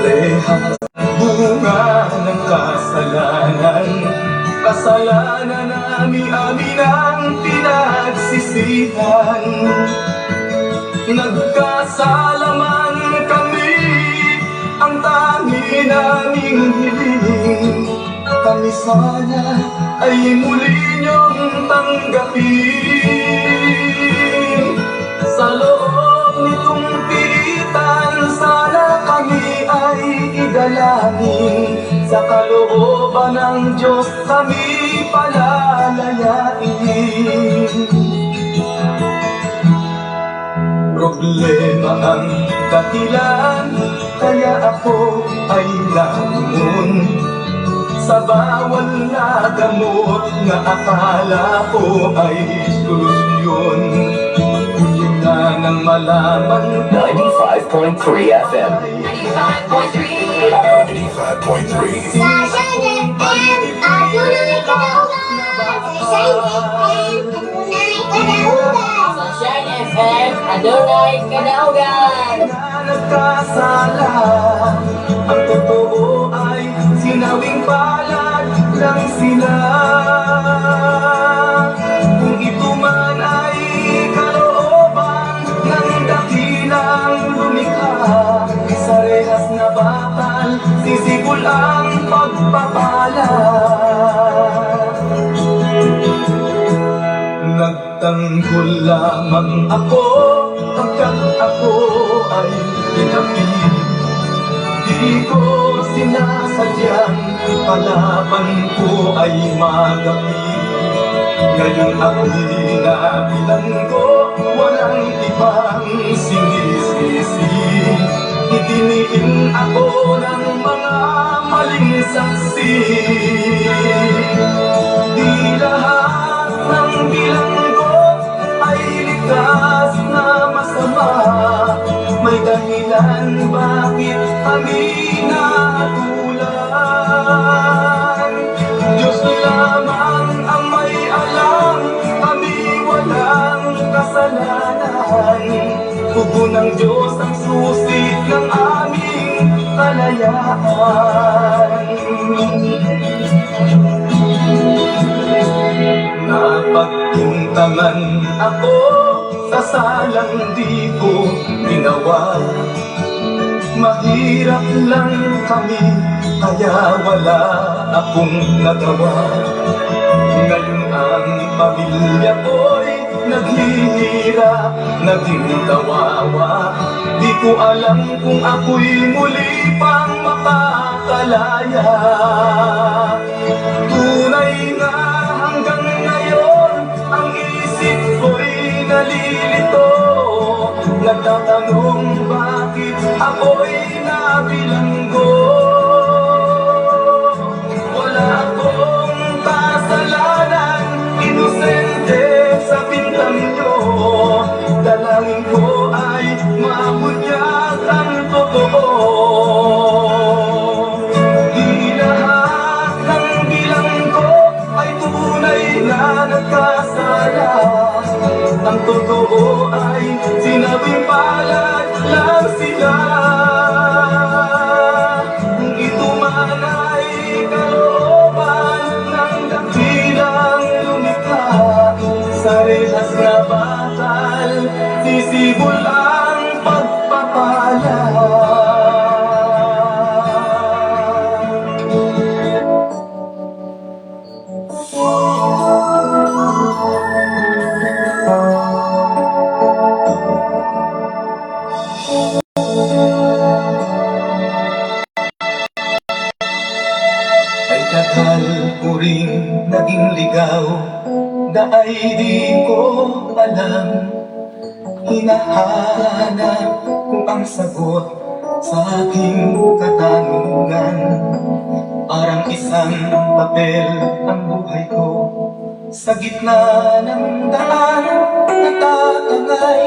Rehas, bunga ng kasalanan. Kasalanan namin, amin ang pinagsisihan. Nagkasala man kami, ang tangi naming hiling, kami sana ay muli niyong tanggapin. Sa loob nitong piitan, sana kami ay idalangin. Sa kalooban ng Diyos kami palalayain. Problema ang dahilan, kaya ako ay lamon sa bawal na gamot na akala ko ay solusyon. Huli na nang malaman ko 95.3 FM. 95.3. 95.3. Sa Shine FM, adunay kadaugan. Sa Shine FM, adunay kadaugan. Sa Shine FM, adunay kadaugan. Na nagkasala. Ang totoo ay sinawing palad lang sila. Kung ito man ay kalooban ng dakilang lumikha, sa rehas na bakal, sisibol ang pagpapala. Nagtanggol lamang ako hanggang ako ay inapi. Di ko sinasadyang kalaban ko ay magapi. Ngayon ako'y nabilanggo, walang ibang sinisisi. Idiniin ako ng mga maling saksi. Di lahat ng bilanggo ay likas na masama. May dahilan bakit kami natulan. Diyos lamang ang may alam, kami walang kasalanan. Tugon ng Diyos ang susi ng aming kalayaan. Napagpintangan ako sa salang di ko ginawa. Mahirap lang kami, kaya wala akong nagawa. Ngayon ang pamilya ko'y naghihirap, naging kawawa. Di ko alam kung ako'y muli pang makakalaya. Tunay nga, hanggang ngayon, ang isip ko'y nalilito. Nagtatanong bakit ako'y nabilanggo. Wala akong kasalanan, inosente sa bintang nyo. Dalangin ko ay mabunyag ang totoo. Di lahat ng bilanggo ay tunay na nagkasala. Ang totoo ay sinabing palad lang sila. Kung ito man ay kalooban ng dakilang lumikha, sa rehas na bakal, sisibol ang pagpapala. Ay tagal ko rin naging ligaw na ay di ko alam. Hinahanap ko ang sagot sa aking katanungan. Parang isang papel ang buhay ko, sa gitna ng daan, natatangay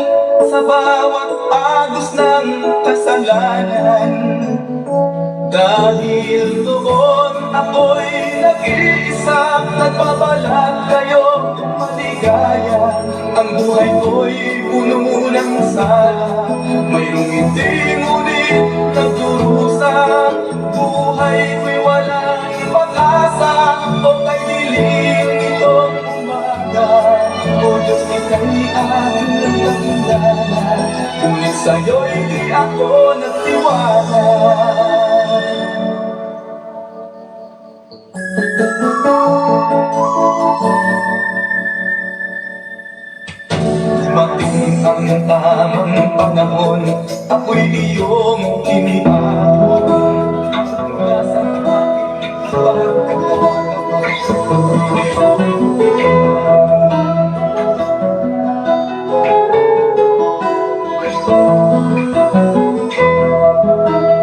sa bawat agos ng kasalanan. Dahil doon ako'y nag-iisa, nagbabalat kayo maligaya. Ang buhay ko'y puno ng sala, mayroong hindi ngunit nagdurusa. Sa'yo'y di ako nagtiwala. Dumating ang tamang panahon, ako'y iyong iniabot. Mula sa aking pagkakataon.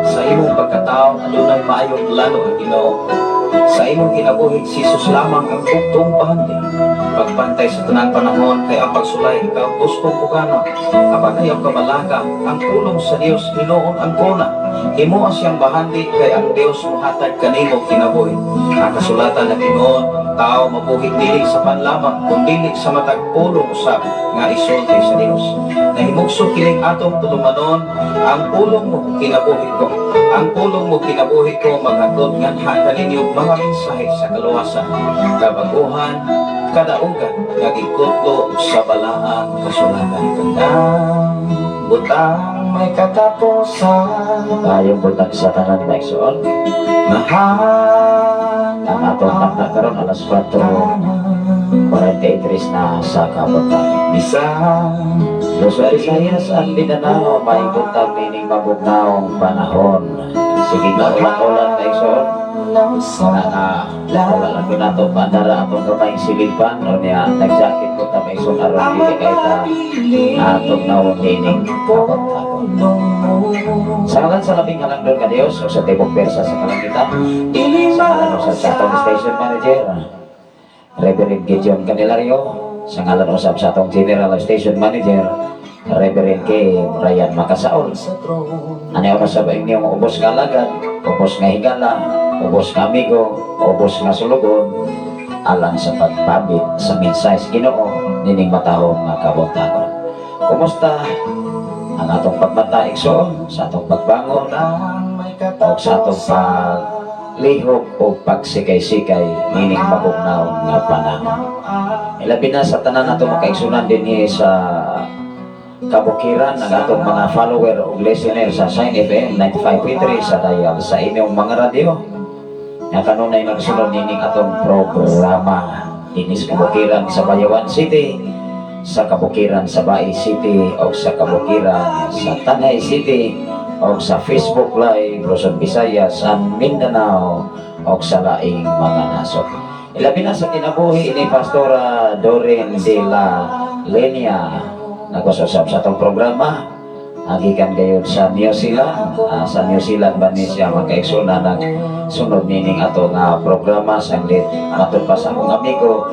Sa imong pagkatao, adunay maayong plano ang Ginoo. Sa imong kinabuhi, si Jesus lamang ang buktong bahandi. Pagpantay sa tanang panahon kay ang pagsulay ikaw gustong pugana. Apan ayaw ka balaka, ang pulong sa Dios hinuon ang kuna. Himoa siyang bahandi kay ang Dios mohatag kanimo kinabuhi. Ang kasulatan ng Ginoo, ang tao mabuhi dili sa panlamang kun dili sa matag pulong usab nga isulti sa Dios. Nahimugso kining atong tulumanon, ang pulong mo kinabuhi ko. Ang pulong mo kinabuhi ko maghatod nganha kaninyo mga mensahe sa kaluwasan, kabaguhan, kadaugan, nga gikutlo sa balaang kasulatan. Ang butang May katapusan. Maayong buntag sa tanan, mga igsoon. Mahal. Ang atong takna karon alas 4:43 na sa kabuntag. Bisan Luzon, Visayas at Mindanao, may buntag nining mabugnaong panahon. Sige na ulan-ulan, mga igsoon. Wala na, wala lang ko nato paandara atong kamayng silid fan o niya nag-jacket ko ta, mga igsoon, aron dili kay ta atong naon nining kabuntagon. Sa ngalan sa labing halangdon nga Dios o sa tibok persa sa kalangitan, sa ngalan usab sa atong station manager, Reverend Gideon Candelario, sa ngalan usab sa atong general station manager, Reverend K. Ryan Macasaol. Ano yung sa inyong ubos nga alagad, ubos nga higala, ubos nga amigo, ubos nga sulugon, alang sa pagpabit sa mensahe sa Ginoo nining matahong nga kabuntagon. Kumusta ang atong pagmata, igsoon, sa atong pagbangon o sa atong paglihok o pagsikay-sikay nining mabugnaw nga panahon? Ilabi na sa tanan nato makaigsunan dinhi sa kabukiran ng atong mga follower o listener sa Shine FM 95.3 sa dial sa inyong mga radyo nga kanunay nagsunod nining atong programa dinhi sa kabukiran sa Bayawan City, sa kabukiran sa Bais City o sa kabukiran sa Tanay City o sa Facebook Live Luzon, Visayas and Mindanao o sa laing mga nasod. Ilabi na sa kinabuhi ni Pastora Doreen de la Lenia, nagwasasap sa atong programa gikan gayon sa New Zealand. Sa New Zealand ba ni siya, mga kaigsoon, nagsunod nining ato nga programa sanglit matud pa sa akong amigo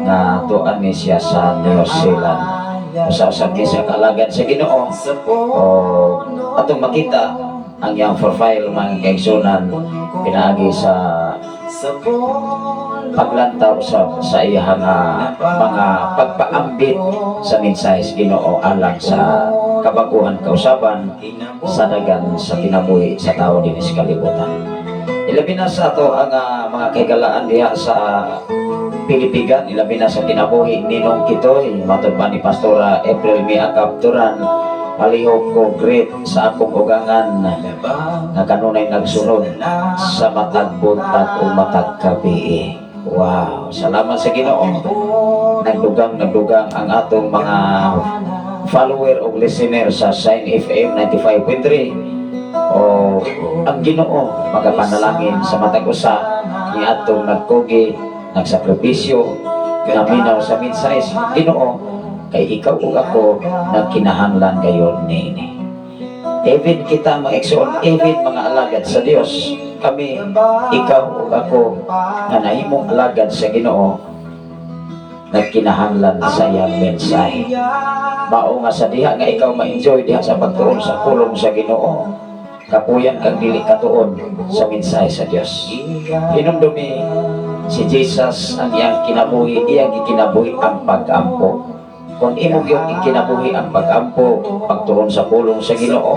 nga tuan ni siya sa New Zealand. Usa-usab ni siya kaalagad sa Ginoo o atong makita ang iyang profile, mga kaigsunan, pinaagi sa paglantaw sa iyang mga pagpaambit sa mensahe sa Ginoo alang sa kabaguhan kausaban sa dagan sa kinabuhi sa tao dinhi sa kalibutan. Ilabi na sa ato ang mga kahigalaan diha sa Pilipigan, ilabi na sa kinabuhi Ninong Kitoy, matod pa ni Pastora April Mia Kapturan, palihog ko great sa akong ugangan nga kanunay nagsunod sa matag buntag o matag gabi. Wow, salamat sa Ginoo. Nagdugang nagdugang ang atong mga follower o listener sa Shine FM 95.3 o ang Ginoo magapanalangin sa matag usa ni atong nagkugi, nagsakripisyo, naminaw sa mensahe sa Ginoo kay ikaw ug ako nagkinahanglan gayon niini. Even kita, mga igsoon, even mga alagad sa Dios, kami, ikaw ug ako nga nahimong alagad sa Ginoo, nagkinahanglan sa iyang mensahe. Mao nga sa diha nga ikaw ma-enjoy diha sa pagtuon sa pulong sa Ginoo, kapuyan kang dili katuon sa mensahe sa Dios. Hinumdumi si Jesus, ang iyang kinabuhi, iyang gikinabuhi ang pag-ampo. Kung imo gyud ikinabuhi ang pag-ampo, pagtuon sa pulong sa Ginoo,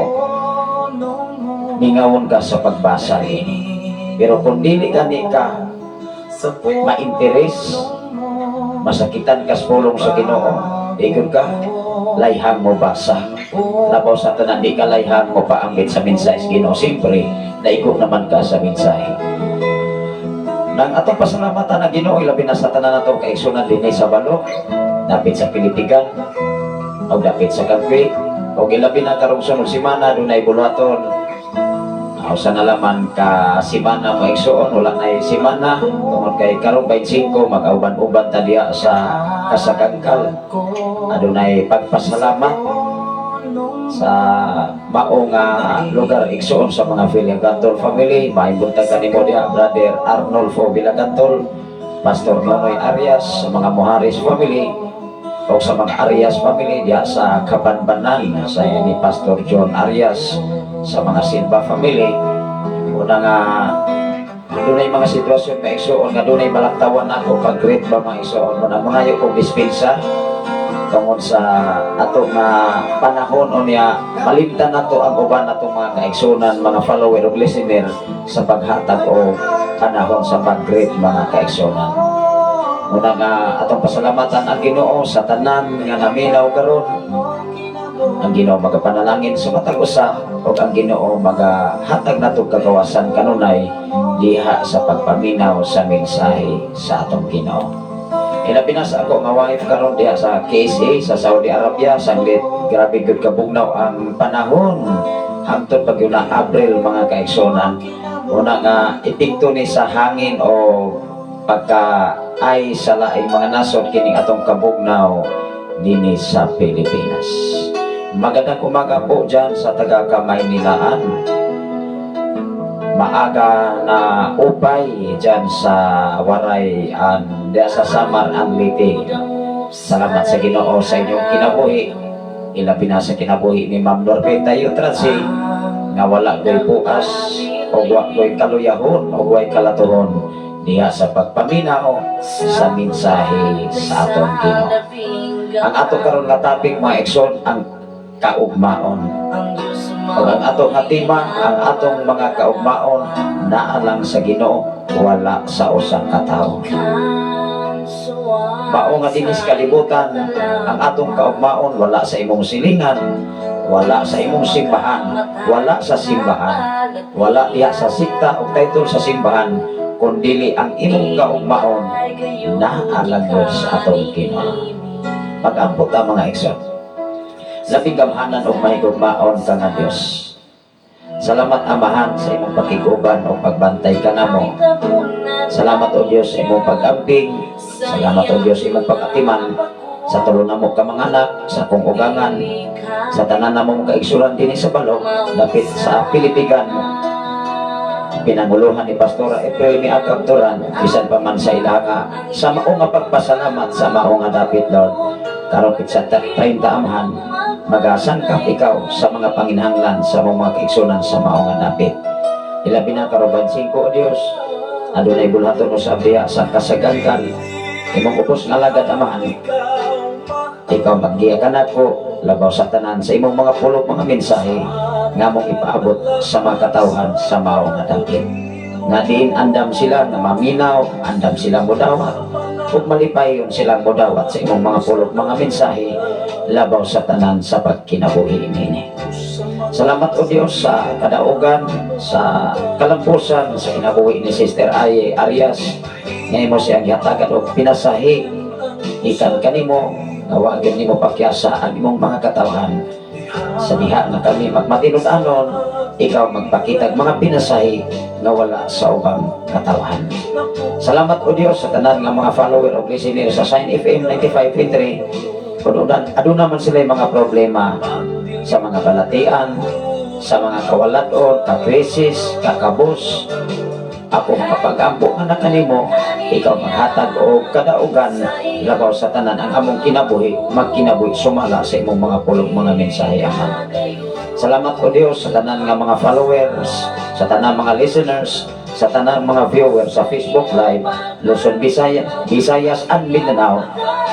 mingawon ka sa pagbasa niini. Pero kung dili gani ka ma-interes, masakitan ka sa pulong sa Ginoo, Di gud ka layhang mo basa. Labaw sa tanan, di ka layhang mo paambit sa mensahe sa Ginoo. Siyempre, naigo naman ka sa mensahe. Nang atong pasalamatan ang Ginoo, ilabi na sa tanan natong kaigsunan dinhi sa balok, dapit sa Pilitigan, o dapit sa Kagwe, o ilabi na karong sunod simana, dunay buluhaton. Usa na laman ka simana mo, igsuon, wala na simana tungod kay karong 25 mag-uban-uban ta diya sa Kasagangkal. Adunay pagpasalamat sa mao nga lugar, igsuon, sa mga Villagantol family. Maayong buntag kanimo diha, Brother Arnolfo Villagantol, Pastor Nonoy Arias, sa mga Muharis family o sa mga Arias family diha sa Kabanbanan, sa ni Pastor John Arias, sa mga Silva family. Una nga dunay mga sitwasyon nga, igsuon, nga dunay balaktawan ako pag-greet ba, mga igsuon mo na mangayo kong dispensa tungod sa ato nga panahon unya malimtan nato ang uban natong mga kaigsunan, mga follower ug listener, sa paghatag o panahon sa pag-greet, mga kaigsunan. Una nga atong pasalamatan ang Ginoo sa tanan nga naminaw karon. Ang Ginoo magapanalangin sa matag usa ug ang Ginoo magahatag nato kagawasan kanunay diha sa pagpaminaw sa mensahe sa atong Ginoo. Ilabi na sa ako nga wife karon diha sa KSA, sa Saudi Arabia. Sanglit grabe gud kabugnaw ang panahon hangtod pag yun na April, mga kaigsunan. Una nga epekto ni sa hangin o pagka ay sa laing mga nasod kining atong kabugnaw dinhi sa Pilipinas. Magandang umaga po dyan sa taga Kamaynilaan. Maaga na upay dyan sa Waray an diya sa Samar and Leyte. Salamat sa Ginoo sa inyong kinabuhi. Ilabi na sa kinabuhi ni Ma'am Norbeta Yutransi nga wala ko'y puas o wa ko'y kaluyahon o way kalatuhon diha sa pagpaminaw sa mensahe sa atong Ginoo. Ang ato karon nga topic, mga igsoon, ang kaugmaon. Ug ang ato nga tema, ang atong mga kaugmaon naa lang sa Ginoo, wala sa usa ka tawo. Mao nga dinhi sa kalibutan, ang atong kaugmaon wala sa imong silingan, wala sa imong simbahan, wala sa simbahan, wala diha sa sikta o title sa simbahan, kundili ang imong kaugmaon naa lang gud sa atong Ginoo. Pag-ampo ta, mga igsoon. Labing gamhanan og mahigugmaon ka nga Dios. Salamat, Amahan, sa imong pakiguban o pagbantay kanamo. Salamat, O Dios, sa imong pag-amping. Salamat, O Dios, sa imong pag-atiman sa tulo namo ka mga anak, sa akong ugangan, sa tanan namong kaigsunan dinhi sa balok, dapit sa Pilipigan, pinanguluhan ni Pastora April Miagap Turan, bisan pa man sa ilanga, sa mao nga pagpasalamat sa mao nga dapit, Lord. Karon petsa 30, Amahan, magasangkap ikaw sa mga panginahanglan sa mga kaigsunan sa mao nga dapit. Ilabi na karon 5, O Dios, adunay bulhaton usab diha sa Kasagangkan. Imong ubos nga alagad, Amahan, ikaw maggiya kanako, labaw sa tanan sa imong mga pulong, mga mensahe nga mong ipaabot sa mga katawhan sa mao nga dapit. Nga diin andam sila nga maminaw, andam sila modawat, ug malipayon silang modawat sa imong mga pulong, mga mensahe, labaw sa tanan sa pagkinabuhi nini. Salamat, O Dios, sa kadaugan, sa kalampusan sa kinabuhi ni Sister Aye Arias. Nga imo siyang gihatagan og pinasahi ikan kanimo nga wa gyud nimo pakyasa ang imong mga katawhan. Sa diha nga kami magmatinud-anon, ikaw magpakitag mga pinasahi nga wala sa ubang katawhan. Salamat, O Dios, sa tanan nga mga follower o listener sa Sign FM 95.3. Kung aduna man sila mga problema sa mga balatian, sa mga kawalat-on, kakrisis, kakabos, ako makapag-ampo nga kanimo, ikaw maghatag og kadaugan, labaw sa tanan ang among kinabuhi magkinabuhi sumala sa imong mga pulong, mga mensahe, Ama. Salamat, O Dios, sa tanan nga mga followers, sa tanan mga listeners, sa tanan mga viewers sa Facebook Live, Luzon, Visayas, Visayas and Mindanao.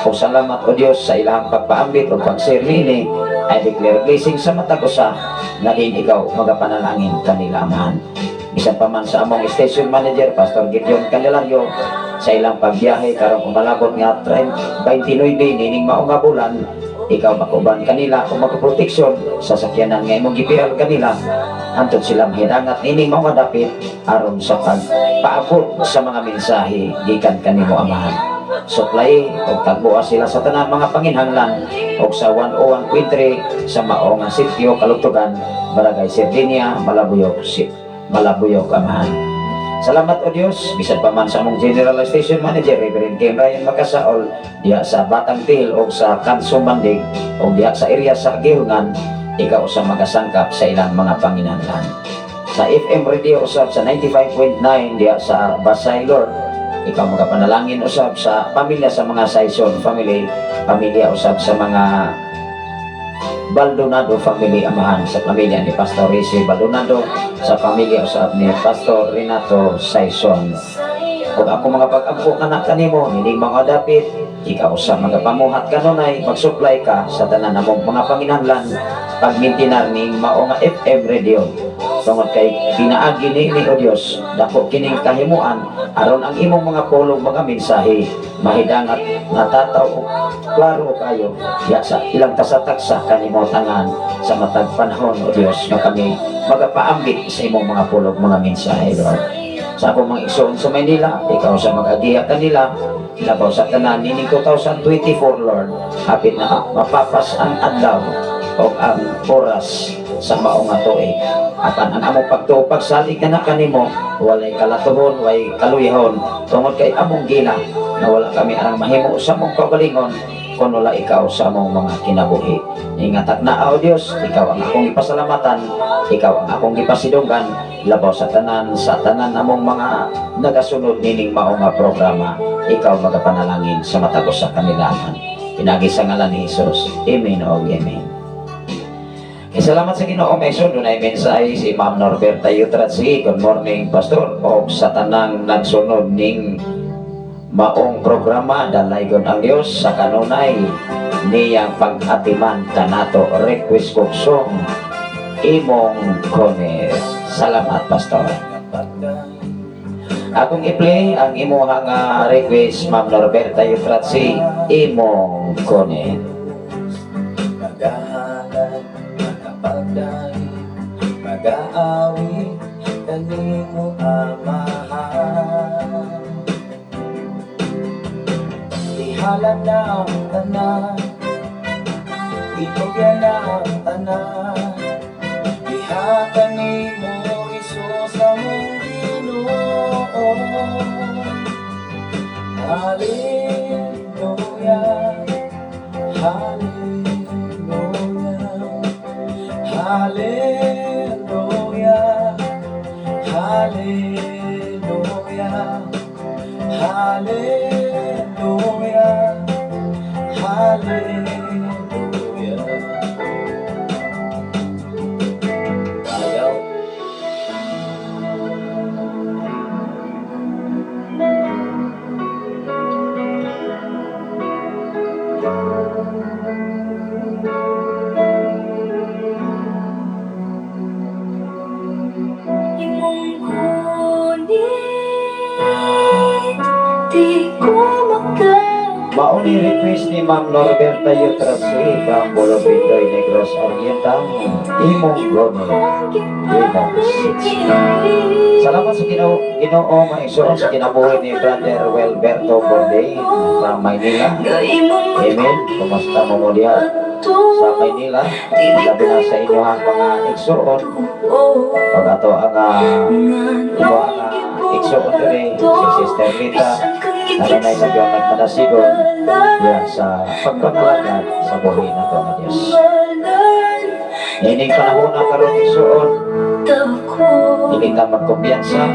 O salamat, O Dios, sa ilang pagpaambit o pag-share niini. I declare blessing sa matag usa nga din ikaw magapanalangin kanila, Amahan. Bisan pa man sa among station manager, Pastor Gideon Candelario, sa ilang pagbiyahe karong umalabot nga 29 nining mao nga bulan, ikaw makuban kanila o magproteksyon sa sakyanan nga imong gipial kanila hantod sila mahidangat nining mao nga dapit aron sa pagpaabot sa mga mensahe gikan kanimo, Amahan. Supply og tagboa sila sa tanan mga panginhanglan og sa 101.3 sa mao nga sitio Kalugtugan, Barangay Sardinia, Malabuyok, si Malabuyok, Amahan. Salamat, O Dios, bisan pa man sa among General Station Manager, Reverend Ken Ryan Makasaol, diha sa Batang Tihil o sa Kanso Mandig o diha sa area sa Gihungan, ikaw sa magasangkap sa ilang mga panginahanglan. Sa FM radio usab sa 95.9 diha sa Basay, Lord, ikaw magapanalangin usab sa pamilya sa mga Saison family, pamilya usab sa mga Baldonado family, Amahan, sa pamilya ni Pastor Rizzi Baldonado, sa pamilya usab ni Pastor Renato Saison. Ug ako mga pag-ampo kana kanimo nining mga dapit, ikaw sa magapamuhat kanunay, mag-supply ka sa tanan namong mga panginahanglan pagmintinar ning mao nga FM radio tungod kay pinaagi ni, O Dios, dako kining kahimuan aron ang imong mga pulong, mga mensahe mahidangat, natataw og klaro kayo diya sa ilang tasataksa kanimo tangan sa matag panahon, O Dios, nga kami magapaambit sa imong mga pulong, mga mensahe, Lord. Sa akong mga igsoon sa Maynila, ikaw sa mag-agiya kanila labaw sa tanan nining 2024, Lord, hapit na mapapas ang adlaw o ang oras sa mao nga tuig, apan ang among pagtuo, pagsalig na kanimo, walay kalatuhon, walay kaluyahon tungod kay among gila na wala kami arang mahimo sa among kaugalingon kung wala ikaw sa among mga kinabuhi. Ingatak na, O Dios, ikaw ang akong ipasalamatan, ikaw ang akong ipasidunggan labaw sa tanan namong mga nagasunod nining mao nga programa. Ikaw magapanalangin sa matag usa kanilangan. Pinaagi sa ngalan ni Jesus. Amen o amen. Kay salamat sa Ginoo, Mason, dunay mensahe si Ma'am Norberta Yutratsi. Good morning, Pastor. O sa tanang nagsunod ning maong programa, dalaygon ang Dios sa kanunay niyang pag-atiman kanato. Request kog song, Imong Gunit. Salamat, Pastor. Akong i-play ang imuhang request, Ma'am Norberta Yutratsi, Imong Gunit. Magahalad, magapagdahil, mag-aawit kanimo, Amahan. Ihalad na ang tanan, itugyan na ang tanan. Ihatag nimo, Hesus, among Ginoo. Hallelujah, Hallelujah, Hallelujah, Hallelujah, Hallelujah, Hallelujah. Ayaw. Imong gunit, di ko maka Mao ni request ni Ma'am Norberta Yutrasi from Bolobitoy, Negros Oriental, Imong Gunit, Imong Six. Salamat sa Ginoo, mga igsoon, sa kinabuhi ni Brother Welberto Borday from Maynila. Amen. Kumusta mo mo diha sa Maynila? Labi na sa inyong mga igsoon. Pag ato ang imo ang igsoon diri, si Sister Rita, naranay sa Diyos nagpanasigon diya sa pagpangalaga sa buhi nato nga Diyos. Nining panahon na karon, igsoon, dili ta magkumpiyansa,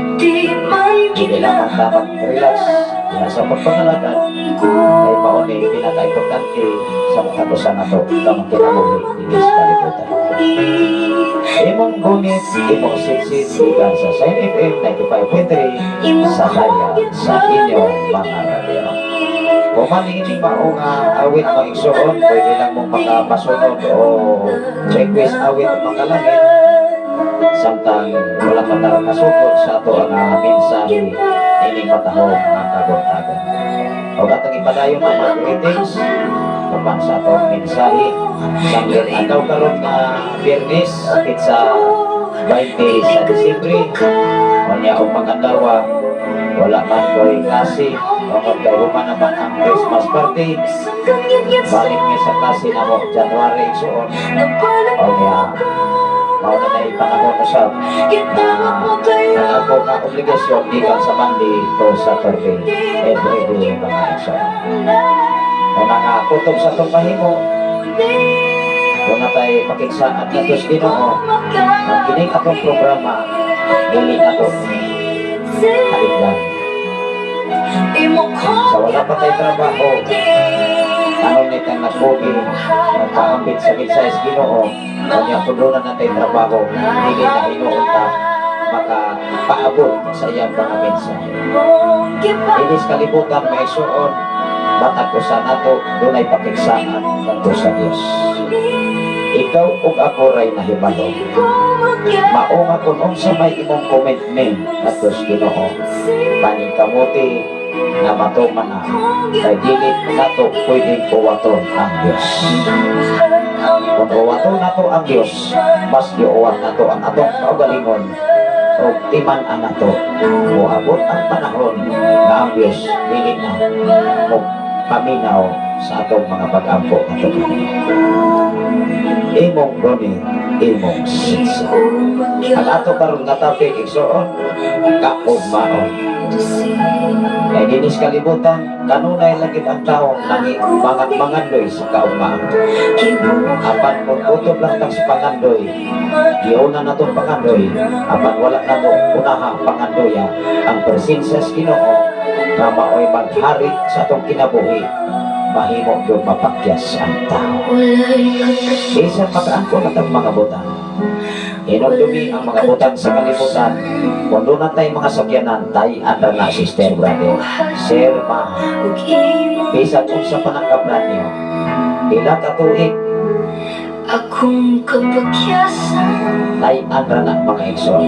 dili lamang ta mag-relax diya sa pagpangalagad kay mao ni pinaka-importante sa matag usa nato nga kinabuhi dinhi sa kalibutan. Imong Gunit, Imong Sitsit, gikan sa Sign FM 95.3 sa daya sa inyong mga radyo. Kung man ini mao nga awit, mga igsoon, pwede lang mong makapasunod o request awit o makalangit. Samtang wala pa ta kasugod sa ato ang mensahe ining matahom ang kabuntagon. O atong ipadayon ang mga greetings upan sa atong mensahe. Samtang adlaw karon nga Biyernes, petsa 20 sa Disyembre, unya og mga wala man ko'y klase, tungod kay human naman ang Christmas party. Balik mi sa klase namo January, igsuon. Unya mao na nay panahon usab ang ako nga obligasyon gikan sa Monday to Saturday every day, mga igsoon. Una nga kutob sa atong mahimo kung natay pakigsaad nato sa Ginoo, ang kining atong programa dili nato talikdan. Sa wala pa tay trabaho, aron ni tang nagbugi nagpaambit sa mensahe sa Ginoo. Unya kung doon na natay trabaho, dili na hinuon ta makapaabot sa iyang mga mensahe. Dinis kalibutan, mga igsuon, matag usa nato dunay pakigsaan ngadto sa Dios. Ikaw ug ako ray nahibalo. Mao nga kung unsa may imong commitment ngadto sa Ginoo, paningkamuti nga matuman na, kay dili nato pwedeng uwaton ang Dios. Kung uwaton nato ang Dios, mas giuwat nato ang atong kaugalingon o timan-an nato moabot ang panahon nga ang Dios dili na mo paminaw sa atong mga pag-ampo ngadto kaniya. Imong Ronnie, imong Sitsa. Ang ato karon nga topic, igsuon, kaugmaon. Kay dinis kalibutan, kanunay lang gid ang tao nangi mga mangandoy sa kaugmaan. Apan kung kutob lang tag sa pangandoy, giuna nato pangandoy, apan wala nato unaha pangandoya ang presensya sa Ginoo nga maoy maghari sa atong kinabuhi, mahimo gyud mapakyas ang tao. Bisan makaangkon atang mga butang. Hinumdumi ang mga butang sa kalibutan. Kung doon na tayo mga sakyanan, tayo anda na, sister, brother. Sir, ma, bisan unsa pa nang ka-brand new. Pila ka tuig, Akong kapakyasan tayo anda na, mga igsoon.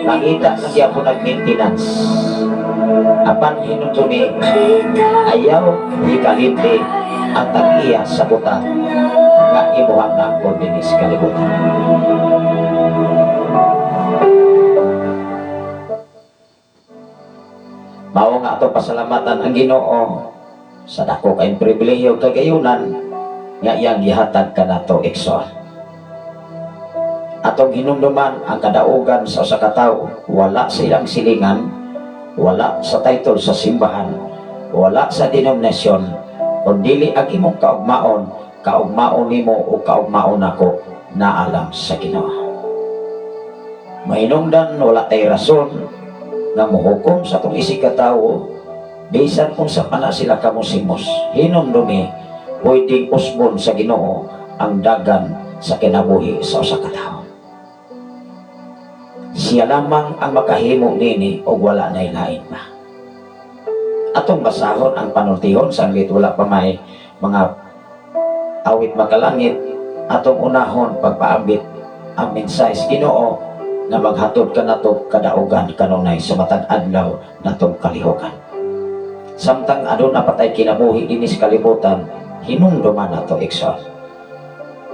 Nakita na gyapon nag-maintenance. Apan hinumdumi, ayaw ikalite ang tag-iya sa butang nga imuhang naangkon dinis kalibutan. Mao nga ato pasalamatan ang Ginoo sa dako kayong pribilehiyo kagayunan nga iyang gihatag kanato, igsoon. Atong hinumduman ang kadaugan sa usa ka tawo wala sa ilang silingan, wala sa title sa simbahan, wala sa denominasyon, kun dili ang imong kaugmaon, kaugmaon nimo o kaugmaon nako naalam sa Ginoo. Mahinungdan wala tay rason nga mohukom sa atong isig ka tawo bisan kung sa pana sila kamusimos. Hinumdumi, pwedeng usbon sa Ginoo ang dagan sa kinabuhi sa usa ka tawo. Siya lamang ang makahimo nini og wala nay lain pa. Atong basahon ang panultihon sanglit wala pa may mga awit makalangit, atong unahon pagpaambit ang mensahe sa Ginoo nga maghatod kanato kadaugan kanunay sa matag adlaw natong kalihukan. Samtang aduna pa tay kinabuhi dinis kalibutan, hinumduman nato, igsoon,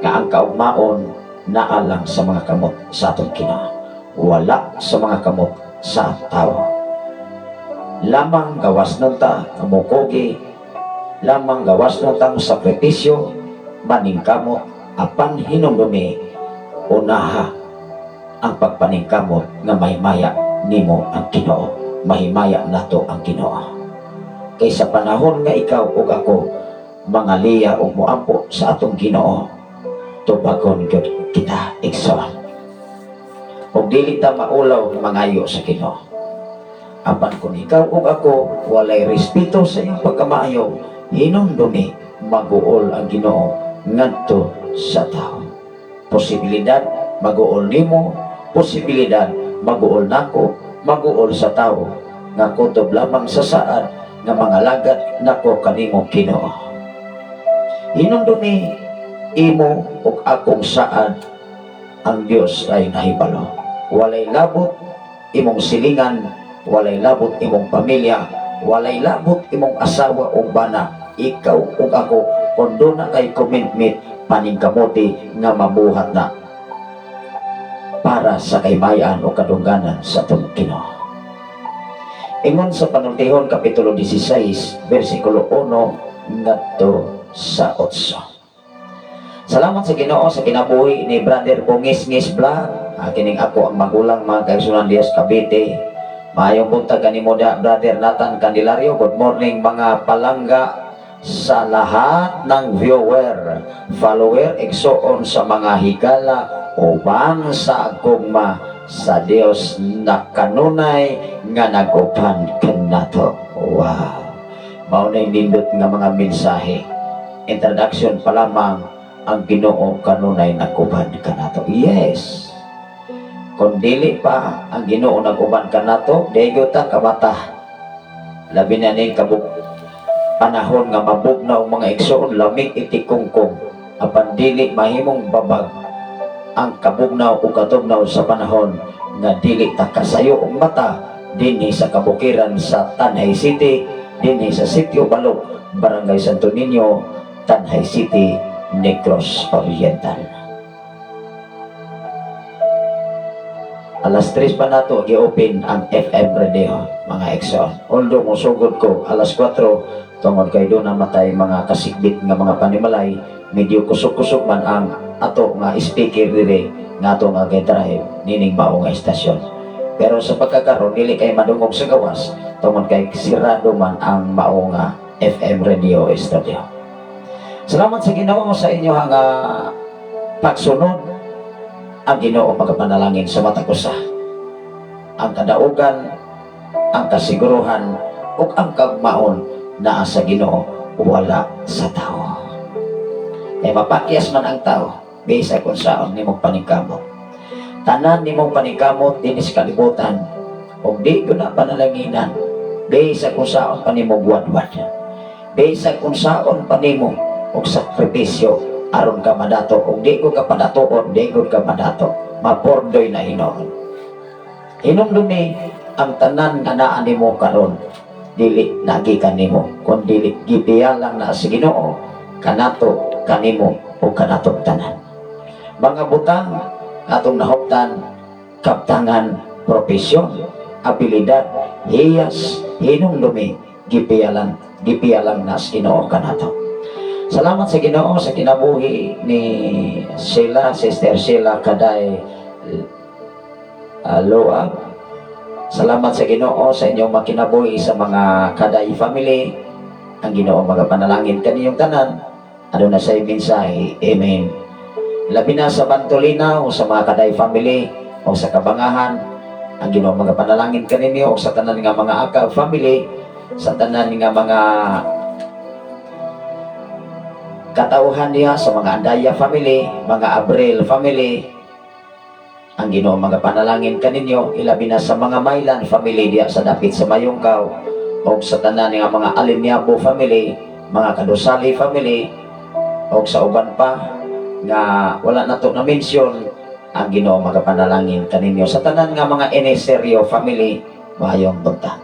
nga ang kaugmaon naa lang sa mga kamot sa atong Ginoo, wala sa mga kamot sa tao. Lamang gawas nun ta mukugi, lamang gawas nun tang sakripisyo, maningkamot, apan hinumdumi, unaha ang pagpaningkamot nga mahimaya nimo ang Ginoo, mahimaya nato ang Ginoo. Kay sa panahon nga ikaw ug ako mga liya ug moampo sa atong Ginoo, tubagon gyud kita, igsoon. Ug dili ta maulaw nga mangayo sa Ginoo. Apan kung ikaw ug ako walay respeto sa iyang pagkamaayo, hinumdumi, maguol ang Ginoo ngadto sa tao. Posibilidad maguol nimo, posibilidad maguol nako, maguol sa tao nga kutob lamang sa saad nga mga lagat nako kanimo, Ginoo. Hinumdumi, imo ug akong saad Ang Dios ay nahibalo. Walay labot imong silingan, walay labot imong pamilya, walay labot imong asawa o bana, ikaw ug ako, kung duna kay commitment, paningkamuti nga mabuhat na para sa kahimayan o kadungganan sa atong Ginoo. Ingon sa Panultihon Kapitulo 16, versikulo 1 ngadto sa 8. Salamat sa Ginoo sa kinabuhi ni Brother Bungisngis Vlog. Kining ako ang magulang, mga kaigsuonan, Diaz Cavite. Maayong buntag kanimo da, Brother Nathan Candelario. Good morning, mga palangga, sa lahat ng viewer, follower, igsoon sa mga higala uban sa gugma sa Dios na kanunay nga nag-uban kanato. Wow. Mao na nindot nga mga mensahe. Introduction pa lamang, ang Ginoo kanunay nag-uban kanato. Yes. Kung dili pa ang Ginoo nag-uban kanato, dego ta kamata. Labi na ning kabuk panahon nga mabugnaw, mga igsoon, lamig itikungkong, apan dili mahimong babag ang kabugnaw o katugnaw sa panahon nga dili ta kasayo og mata dinhi sa kabukiran sa Tanjay City, dinhi sa Sitio Balok, Barangay Santo Niño, Tanjay City, Negros Oriental. Alas 3 pa nato gi-open ang FM radio, mga igsoon. Although mosugod ko alas 4 tungod kay duna man tay mga kasigbit nga mga panimalay, medyo kusog-kusog man ang ato nga speaker dire nga ato nga drive nining mao nga istasyon. Pero sa pagkakaroon, dili kay madungog sa gawas tungod kay sirado man ang mao nga FM radio studio. Salamat sa Ginoo sa inyo nga pagsunod. Ang Ginoo magapanalangin sa matag usa. Ang kadaugan, ang kasiguruhan, ug ang kaugmaon naa sa Ginoo, wala sa tao. Kay mapakyas man ang tao, bisa kung saon nimong paningkamot. Tanan nimong paningkamot dinhi sa kalibutan, ug di ko na panalanginan, bisa kung saon pa nimo wadwad. Bisa kung saon pa nimo og sakripisyo aron ka madato, ug di ko ka padatoon, di ko ka madato, mapordoy na hinuon. Hinumdumi, ang tanan nga naa nimo karon dili nagikan nimo, kun dili gipiyalang na sa Ginoo kanato, kanimo o kanatong tanan. Mga butang atong nahuptan, kaptangan, propesyon, abilidad, hiyas, hinumdumi, gipiyalang na sa Ginoo kanato. Salamat sa Ginoo sa kinabuhi ni Sheila, Sister Sheila Kaday Loa. Salamat sa Ginoo sa inyong makinabuhi sa mga Kaday family. Ang Ginoo magapanalangin kaniyong tanan. Ano na sa mensahe? Amen. Labi na sa Bantolina o sa mga Kaday family o sa Kabangahan, ang Ginoo magapanalangin kaninyo, o sa tanan nga mga Aka family, sa tanan nga mga katauhan niya, sa mga Andaya family, mga Abril family, ang Ginoo magapanalangin kaninyo, ilabi na sa mga Mailan family diya sa dapit sa Mayungkaw, o sa tanan nga mga Alimiabo family, mga Kadusali family, o sa uban pa nga wala na to na mention, ang Ginoo magapanalangin kaninyo. Sa tanan nga mga Eneserio family, maayong buntag.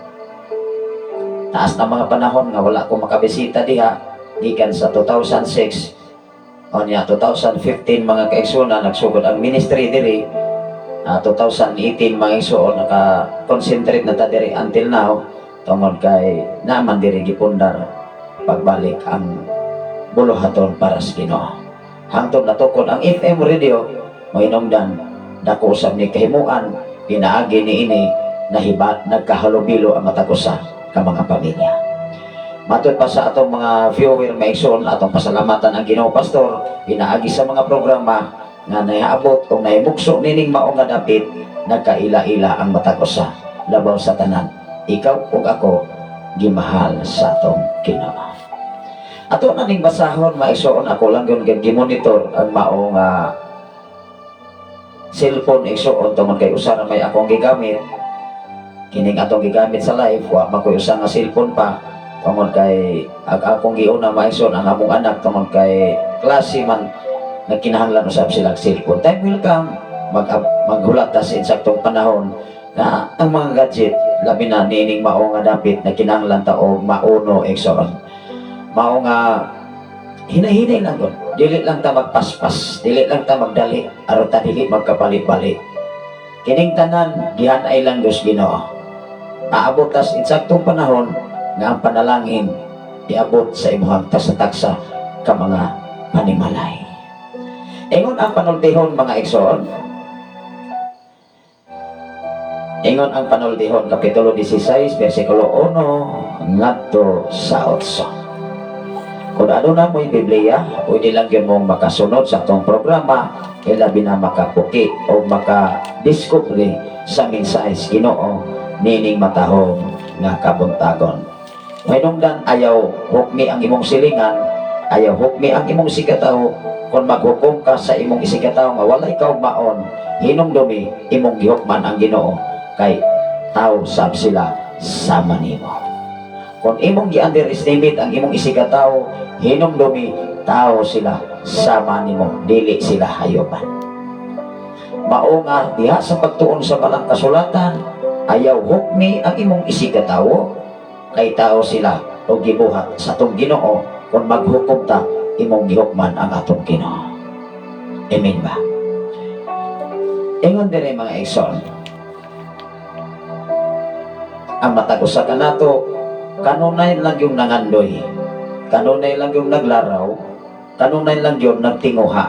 Taas na mga panahon nga wala ko makabisita diha gikan sa 2006, onya 2015, mga kaigsuonan, nagsugod ang ministry diri. 2018, mga igsoon, naka-concentrate na ta diri until now tungod kay naman diri gipundar pagbalik ang buluhaton para sa Ginoo. Hangtod natukod ang FM radio, mahinungdan dako usab ni kahimuan pinaagi ni ini nahibat nagkahalubilo ang matag usa ka mga pamilya. Matod pa sa atong mga viewer, mga igsoon, atong pasalamatan ang Ginoo, Pastor, pinaagi sa mga programa nga nahiabot o nahimugso nining mao nga dapit, nagkaila-ila ang matag usa. Labaw sa tanan, ikaw ug ako gimahal sa atong Ginoo. Ato na ning basahon, mga igsoon. Ako lang yun gimonitor ang mao nga cellphone, igsoon, tungod kay usa ra may akong gigamit. Kining atong gigamit sa live, wa man koy usa nga cellphone pa tungod kay ag akong giuna, mga igsoon, ang among anak, tungod kay klase man, nagkinahanglan usab sila og cellphone. Time will come. Maghulat ta sa insaktong panahon na ang mga gadget, labi na niining mao nga dapit na kinahanglan ta og mauno, igsoon. Mao nga hinahinay lang gud, dili lang ta magpaspas, dili lang ta magdali aron ta dili magkabali-bali. Kining tanan gihanay lang Diyos Ginoo. Aabot tas insaktong panahon nga ang panalangin iabot sa imuhang tasa-taksa ka mga panimalay. Ingon ang panultihon, mga igsoon. Ingon ang panultihon, Kapitulo 16, versikulo 1 ngadto sa 8. Kung ano na mo'y Biblia, pwede lang yun mong makasunod sa atong programa, kay labi na makapuki o makadiskubre sa mensahe sa Ginoo nining matahong nga kabuntagon. Hinungdan, ayaw hukmi ang imong silingan, ayaw hukmi ang imong isigkatawo. Kung maghukom ka sa imong isigkatawo nga walay kaugmaon, hinumdumi imong gihukman ang Ginoo kay tao sab sila sama nimo. Kung imong gi-underestimate ang imong isigkatawo, hinumdumi tao sila sama nimo, dili sila hayopan. Mao nga diha sa pagtuon sa balang kasulatan, ayaw hukmi ang imong isigkatawo kay tao sila o gibuhat sa atong Ginoo. Kung maghukom ta, imong gihukman ang atong Ginoo. Amen ba? Ingon dire, mga igsoon, ang matag usa kanato kanunay lang yung nangandoy, kanunay lang yung naglaraw, kanunay lang yung nagtinguha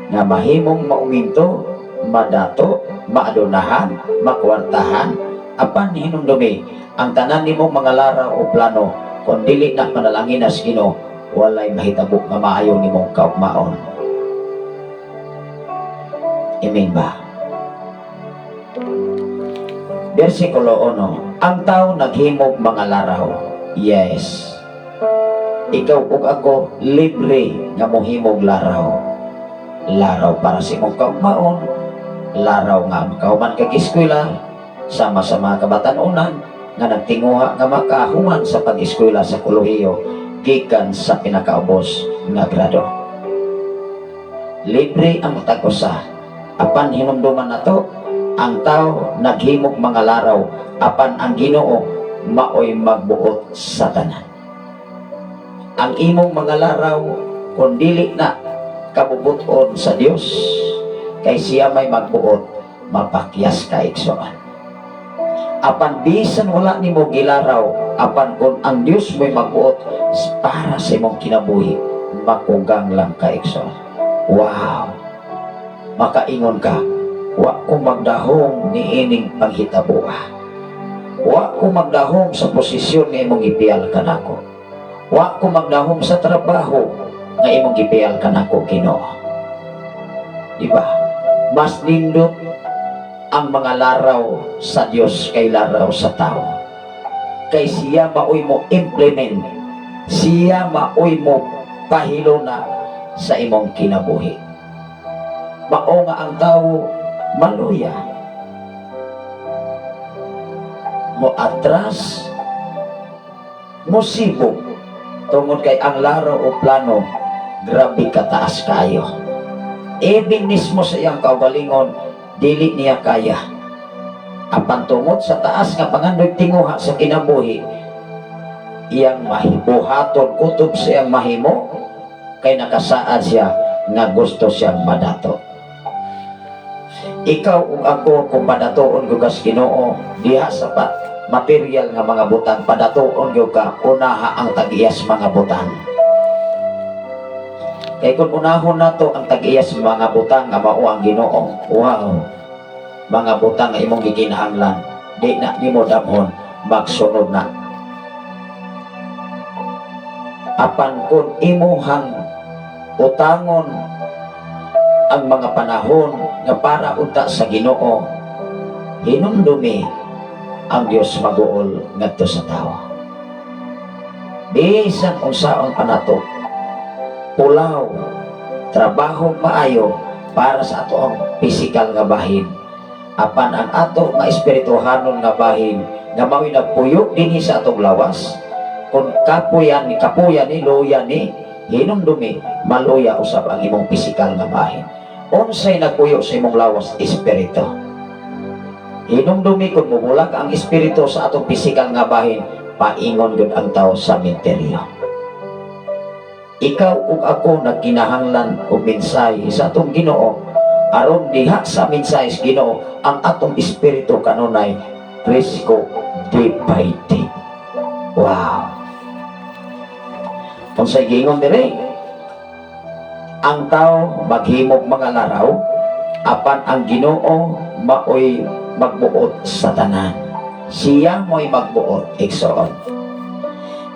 nga mahimong mauminto, madato, maadunahan, makwartahan. Apan hinumdumi, ang tanan nimong mga laraw o plano, kung dili na panalangin as Ginoo, walay mahitabo nga maayo nimong kaugmaon. Amen ba? Versikulo 1, ang tao naghimog mga laraw. Yes. Ikaw ug ako libre nga mohimog laraw. Laraw para sa imong kaugmaon, laraw nga makahuman kag eskwela, sama sa mga kabatanunan nga nagtinguha nga makahuman sa pag-eskwela sa kolehiyo gikan sa pinakaubos nga grado. Libre ang matag usa. Apan hinumduman nato, ang tao naghimog mga laraw, apan ang Ginoo maoy magbuot sa tanan. Ang imong mga laraw, kung dili na kabubuton sa Dios, kay siya may magbuot, mapakyas ka, igsoon. Apan bisan wala nimo gilaraw, apan kung ang Dios mo'y magbuot para sa imong kinabuhi, makugang lang ka, igsoon. Wow! Makaingon ka, "Wa ko magdahom ni ining panghitaboa. Wa ko magdahom sa posisyon nga imong gipiyal kanako. Wa ko magdahom sa trabaho nga imong gipiyal kanako, Ginoo." Di ba? Mas nindot ang mga laraw sa Dios kay laraw sa tao. Kay siya maoy mo implement, siya maoy mo pahiluna sa imong kinabuhi. Mao nga ang tao maluya. Mo atras, mo sibog, tungod kay ang laraw o plano, grabe kataas kayo. Even mismo sa iyang kaugalingon, dili niya kaya. Apan tungod sa taas nga pangandoy tinguha sa kinabuhi, iyang mahibuhaton kutob sa iyang mahimo, kay nakasaad siya nga gusto siyang madato. Ikaw ug ako, kung padatoon gyud kas Ginoo diha sa pa material nga mga butang, padatoon gyud ka, unaha ang tag-iyas mga butang. Kay kung unahon nato ang tag-iyas mga butang nga mao ang Ginoo, wow, mga butang nga imong gikinahanglan, di na nimo damhon, magsunod na. Apan kung imuhang utangon ang mga panahon nga para unta sa Ginoo, hinumdumi ang Dios maguol ngadto sa tawo. Bisan unsaon pa nato, pulaw, trabaho maayo para sa ato ang pisikal nga bahin. Apan ang ato nga espirituhanon nga bahin nga mao'y nagpuyo dinhi sa atong lawas, kung kapuyan ni kapuyan ni luya ni, hinumdumi maluya usab ang imong pisikal nga bahin. Unsay nagpuyo sa imong lawas? Espiritu. Hinumdumi, kung mubulag ang espiritu sa atong pisikal nga bahin, paingon gud ang tao sa menteryo. Ikaw ug ako nagkinahanglan og mensahe sa atong Ginoo aron diha sa mensahe sa Ginoo ang atong espiritu kanunay presko day by day. Wow. Unsay giingon dire? Ang tao maghimog mga laraw, apan ang Ginoo maoy magbuot sa tanan. Siya mo'y magbuot, igsoon.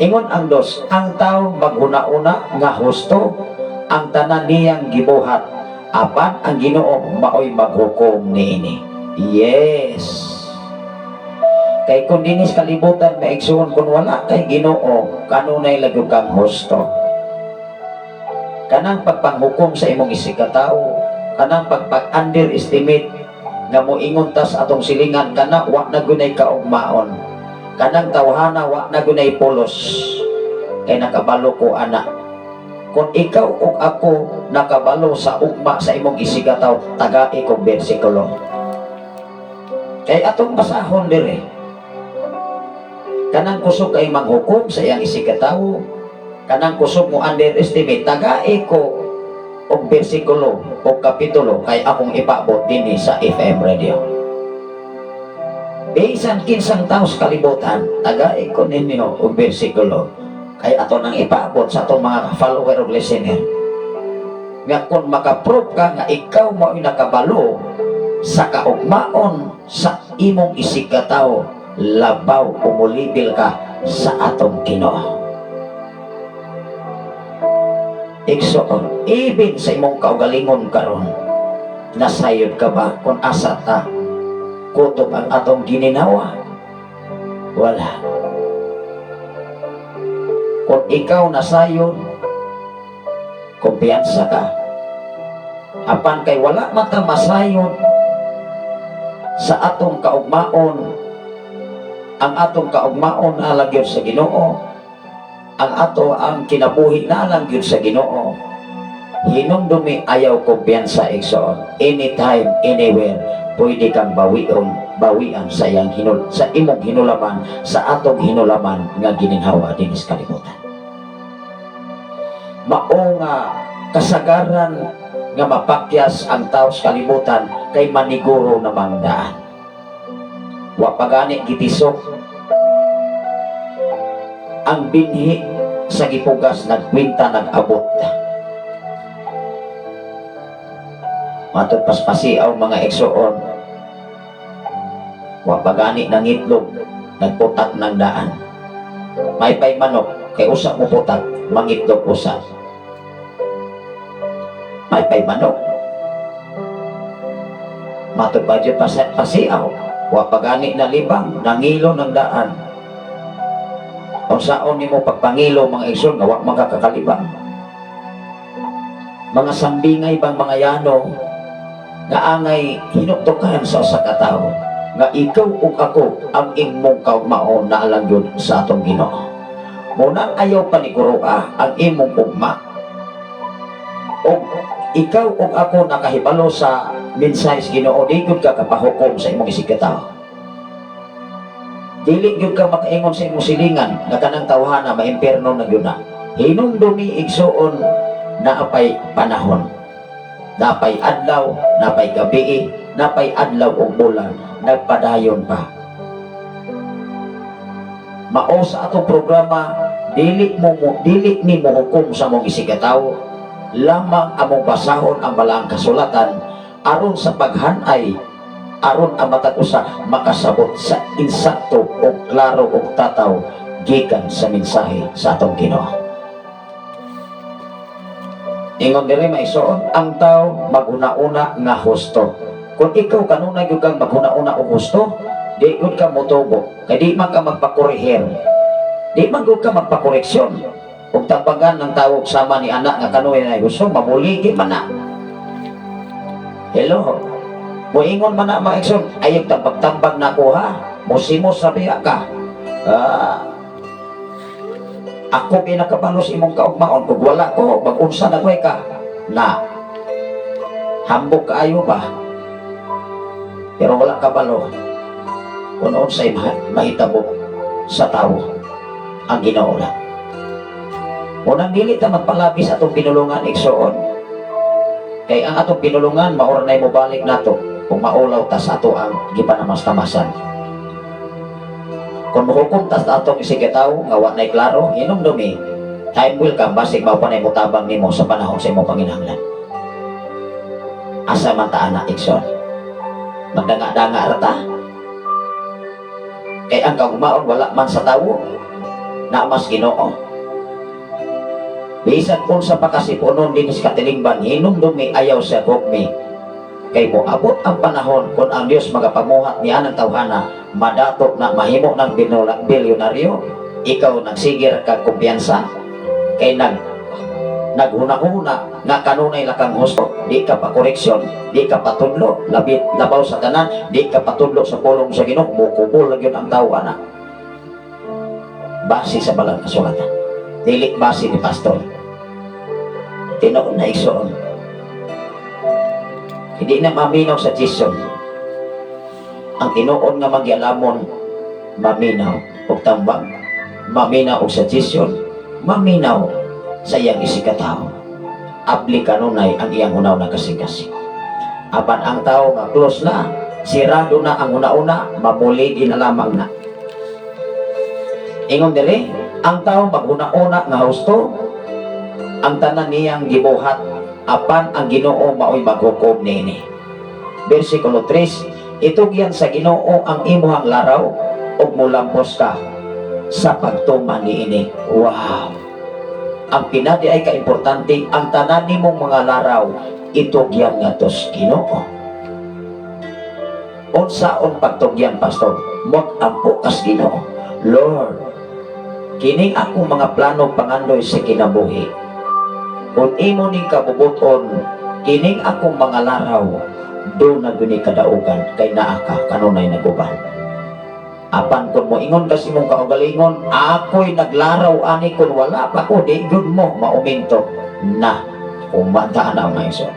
Ingon ang dos, ang tao maghuna-una nga husto ang tanan niyang gibuhat, apan ang Ginoo maoy maghukom niini. Yes. Kay kung dinis kalibutan, maigsuon, kung wala kay Ginoo, kanunay lagi kang husto. Kanang pagpanghukom sa imong isigkatawo, kanang pagpag-underestimate nga moingon tas atong silingan, kana wa na gunay kaugmaon. Kanang tawhana wa na gunay pulos. Kay nakabalo ko ana. Kung ikaw ug ako nakabalo sa ugma sa imong isigkatawo, tagai kong bersikulo. Kay atong basahon dire. Kanang kusog kay manghukom sa iyang isigkatawo, kanang kusog mo underestimate, tagai ko og bersikulo o kapitulo kay akong ipaabot dinhi sa FM radio. Bisan kinsang tao sa kalibutan, tagai ko ninyo og bersikulo kay ato nang ipaabot sa atong mga follower o listener. Nga kung makaprove ka nga ikaw mo nakabalo sa kaugmaon sa imong isigkatawo, labaw umulibil ka sa atong Ginoo. Igsoon, even sa imong kaugalingon karon, nasayod ka ba kung asa ta kutob ang atong gininawa? Wala. Kung ikaw nasayod, kumpiyansa ka. Apan kay wala man ta masayod sa atong kaugmaon, ang atong kaugmaon na gyud sa Ginoo, ang ato ang kinabuhi na lang gyud sa Ginoo. Hinumdumi, ayaw kumpiyansa, igsoon. Anytime, anywhere, pwede kang bawion, bawian sa imong hinulaman, sa atong hinulaman nga gininhawa dinis kalibutan. Mao nga kasagaran nga mapakyas ang tao sa kalibutan kay maniguro namang daan. Wa pa gani gitisok ang binhi sa gipugas, nagkwinta nag-abot. Matod paspasiaw, mga igsoon, wa pa gani nangitlog, nagputak ng daan. May pay manok, kay usa mo putak, mangitlog usa. May pay manok. Matod pa dyan pasiaw, wa pa gani nalibang, nangilo ng daan. Unsaon nimo pagpangilo, mga igsoon, nga wa man ka kakalibang? Mga sambingay bang mga yano nga angay hinuktukan sa usa ka tawo nga ikaw ug ako ang imong kaugmaon na alang yun sa atong Ginoo. Munang ayaw paniguroa ang imong ugma. Og ikaw ug ako nakahibalo sa mensahe sa Ginoo, di gyud ka kapahukom sa imong isigkatawo. Dili gyud ka makaingon sa imong silingan nga kanang tawhana maimpierno na gyud na. Hinumdumi, igsuon, naapay panahon. Napay adlaw, napay gabi, napay adlaw ug bulan, nagpadayon pa. Mao sa atong programa, dili ni mo hukom sa mong isigkatawo, lamang among basahon ang balaang kasulatan aron sa paghanay, aron ang matag usa makasabot sa insakto o klaro og tataw gikan sa mensahe sa atong Ginoo. Ingon diri, maigsoon, ang tao maghuna-una nga husto. Kung ikaw kanunay gyud kang maghuna-una og husto, di gyud ka motubo kay di man ka magpakorehir. Di man gyud ka magpakoreksyon. Ug tambagan ng tawag sama ni anak nga kanunay na gusto, mamuligi man na. Hello. Muingon man na, mga igsoon, ayaw tambag-tambag na ko ha. Musimos sa biya ka. Ah, ako pinakabalos imong kaugmaon, kung wala ko, mag-unsa na ka. Na. Hambog kaayo ba? Pero wala kabalo kung unsay mahitabo sa tawo, ang Ginoo lang. Unang dili ta magpalabi sa atong pinulungan, igsoon. Kay ang atong pinulungan mao ra nay mobalik nato kung maulaw ta sa ato ang gipanamas-tamasan. Kung mohukom ta sa atong isigkatawo nga wa nay klaro, hinumdumi, time will come, basig mao pa nay motabang nimo sa panahon sa imong panginahanglan. Asa man ta ana, igsoon? Magdanga-danga ra ta. Kay ang kaugmaon wala man sa tawo, naa mas Ginoo. Bisan kung sa pakasipunon din sa katilingban, hinumdumi, ayaw sa gugmi. Kay mo abot ang panahon kung ang Dios magapamuhat niya ng tawhana, madato na mahimo ng bilyonaryo, ikaw nagsigir kag kumpiyansa, kay naghuna-huna nga kanunay la kang husto, di ka pa koreksyon, di ka patudlo, labit labaw sa tanan, di ka patudlo sa pulong sa Ginoo, mukubol lang yun ang tao ana. Base sa balang kasulatan. Dili base ni pastor. Tinuod na, igsoon. Hindi na maminaw sa suggestion. Ang tinuod nga manggialamon, maminaw og tambag, maminaw og suggestion, maminaw sa iyang isigkatawo. Abli kanunay ang iyang hunaw na kasing-kasing. Apan ang tao nga close na, sirado na ang una-una, mamuligi na lamang na. Ingon diri, ang tao maghuna-una nga husto, ang tanan niyang gibuhat, apan ang Ginoo mao'y maghukom niini. Versikulo 3, itugyan sa Ginoo ang imuhang laraw ug mulampos ka sa pagtuman niini. Wow! Ang pinadi ay kaimportante, ang tanan nimong mga laraw itugyan ngadto sa Ginoo. Unsaon pagtugyan, pastor? Mag-ampo kas Ginoo. Lord, kining akong mga plano, pangandoy sa kinabuhi. Kung imo ning kabubuton, kining akong mga laraw, do na guni kadaugan kay naa ka kanunay naguban. Apan kung moingon ka sa imong kaugalingon, ako'y naglaraw ani, kung wala pa ko, di gud mo mauminto na. Umata na mga igsoon.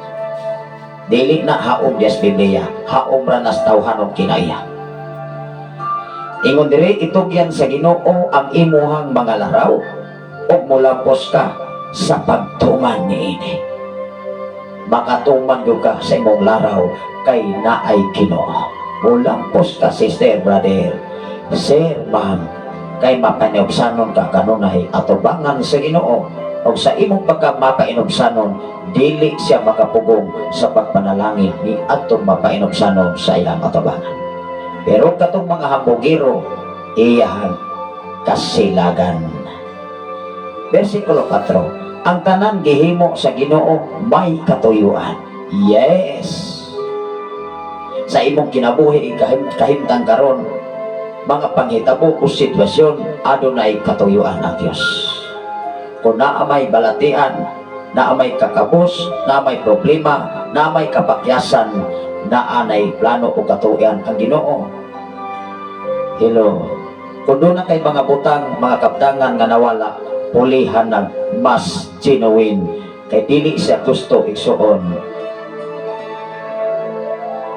Dili na haom dias Biblia, haom ra nas tawhanon kinaiya. Ingon diri, itugyan sa Ginoo ang imuhang mga laraw ug mulampos ka sa pagtuman niini. Makatuman gyud ka sa imong laraw kay naay Ginoo. Mulampos ka, sister, brother, sir, ma'am, kay mapainubsanon ka kanunay atubangan sa Ginoo ug sa imong pagka mapainubsanon, dili siya makapugong sa pagpanalangin ni adtong mapainubsanon sa iyang atubangan. Pero katong mga hambugiro, iyahang kasilagan. Versikulo 4, ang tanan gihimo sa Ginoo may katuyuan. Yes. Sa imong kinabuhi kahimtang karon, mga panghitabo o sitwasyon, adunay katuyuan ang Dios. Kung naa may balatian, naa may kakabos, naa may problema, naa may kapakyasan, naa nay plano o katuyan ang Ginoo. Hello. Kung doon na kay mga butang, mga kapdangan nga nawala, pulihan ng mas genuine. Kay dili siya gusto, igsuon,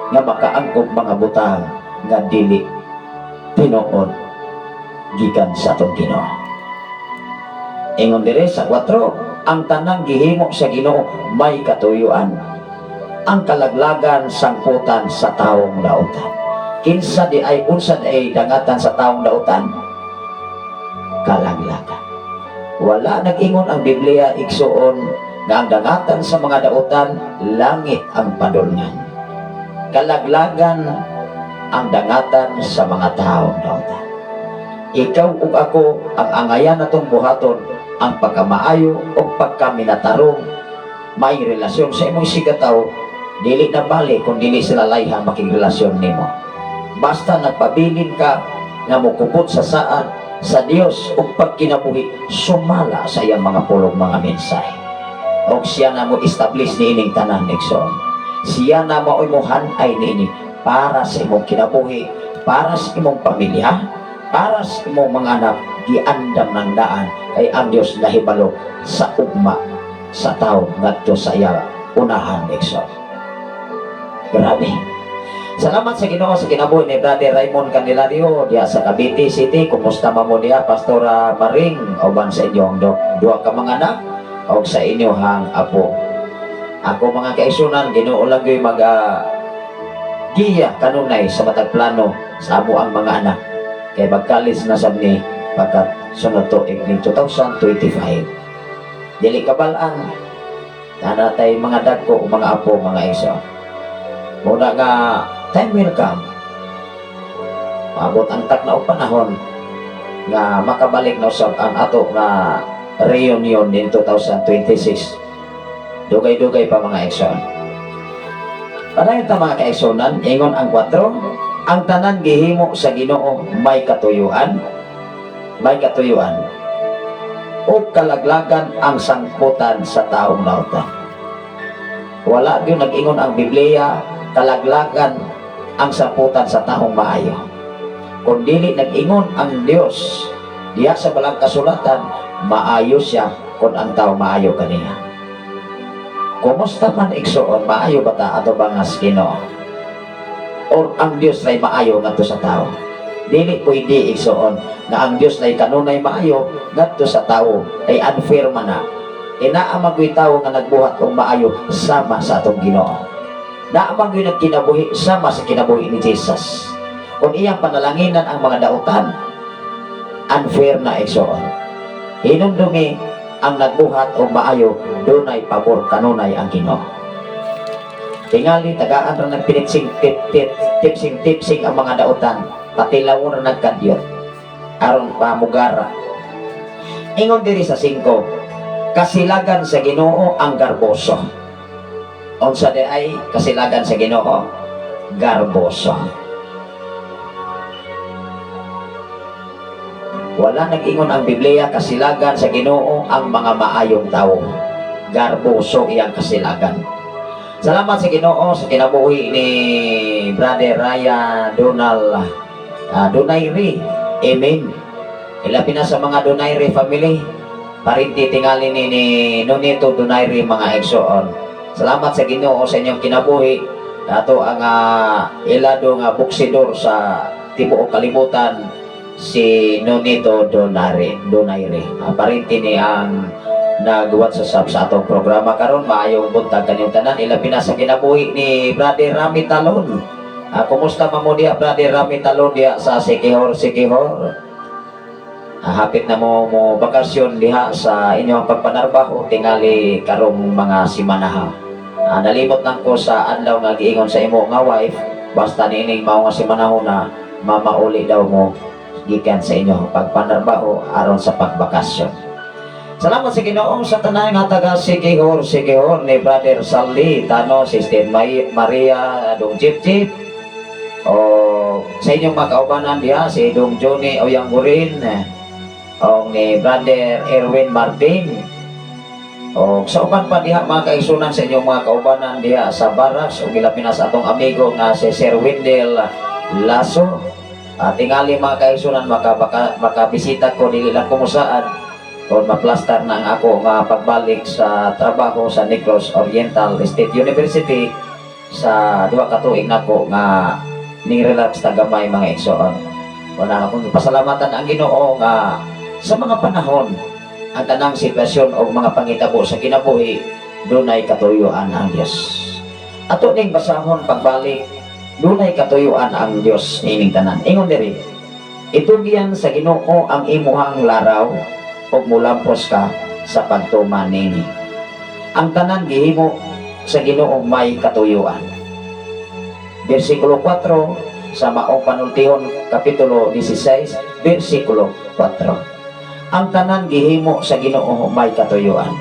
nga makaangkop mga butang nga dili tinuod gikan sa atong Ginoo. Ingon dire sa 4, ang tanang gihimo sa Ginoo may katuyuan. Ang kalaglagan sangputan sa taong dautan. Kinsa di ay, unsa di ay dangatan sa taong dautan? Kalaglagan. Wala nag-ingon ang Biblia, igsuon, nga ang dangatan sa mga dautan, langit ang padulngan. Kalaglagan ang dangatan sa mga taong dautan. Ikaw ug ako, ang angayan natong buhaton ang pagkamaayo o pagkaminatarong, may relasyon sa imong isigkatawo, dili na bali kung dili sila layha makigrelasyon nimo. Basta nagpabilin ka nga mokupot sa saad sa Dios ug pagkinabuhi sumala sa iyang mga pulong, mga mensahe. Og siya na mo establish niining tanan, igsoon. Siya na mao'y mohan-ay niini para sa imong kinabuhi, para sa imong pamilya, para sa imong mga anak, giandam ng daan kay ang Dios nahibalo sa ugma sa tao ngadto sa iya unahan, igsoon. Grabe. Salamat sa Ginoo sa kinabuhi ni Brother Raymond Candelario diha sa Cavite City. Kumusta man mo diha, Pastora Maring, uban sa inyong duha ka mga anak og sa inyong apo. Ako, mga kaigsuonan, Ginoo lang gyud mag giya kanunay sa matag plano sa amo ang mga anak. Kay mag-college na sab ni pagkat sunod tuig ning 2025. Dili kabalaan na natay mga dagko o mga apo, mga igsoon. Muna nga time will come. Maabot ang takna og panahon nga makabalik na usab ang ato nga reunion in 2026. Dugay-dugay pa, mga igsoon. Padayon ta, mga kaigsuonan, ingon ang 4, ang tanan gihimo sa Ginoo may katuyuan, may katuyuan. O kalaglagan ang sangputan sa taong nautan. Wala gyud nag-ingon ang Biblia kalaglagan ang sangputan sa taong maayo. Kung dili nag-ingon ang Dios diha sa balang kasulatan, maayo siya kung ang tao maayo kaniya. Kumusta man, igsoon, maayo ba ta ato bangas Ginoo? Or ang Dios ay maayo ngadto sa tao? Dili pwede, igsoon, nga ang Dios ay kanunay maayo ngadto sa tao, ay unfair man na. Inaa man tao nga nagbuhat og maayo sama sa atong Ginoo. Naa man gyud nagkinabuhi sama sa kinabuhi ni Jesus. Kung iyang panalanginan ang mga dautan, unfair na, igsoon. Hinumdumi ang nagbuhat og maayo, dunay pabor kanunay ang Ginoo. Tingali tagaan ra nagpinitsing tip tip tipsing tipsing ang mga dautan, patilawon ra nagkadyot aron pamugara. Ingon diri sa 5, kasilagan sa Ginoo ang garboso. Unsa di ay kasilagan sa Ginoo? Garboso. Wala nag-ingon ang Biblia kasilagan sa Ginoo ang mga maayong tao. Garboso iyang kasilagan. Salamat sa Ginoo sa kinabuhi ni Brother Raya Donald Donaire. Amen. Ilabi na sa mga Donaire family. Parinti tingali ni Nonito Donaire, mga igsoon. Salamat sa Ginoo sa inyong kinabuhi. Ato ang ilado nga boksidor sa tibuok kalibutan, si Nonito Donaire. Donaire. Parinti ni ang nagwat sa sab sa atong programa karon. Maayong buntag kaninyong tanan, ilabi na sa kinabuhi ni Brother Rami Talon. Kumusta man mo diha, Brother Rami Talon, diha sa Siquijor, Siquijor? Hapit na mo mo bakasyon diha sa inyong pagpanarbaho tingali karong mga simanaha. Nalimot lang ko sa adlaw nga giingon sa imo nga wife, basta niining mao nga simanahon na mamauli daw mo gikan sa inyo pagpanarbaho aron sa pagbakasyon. Salamat sa Ginoo sa tanan nga taga Siquijor, Siquijor, ni Brother Saldi Tano, Sister Maria, Dong Chip Chip, o sa inyong mga kaubanan diha, si Dong Johnny Oyanggurin, o ni Brother Erwin Martin, o sa uban pa diha, mga kaigsuonan, sa inyong mga kaubanan diha sa barracks, o gilabi na sa atong amigo nga si Sir Wendell Lasso. Tingali, mga kaigsuonan, makabisita ko dili lang kumusaan kung maplastar na ang ako nga pagbalik sa trabaho sa Negros Oriental State University sa 2 ka tuig nako nga ning relax ta gamay, mga igsoon. Wala akong pasalamatan ang Ginoo nga sa mga panahon ang tanang sitwasyon o mga pangitabo sa kinabuhi, dunay katuyuan ang Dios. Ato ning basahon pagbalik, dunay katuyuan ang Dios niining tanan. Ingon diri, itugyan sa Ginoo ang imuhang laraw ug mulampos ka sa pagtuman nini. Ang tanan gihimo sa Ginoo may katuyuan. Versikulo 4 sa Maong Panultihon, kapitulo 16, versikulo 4. Ang tanan gihimo sa Ginoo may katuyuan.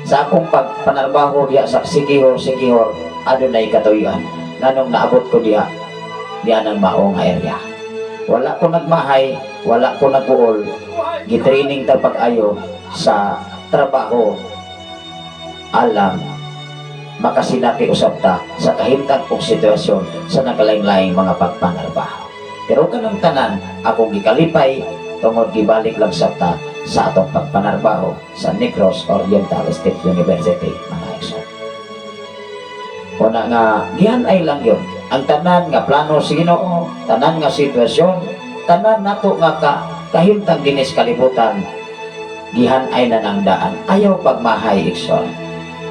Sa akong pagpanarbaho diha sa Siquijor, Siquijor, adunay katuyuan. Nganong naabot ko diha, diha ng maong area. Wala ko nagmahay, wala ko nagbuol, gitraining ta pag-ayo sa trabaho alang makasinati usab ta sa kahimtang og sitwasyon sa nagkalaing-laing mga pagpanarbaho. Pero kanang tanan, akong gikalipay tungod gibalik lang sa ta sa atong pagpanarbaho sa Negros Oriental State University, mga igsoon. Una nga gihan-ay lang yun. Ang tanan nga plano sa Ginoo, tanan nga sitwasyon, tanan nato nga kahimtang dinis kalibutan, gihan-ay na ng daan. Ayaw pagmahay, igsoon.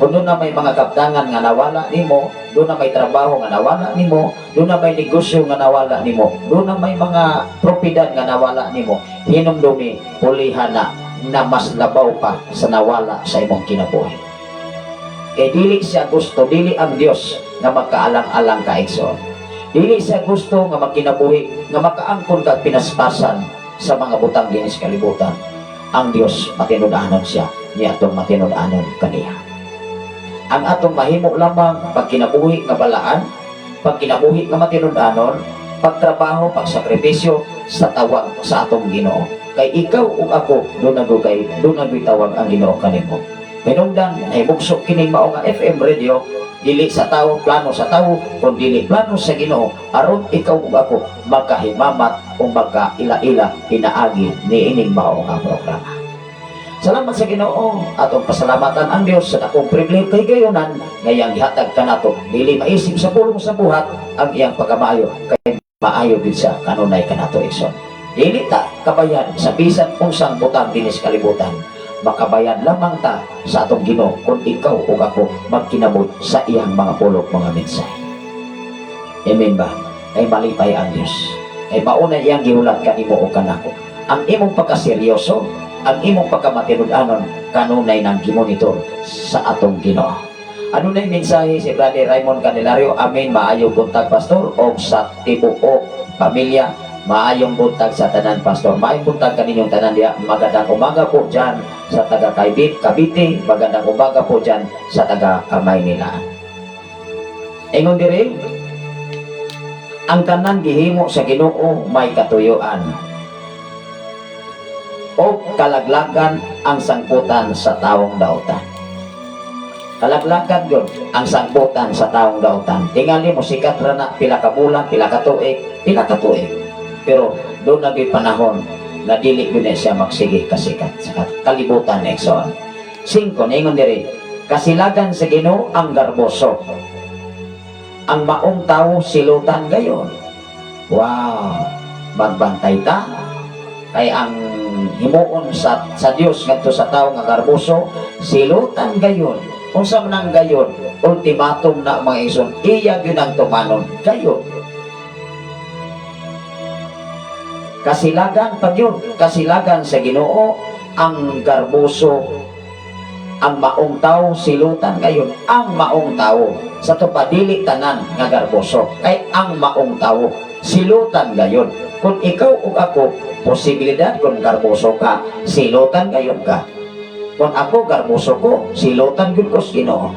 Kung duna may mga kaptangan nga nawala nimo, duna may trabaho nga nawala nimo, duna may negosyo nga nawala nimo, duna may mga propiedad nga nawala nimo, hinumdumi, pulihan na na mas labaw pa sa nawala sa imong kinabuhi. Kay dili siya gusto, dili ang Dios nga magkaalang-alang ka, igsoon. Dili siya gusto nga magkinabuhi, nga makaangkon kag pinaspasan sa mga butang dinis kalibutan. Ang Dios matinud-anon siya, niya atong matinud-anon kaniya. Ang atong mahimo lamang pagkinabuhi nga balaan, pagkinabuhi nga matinud-anon, pagtrabaho, pagsakripisyo sa tawag sa atong Ginoo. Kay ikaw ug ako duna kay duna tawag ang Ginoo kanimo. Hinungdan ay bugso kining mao nga FM radio, dili sa tawo, plano sa tawo, kun dili plano sa Ginoo aron ikaw ug ako makahimamat o makaila-ila pinaagi niining mao nga programa. Salamat sa Ginoo, atong pasalamatan ang Dios sa dakong pribilehiyo kay gayonan nga iyang gihatag kanato dili maisip sa pulong sa buhat ang iyang pagkamaayo, kay maayo gid siya kanunay kanato, igsoon. Dili ta kabayan sa bisan unsang butang dinis kalibutan. Makabayan lamang ta sa atong Ginoo kung ikaw ug ako magkinabot sa iyang mga pulong, mga mensahe. Amen ba? Kay malipay ang Dios. Kay mauna iyang gihulat kanimo o kanako. Ang imong pagkaseryoso, ang imong pagkamatinud-anon, kanunay nang gimonitor sa atong Ginoo. Ano na yung mensahe si Brother Raymond Candelario? Amen. Maayong buntag, Pastor, o sa tibuok pamilya. Maayong buntag sa tanan, Pastor. Maayong buntag kaninyong tanan diya. Magandang umaga po dyan sa taga Kaibit, Cavite. Magandang umaga po dyan sa taga Maynila. Ingon diri, ang tanan gihimo sa Ginoo may katuyuan o kalaglagan ang sangputan sa taong dautan. Kalaglagan yun ang sangputan sa taong dautan. Tingali mo sikat ra na pila ka bulan, pila ka tuig, pila ka tuig. Pero duna gyud panahon na dili gyud na siya magsige kasikat sa kalibutan, igsoon. Singko, ningon diri, kasilagan sa Ginoo ang garboso. Ang maong tao silutan gayon. Wow, magbantay ta kay ang himuon sa Dios ngadto sa tawo nga garboso, silutan gayon. Unsa man ang gayon? Ultimatum na, mga igsoon, iya gyud ang tumanon gayon. Kasilagan pag yun, kasilagan sa Ginoo ang garboso, ang maong tao silutan gayon. Ang maong tao sa tupadili tanan nga garboso, kay ang maong tao silutan gayon. Kung ikaw ug ako, posibilidad kung garboso ka, silutan gayon ka. Kung ako garboso ko, silutan gyud ko sa Ginoo.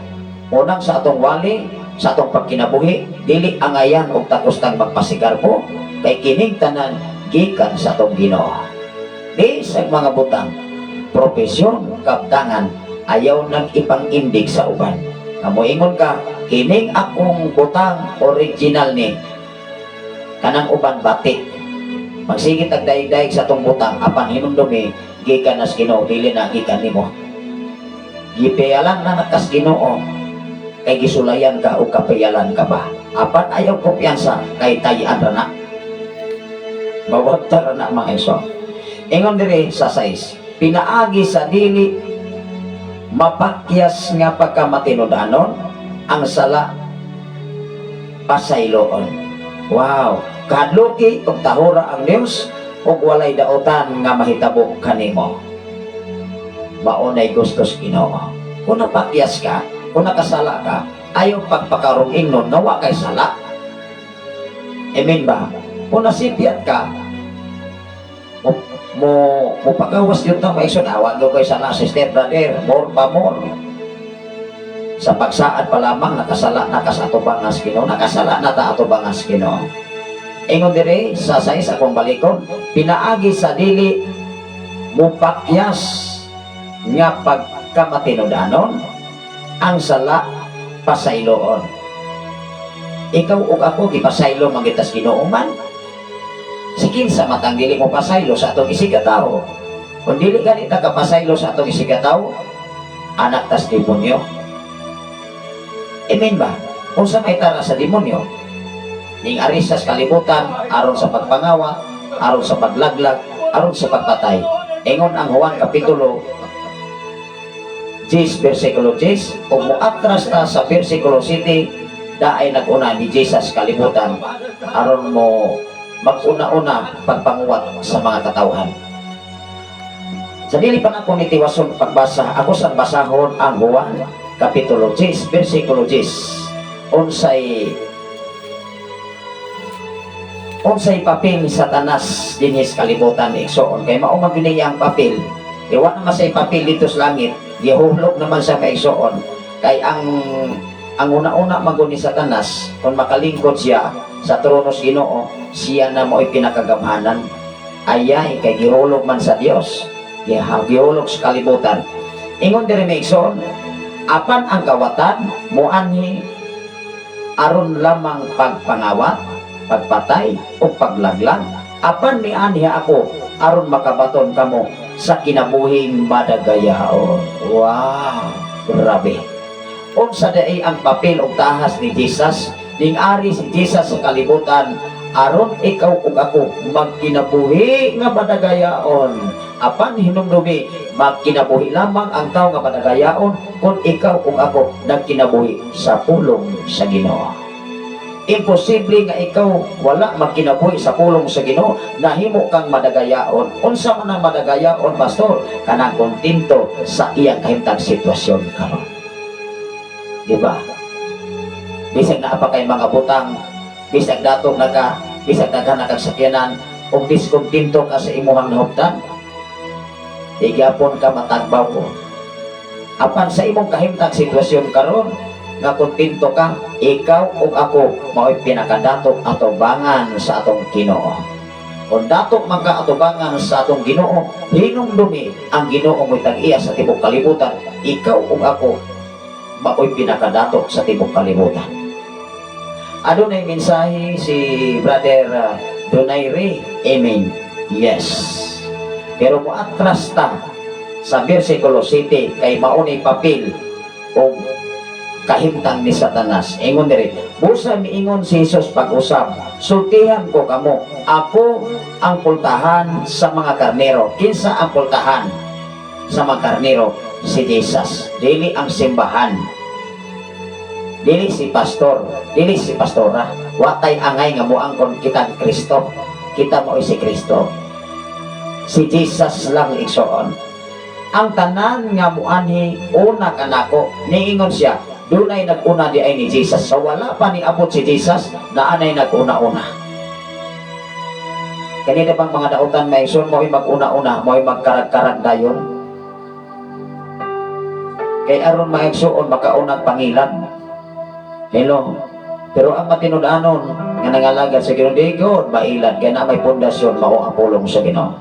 Unang sa atong wali, sa atong pagkinabuhi, dili angayan og takustang magpasigarbo, kay kining tanan gikan sa atong Ginoo. Di sa mga butang, profesyon, kaptangan, ayaw nang ipang-indig sa uban. Nga moingon ka, kining akong butang original ni, kanang uban bati. Magsige tag daig-daig sa atong butang, apan hinumdumi, gikan nas Ginoo, dili na gikan nimo. Gipiyalan na nakas Ginoo, kay gisulayan ka o kapiyalan ka ba. Apan ayaw kumpiyansa, kay tayan ra na. Mawagta ra na, mga igsoon. Ingon diri sa 6, pinaagi sa dili mapakyas nga pagkamatinud-anon ang sala pasayloon. Wow, kahadluki ug tahura ang Dios ug walay daotan nga mahitabo kanimo. Maunay gusto sa Ginoo. Kung napakyas ka, kung nakasala ka, ayaw pagpakarong ingnon nga wa kay sala. Amen ba? Kung nasipyat ka, mo pagawas yun ta maison, awa do kay sala, sister, brother, more pa more. Sa pagsaad pa lamang, nakasala na ka sa atubangas Ginoo, nakasala na ta atubangas Ginoo. Ingon dire sa 6, akong balikon, pinaagi sa dili mupakyas nga pagkamatinud-anon ang sala pasayloon. Ikaw ug ako gipasaylo man gitas Ginoo man. Si kinsa matang dili mo pasaylo sa atong isigkatawo? Kung dili gani ta kapasaylo sa atong isigkatawo, anak tas demonyo. Amen ba? Unsa may tara sa demonyo? Ning ari sa kalibutan aron sa pagpangawat, aron sa paglaglag, aron sa pagpatay. Ingon ang Juan Kapitulo 10 versikulo 10 ug moatras ta sa versikulo 7, daay nag-una ni Jesus kalibutan aron mo mag-una-una pagpanguwat sa mga katawhan. Sa dili pa nako ni tiwason pagbasa, ako sang basahon ang Juan Kapitulo 10 versikulo 10. Unsay papel ni Satanas dinhi sa kalibutan, igsoon? Kay mao man gyud ang papel. Iwa naman sa papel dito sa langit, gihuhlog naman sa kaigsoon. Kay ang una-una man gud ni Satanas, kung makalingkod siya sa trono sa Ginoo, siya na mo'y pinakagamhanan. Ayay, kay gihulog man sa Dios. Gihulog sa kalibutan. Ingon diri, mga igsoon, apan ang kawatan muanhi aron lamang pagpangawat, pagpatay o paglaglag. Apan mianhi ako aron makabaton kamo sa kinabuhing madagayaon. Wow, grabe. Unsa diay ang papel og tahas ni Jesus? Ning ari si Jesus sa kalibutan aron ikaw ug ako magkinabuhi nga madagayaon. Apan hinumdumi, magkinabuhi lamang ang tao nga madagayaon kung ikaw ug ako nagkinabuhi sa pulong sa Ginoo. Imposible nga ikaw wala magkinabuhi sa pulong sa Ginoo, nahimo kang madagayaon. Unsa man ang madagayaon, pastor? Kanang kontento sa iyang kahimtang sitwasyon karon. Di ba? Bisag naa pa kay mga butang, bisag dato na ka, bisag daghan na kag sakyanan, ug diskontento ka sa imuhang nahuptan, di gyapon ka matagbaw ko. Apan sa imong kahimtang sitwasyon karon, nga kontento ka, ikaw ug ako mao'y pinakadato atubangan sa atong Ginoo. Kung dato man ka atubangan sa atong Ginoo, hinumdumi, ang Ginoo mo'y tag-iya sa tibok kalibutan. Ikaw ug ako mao'y pinakadato sa tibok kalibutan. Adunay mensahe si Brother Donayre. Amen. Yes. Pero mo atras ta sa versikulo 7 kay mauni papel o kahimtang ni Satanas. Ingon diri, busa miingon si Jesus pag-usab, "Sultihan ko kamo, ako ang pultahan sa mga karnero." Kinsa ang pultahan sa mga karnero? Si Jesus. Dili ang simbahan. Dili si pastor, dili si pastora. Watay angay nga muangkon kita ni Kristo. Kita mo si Kristo. Si Jesus lang, igsoon. Ang tanan nga muanhi una kanako, niingon siya, dunay nag-una di ay ni Jesus. So wala pa ni abot si Jesus, naanay nag-una-una. Kanina bang mga dautan, may igsoon, mo'y mag-una-una, mo'y magkarag-karag dayon? Kay aron, mga igsoon, makaunang pangilan. Hello. Pero ang matinud-anon nga nangalagad sa Ginoo, di gud mailan kay na may pundasyon, mao ang pulong sa Ginoo.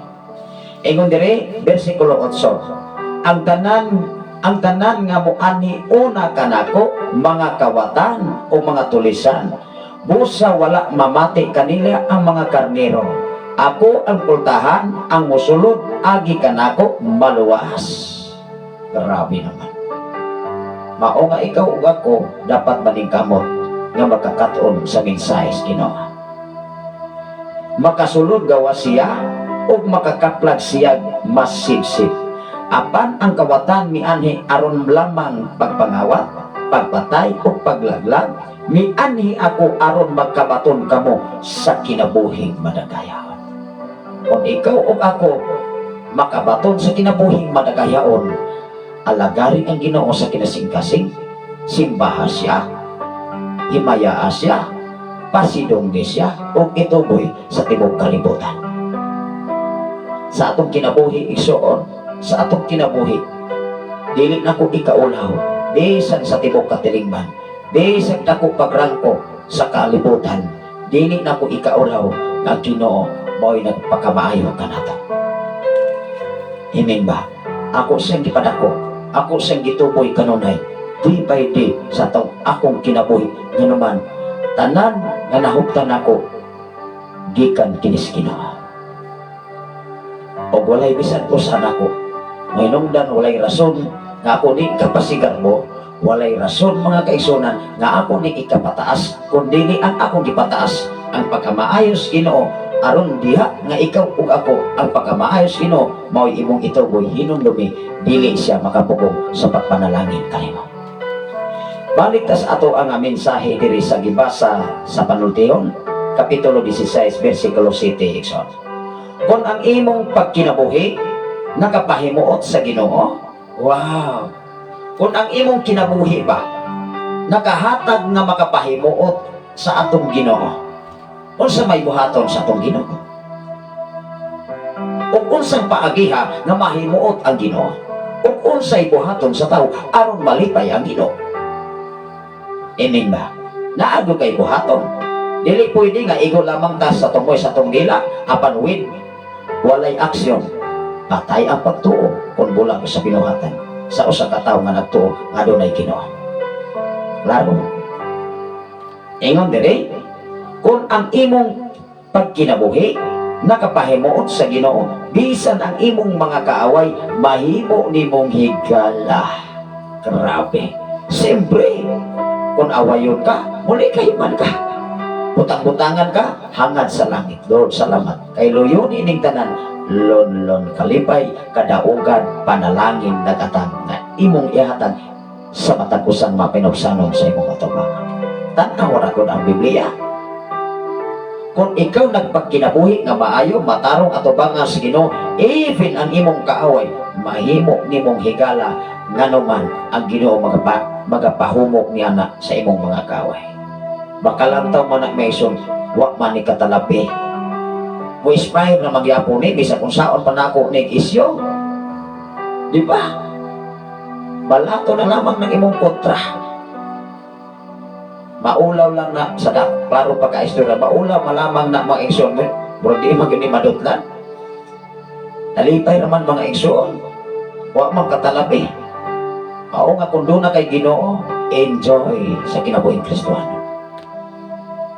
Ingon diri, bersikulo 8. Ang tanan nga muanhi una kanako mga kawatan o mga tulisan. Busa wala mamati kanila ang mga karnero. Ako ang pultahan, ang musulod agi kanako maluwas. Grabe naman. Mao nga ikaw ug ako dapat maningkamot nga makakaton sa mensahe sa Ginoo. Makasulod gawa siya ug makakaplag siya masibsib. Apan ang kawatan mianhi aron lamang pagpangawat, pagpatay ug paglaglag. Mianhi ako aron magkabaton kamo sa kinabuhing madagayaon. Kung ikaw ug ako makabaton sa kinabuhing madagayaon, alagari ang Ginoo sa kinasingkasing, simbaha siya, himayaa siya, pasidunggi siya, ug ituboy sa tibok kalibutan. Sa atong kinabuhi, igsoon, sa atong kinabuhi, dili na ko ikaulaw, bisan sa tibok katilingban, bisan dako pagrangko sa kalibutan, dili na ko ikaulaw nga Ginoo mo'y nagpakamaayo kanato. Amen ba? Ako siyang gipadako, ako siyang gituboy kanunay, day by day sa atong akong kinabuhi, nganuman tanan nga nahuptan ako gikan kinis Ginoo. Og walay bisan usa nako mahinungdan, walay rason nga ako di kapasigarbo. Walay rason, mga kaigsuonan, nga ako ni ikapataas kun dili ang akong gipataas ang pagkamaayos Ginoo, aron diha nga ikaw ug ako ang pagkamaayos Ginoo mao'y imong ituboy, hinumdumi dili siya makapugong sa pagpanalangin kanimo. Balik tas ato ang mensahe diri sa gibasa sa Panultihon, Kapitulo 16, versikulo 7, igsoon. Kung ang imong pagkinabuhi nakapahimuot sa Ginoo, wow! Kung ang imong kinabuhi ba nakahatag nga makapahimuot sa atong Ginoo, unsa may buhaton sa atong Ginoo? Ug unsang paagiha nga mahimuot ang Ginoo? Ug unsay buhaton sa tao aron malipay ang Ginoo? Amen ba? Naa gyud kay buhaton. Dili pwede nga igo lamang ta sa tungoy sa atong dila apan with walay aksyon. Patay ang pagtuo kung bulag sa binuhatan sa usa ka tawo nga nagtuo nga adunay Ginoo. Klaro. Ingon dire, kung ang imong pagkinabuhi nakapahimuot sa Ginoo, bisan ang imong mga kaaway mahimo nimong higala. Grabe. Siyempre, kung awayon ka, muli man ka. Butang-butangan ka, hangad sa langit. Lord, salamat. Kay luyon ining tanan, lonlon kalipay, kadaugan, panalangin, nagatang na imong ihatag sa matag usang mapinugsanon sa imong atubangan. Tan-aw ra gud ang Biblia. Kung ikaw nagpagkinabuhi nga maayo, matarong atubangan sa Ginoo, even ang imong kaaway, mahimo nimong higala, nganuman ang Ginoo magapahumok niya na sa imong mga kaaway. Makalantaw man ang mason, wa man ni katalabi. Mo inspire na magyapon ni bisag unsaon pa nako ning isyo. Di ba? Balato na lamang ng imong kontra. Maulaw lang na sa dak, klaro pa ka istorya, maulaw malamang na mga igsoon, murag di man gyud ni madutlan. Nalipay naman, mga igsoon. Wa man katalabi. Mao nga kung duna kay Ginoo, enjoy sa kinabuhing Kristohano.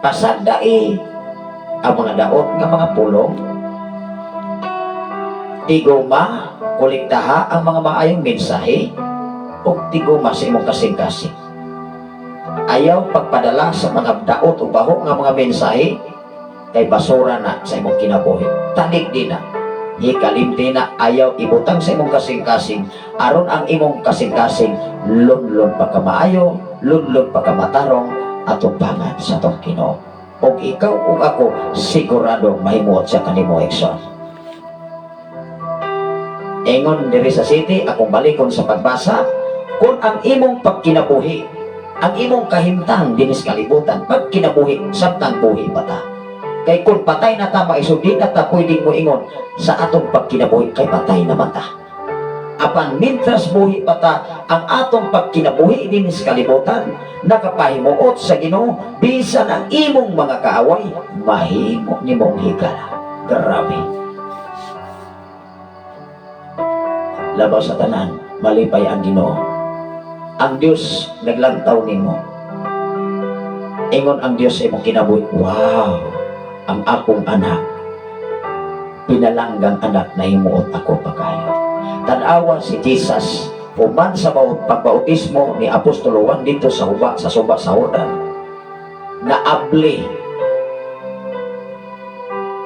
Pasagdai ang mga daot nga mga pulong. Tiguma, kolektaha ang mga maayong mensahe ug tiguma sa imong kasing-kasing. Ayaw pagpadala sa mga daot o baho nga mga mensahe kay basura na sa imong kinabuhi. Tanik di na. Hikalimti na, ayaw ibutang sa imong kasing-kasing aron ang imong kasing-kasing lunlun pagkamaayo, lunlun pagkamatarong atubangan sa atong Ginoo. Ug ikaw ug ako sigurado mahimuot siya kanimo, igsoon. Ingon diri sa 7, akong balikon sa pagbasa, kung ang imong pagkinabuhi, ang imong kahimtang dinis kalibutan, pagkinabuhi samtang buhi pa ta. Kay kung patay na ta, maiso, di na ta pwedeng moingon sa atong pagkinabuhi kay patay naman ta. Apan mintras buhi pa ta, ang atong pagkinabuhi dinis kalibutan nakapahimuot sa Ginoo, bisan ang imong mga kaaway mahimo nimong higala. Grabe. Labaw sa tanan, malipay ang Ginoo. Ang Dios naglantaw nimo. Ingon ang Dios sa imong kinabuhi, "Wow, ang akong anak, pinalanggang anak, nahimuot ako pakayo." Tanawa si Jesus human sa pagbautismo ni Apostolo Juan dito sa huba sa suba sa Jordan. Naabli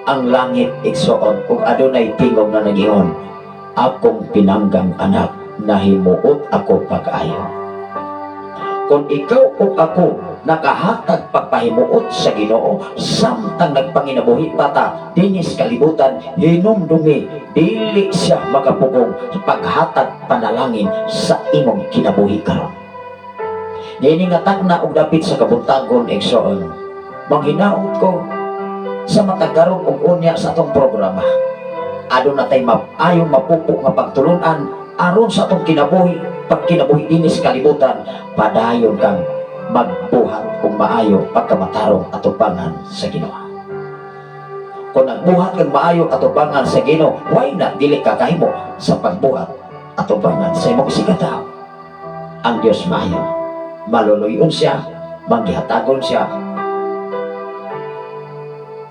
ang langit, igsoon, ug adunay tingog nga nagingon, "Akong pinanggang anak, nahimuot ako pag-ayo." Kung ikaw o ako nakahatag pagpahimuot sa Ginoo samtang nagpanginabuhi pa ta dinis kalibutan, hinumdumi dili siya makapugong sa paghatag panalangin sa imong kinabuhi karon. Niini nga tagna og dapit sa kabuntagon, igsoon, manghinaot ko sa matag karon ug unya sa atong programa aduna tay maayo mapupo nga pagtulunan aron sa atong kinabuhi, pagkinabuhi dinis kalibutan, padayon kang magbuhat og maayo pagkamatarong atubangan sa Ginoo. Kung nagbuhat kang maayo atubangan sa Ginoo, why not dili ka kahimo sa pagbuhat atubangan sa imong isigkatawo? Ang Dios maayo. Maluluyon siya, manggihatagon siya,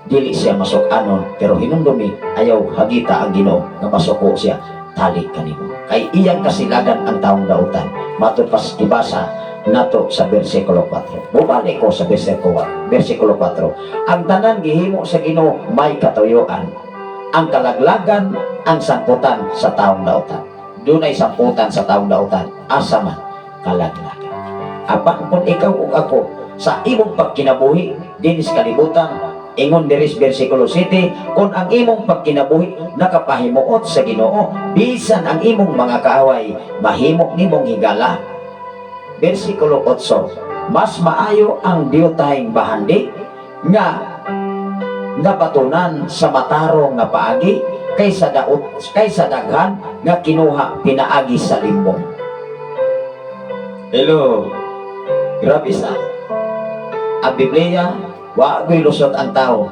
dili siya masuk-anon, pero hinumdumi ayaw hagita ang Ginoo nga masuko siya tali kanimo. Kay iyang kasilagan ang taong dautan. Matud pas gibasa nato sa versikulo 4. Mubalik ko sa versikulo 4. Ang tanan gihimo sa Ginoo may katuyuan. Ang kalaglagan, ang sangputan sa taong dautan. Dunay sangputan sa taong dautan. Asa man kalaglagan. Apan kung ikaw ug ako sa imong pagkinabuhi dinis kalibutan, ingon diri sa versikulo 7, kung ang imong pagkinabuhi nakapahimuot sa Ginoo, bisan ang imong mga kaaway mahimo nimong higala. Versikulo 8, mas maayo ang diyutahing bahandi nga nabatunan sa matarong nga paagi kaysa daot kaysa daghan nga kinuha pinaagi sa limbong. Hello. Grabe sa ang Biblia, wa goy lusot ang tao.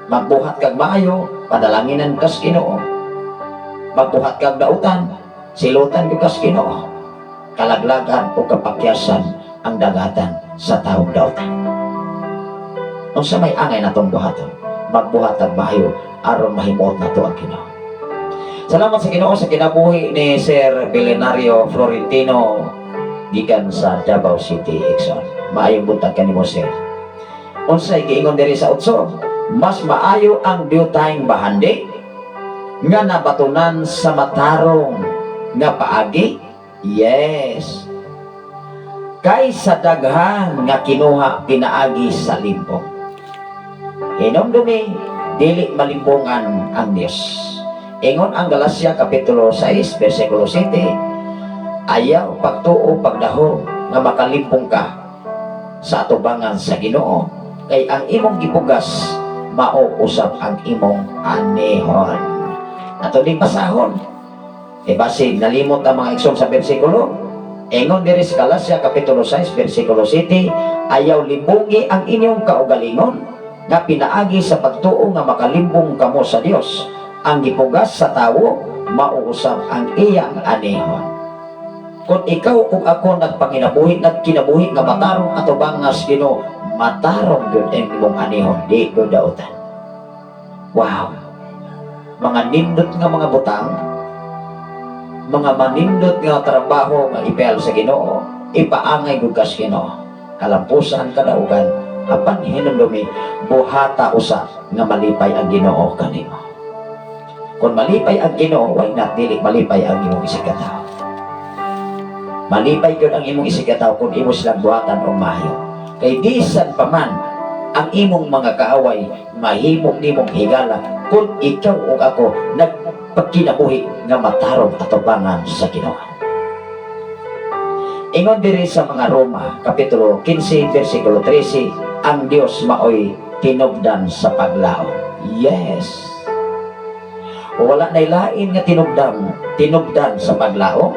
Magbuhat kag maayo, padalanginan kas Ginoo. Magbuhat kag dautan, silutan gyud kas Ginoo. Kalaglagan o kapakyasan ang dagatan sa taong dautan. Unsa may angay natong buhaton? Magbuhat ang maayo aron mahimuot nato ang Ginoo. Salamat sa Ginoo sa kinabuhi ni Sir Belenario Florentino gikan sa Davao City, Exxon. Maayong buntag kanimo, sir. Unsay giingon diri sa utso? Mas maayo ang diyutahing bahandi nga nabatunan sa matarong nga paagi. Yes. Kaysa daghan nga kinuha pinaagi sa limbong. Hinumdumi, dili malimbongan ang Dios. Ingon ang Galacia Kapitulo 6, versikulo 7, ayaw pagtuo pagdaho nga makalimbong ka sa atubangan sa Ginoo, kay ang imong gipugas mao usab ang imong anihon. Ato ding basahon. E basi nalimot ang mga igsoon sa bersikulo. Ingon diri sa Galacia Kapitulo 6 versikulo 7, ayaw limbungi ang inyong kaugalingon nga pinaagi sa pagtuo nga makalimbong kamo sa Dios. Ang gipugas sa tawo mao usab ang iyang anihon. Kung ikaw ug ako nagpanginabuhi, nagkinabuhi nga matarong atubangas Ginoo, matarong gyud ang imong anihon, di gyud dautan. Wow. Mga nindot nga mga butang, mga manindot nga trabaho nga ipel sa Ginoo, ipaangay gud kas Ginoo. Kalampusan, kadaugan, apan hinumdumi, buhata usa nga malipay ang Ginoo kanimo. Kung malipay ang Ginoo, why not dili malipay ang imong isig katawo? Malipay gyud ang imong isig katawo kung imo silang buhatan og maayo. Kay bisan pa man ang imong mga kaaway mahimo nimong higala kung ikaw ug ako nagpagkinabuhi nga matarong atubangan sa Ginoo. Ingon diri sa mga Roma, Kapitulo 15, versikulo 13, ang Dios maoy tinubdan sa paglaom. Yes. Wala na lain nga tinubdan sa paglaom.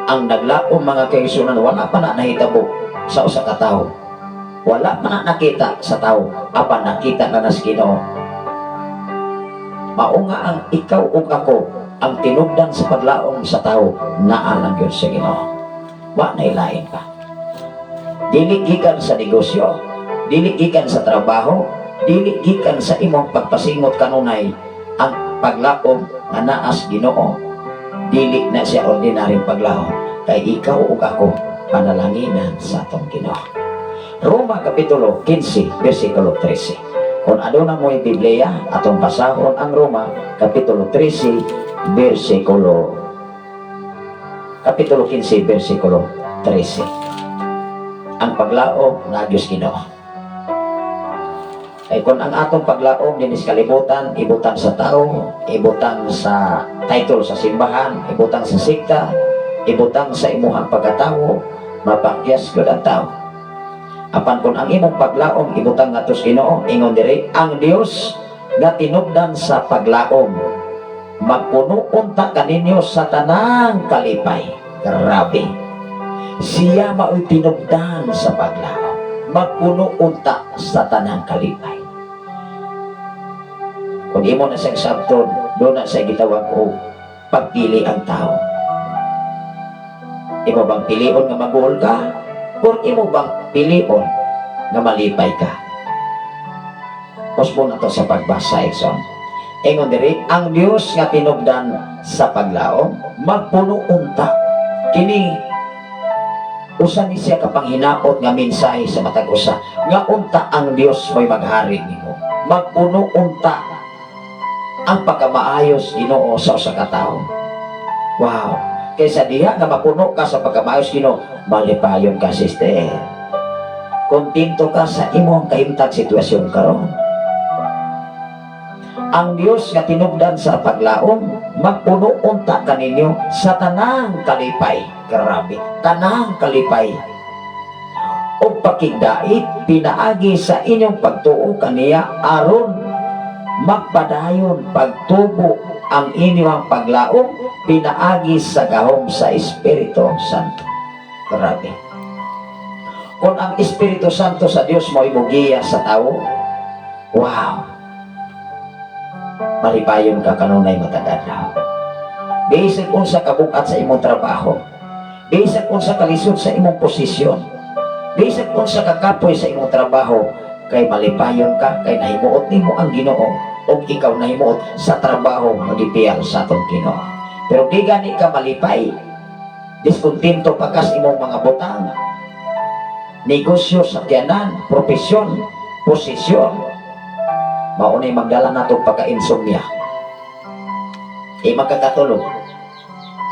Ang naglaom, mga kaigsuonan, wala pa na nahitabo sa usa ka tawo. Wala pa na nakita sa tao, apan nakita na nas Ginoo. Mao nga ang ikaw ug ako, ang tinubdan sa paglaom sa tao, naa lang gyud sa Ginoo. Wa na lain pa. Dili gikan sa negosyo, dili gikan sa trabaho, dili gikan sa imong pagpasingot kanunay ang paglaom nga naas Ginoo. Dili na siya ordinaryong paglaom kay ikaw ug ako panalanginan sa atong Ginoo. Roma Kapitulo 15 versikulo 13. Kung aduna mo'y Biblia, atong basahon ang Roma Kapitulo 13 versikulo Kapitulo 15 versikulo 13. Ang paglaom na Diyos Ginoo. Kay kung ang atong paglaom dinis kalibutan, ibutang sa tao, ibutang sa title sa simbahan, ibutang sa sikta, ibutang sa imuhang pagkatao, mapakyas gyud ang tao. Apan kung ang imong paglaom ibutang ngadto sa Ginoo, ingon diri, ang Dios nga tinubdan sa paglaom magpuno unta kaninyo sa tanang kalipay. Grabe. Siya mao'y tinubdan sa paglaom. Magpuno unta sa tanang kalipay. Kung imo na siyang sabton, doon na siya gitawag og pagpili ang tao. Imo bang pilion nga maguol ka? Or imo bang pilion nga malipay ka? Usbon na to sa pagbasa, igsoon. Ingon diri, ang Dios nga tinubdan sa paglaom, magpuno unta Kini usa ni siya kapanghinaot nga mensahe sa matag usa nga unta ang Dios mo'y maghari nimo. Magpuno unta ang pagkamaayos Ginoo sa usa ka tawo. Wow. Kaysa diha nga mapuno ka sa pagkamaayos Ginoo, malipayon ka, sister. Kontento ka sa imong kahimtang sitwasyon karon. Ang Dios nga tinubdan sa paglaom, magpuno unta kaninyo sa tanang kalipay. Grabe, tanang kalipay o pakigdait pinaagi sa inyong pagtuo kaniya, aron magpadayon pagtubo ang inyong paglaom pinaagi sa gahom sa Espiritu Santo. Grabe. Kung ang Espiritu Santo sa Dios mo imugiya sa tao, wow, malipayon ka kanunay matag adlaw. Bisag unsa kabugat sa imong trabaho, bisag unsa kalisod sa imong posisyon, bisag unsa kakapoy sa imong trabaho, kay malipayon ka kay nahimuot nimo ang Ginoo ug ikaw nahimuot sa trabaho magipiyal sa atong Ginoo. Pero di gani ka malipay, diskontento pa ka sa imong mga butang, negosyo, sakyanan, propesyon, posisyon, maunay magdala nato pagka-insomnia. Eh magkakatulog.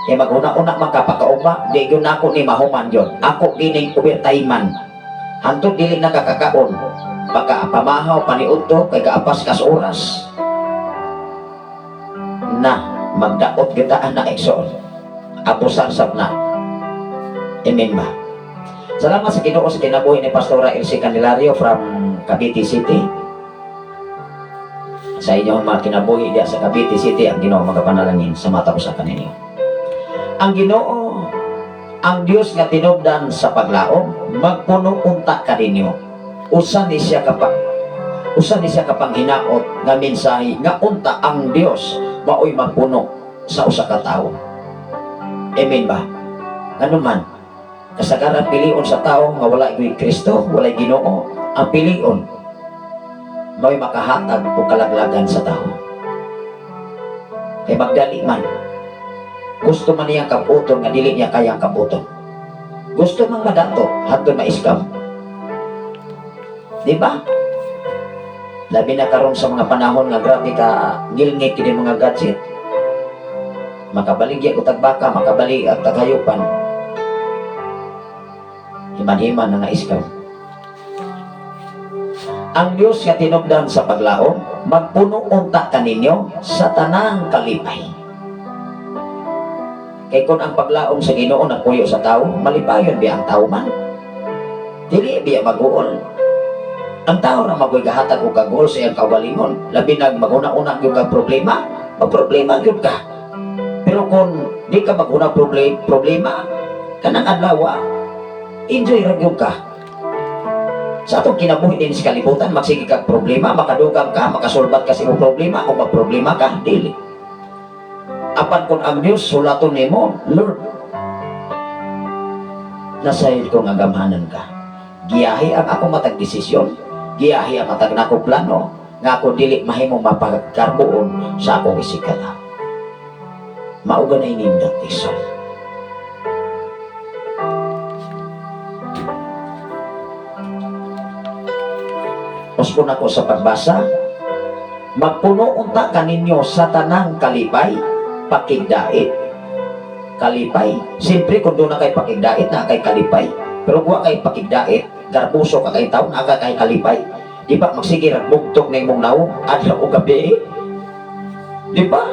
Eh maghuna-una man ka pagkaugma, di gyud nako ni mahuman yon. Ako gining overtime. Hantod dili na kakakaon. Pagka pamahaw paniudto kay kaapas kas oras. Na magdaot kita ana, igsoon. Abusar sab na. Amen ba? Salamat sa Ginoo sa kinabuhi ni Pastora Elsie Candelario from Cavite City. Sa inyong mga kinabuhi diya sa Cavite City, ang Ginoo magapanalangin sa mata ko sa kaninyo. Ang Ginoo, ang Dios nga tinubdan sa paglaom, magpuno unta kaninyo. Usa ni siya kapanghinaot nga mensahe nga unta ang Dios maoy magpuno sa usa ka tawo. Amen ba? Ngano man, kasagaran pilion sa tao nga wala gyud Kristo, walay Ginoo, ang pilion mao'y makahatag og kalaglagan sa tao. Kay magdali man. Gusto man niyang kaputon nga dili niya kayang kaputon. Gusto mang madato, hantod ma-scam. Di ba? Labi na karon sa mga panahon nga grabe ka ngilngig kini mga gadget. Makabaligya og tagbaka, makabalig ang taghayupan. Himan-himan na na-scam. Ang Dios nga tinubdan sa paglaom, magpuno unta kaninyo sa tanang kalipay. Kay kung ang paglaom sa Ginoo nagpuyo sa tao, malipayon biya ang tao man. Dili biya mag-uol. Ang tao ra magoy gahatag og kaguol sa iyang kaugalingon, labi nag maghuna-una gyud kag problema, magproblema gyud ka. Pero kung di ka maghuna problema, kanang adlaw, enjoy ra gyud ka. Sa atong kinabuhi din sa kalibutan, magsige kag problema, makadugang ka, makasulbat ka sa imong problema, o magproblema ka, dili. Apan kung ang Diyos sulaton nimo, "Lord, nasayod ko nga gamhanan ka. Giyahi ang ako matag desisyon, giyahi ang matag nako plano, nga ako dili mahimong mapagkarbuon sa akong isigkatawo." Mao ganay nindot, igsoon. Uspon ako sa pagbasa, magpuno unta kaninyo sa tanang kalipay, pakigdait. Kalipay. Siyempre, kung doon na kay pakigdait, na kay kalipay. Pero kung kay pakigdait, garbuso ka kay taon, na kay kalipay. Di ba, magsige ra bugtok na imong nawong, adlaw o gabi. Di ba?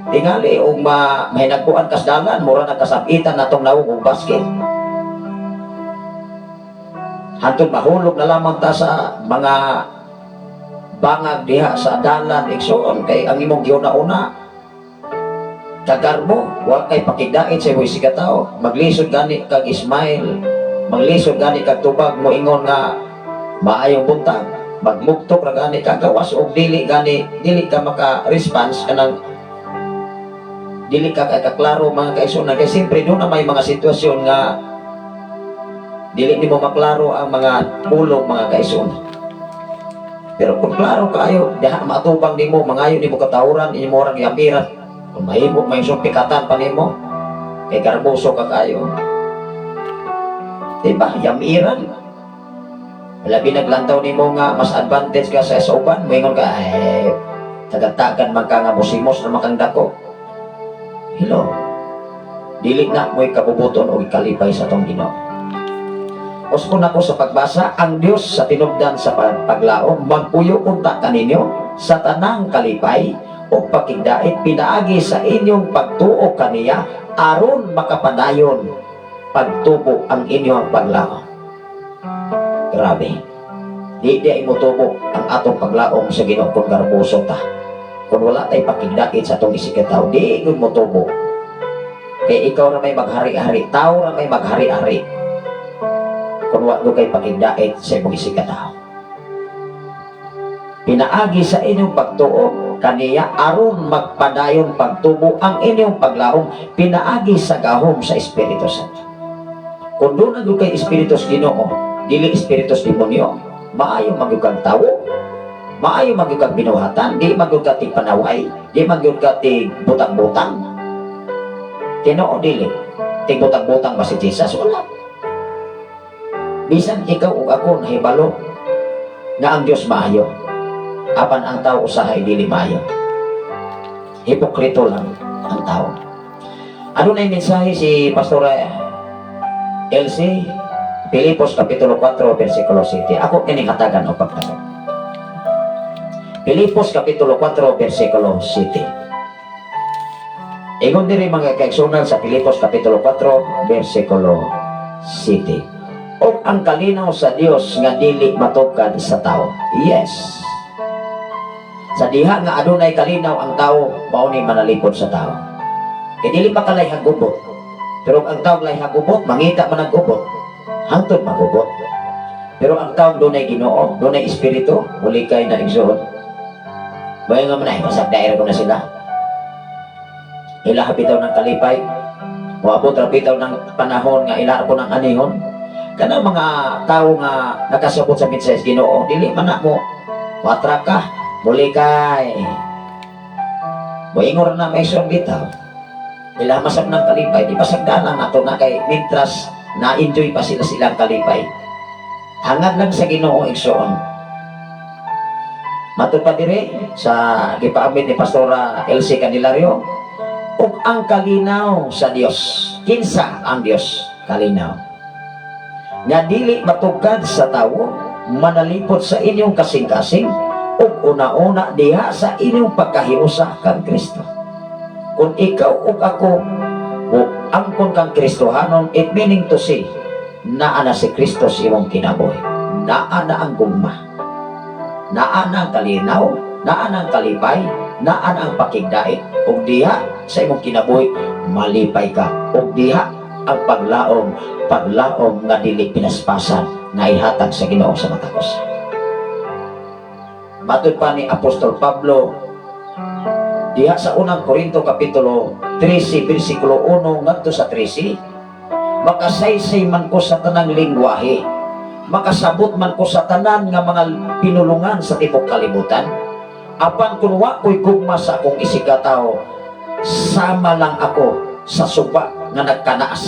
Tingali, og mahinagkuan kasdalan, mura na kasapitan na tong nawong og basket. Hantod mahulog na lamang ta sa mga bangag diha sa dalan, igsoon, kay ang imong giuna-una kagarbo, wa kay pakigdait sa imong isigkatawo. Maglisod gani kag smile, maglisod gani kag tubag mo ingon nga maayong buntag, magmugtok ra gani ka gawas og dili gani dili ka maka-response kanang dili ka kaklaro, mga kaigsuonan, kay siyempre doon na may mga sitwasyon nga dili nimo maklaro ang mga pulong, mga kaigsuonan. Pero kung klaro kaayo, diha maatubang nimo, mangayo nimo katawran, imo orang yapiran. Kung mahimo, may pikatan pa nimo. Kay garboso ka kayo. Diba? Yamiran. Labi naglantaw nimo nga mas advantage ka sa uban, moingon ka, "Eh, tagatagan man ka nga musimos na makang dako." Hello. Dili na mo'y kabubuton o kalipay sa atong Ginoo. Uspon ako sa pagbasa, ang Dios sa tinubdan sa paglaom, magpuyo unta kaninyo sa tanang kalipay o pakigdait pinaagi sa inyong pagtuo kaniya aron makapadayon pagtubo ang inyong paglaom. Grabe. Di di ay motubo ang atong paglaom sa Ginoo kung garboso ta. Kung wala tay pakigdait sa atong isigkatawo, di gud motubo. Kay ikaw ra may maghari-hari, tao ra may maghari-hari. Kung wa kay pakigdait sa imong isigkatawo. Pinaagi sa inyong pagtuo kaniya aron magpadayon pagtubo ang inyong paglaom pinaagi sa gahom sa Espiritu Santo. Kung duna gyud kay Espiritu sa Ginoo, dili espiritu sa demonyo, maayo man gyud kang tawo, maayo man gyud kang binuhatan, di man gyud ka tig panaway, di man gyud ka tig butang-butang. Tinuod dili. Tig butang-butang ba si Jesus? Wala. Bisan ikaw ug ako nahibalo nga ang Dios maayo. Apan ang tao usahay dili maayo. Hipokrito lang ang tao. Ano na yung mensahe si Pastora LC? Pilipos Kapitulo 4, versikulo 7. Ako kining hatagan o pagtagal. Pilipos Kapitulo 4, versikulo 7. Ingon diri, mga kaigsunan, sa Pilipos Kapitulo 4, versikulo 7. Og ang kalinaw sa Dios nga dili matugkad sa tao. Yes. Sa diha nga adunay kalinaw ang tao, mao ni manalipod sa tao. Kay dili pa kalay hagubot. Pero ang tao lay hagubot, mangita man ang gubot. Hangtod magubot. Pero ang tao dunay Ginoo, dunay Espiritu, muli kay na, igsoon. Bayo nga man ay basag daira ko na sila. Ila bitaw ng kalipay. Moabot ra bitaw ng panahon nga ila po ng anihon. Kanang mga tao nga nakasabot sa mensahe sa Ginoo, dili man na mo matraka, muli kay. Moingon na may isang bitaw. Ila masag ng kalipay, di pasagdanan nato na kay mintras na-enjoy pa sila silang kalipay. Hangad lang sa Ginoo, igsoon. Matud pa dire sa gipaamit ni Pastora LC Candelario, ug ang kalinaw sa Dios. Kinsa ang Dios? Kalinaw. Nga dili matugkad sa tawo, manalipot sa inyong kasing-kasing ug una-una diha sa inyong pagkahiusa kang Kristo. Kung ikaw ug ako o angkon kang Kristohanon, it meaning to say, naa na si Kristo sa imong kinabuhi. Naa na ang gugma. Naa na ang kalinaw, naa na ang kalipay, naa na ang pakigdait. Ug diha sa imong kinabuhi, malipay ka. Ug diha ang paglaom, paglaom nga dili pinaspasan nga ihatag sa Ginoo sa matag usa. Matud pa ni Apostol Pablo diha sa Unang Korinto kapitulo 13 bersikulo 1 ngadto sa 13, "Makasaysay man ko sa tanang lingwahe, makasabot man ko sa tanan nga mga pinulungan sa tibok kalibutan, apan kun wa ko'y gugma sa akong isigkatawo, sama lang ako sa suba nga nagkanaas,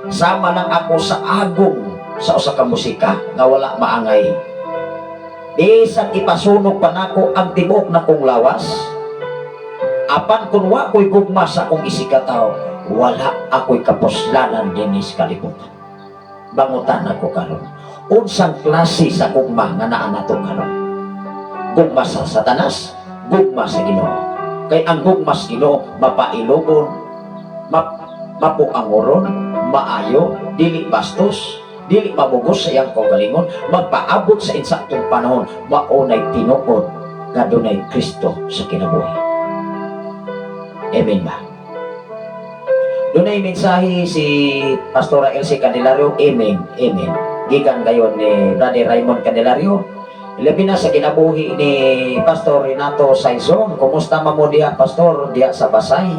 sama lang ako sa agong sa usa ka musika nga wala maangay. Bisan ipasunog pa nako ang tibuok nakong lawas, apan kun wa ko'y gugma sa akong isigkatawo, wala ako'y kapuslanan dinhi sa kalibutan." Bangutan ako karon, unsang klase sa gugma nga naa nato karon? Gugma sa Satanas, gugma sa Ginoo? Kay ang gugma sa Ginoo mapailogon, mapuangoron, maayo, dili bastos, dili mabugos sa iyang kaugalingon, magpaabot sa insaktong panahon. Maunay tinuod nga dunay Kristo sa kinabuhi. Amen ba? Dunay mensahe si Pastora Elsie Candelario. Amen. Amen. Gikan gayon ni Brother Raymond Candelario. Labi na sa kinabuhi ni Pastor Renato Saizon. Kumusta man mo diha, Pastor, diha sa Basay?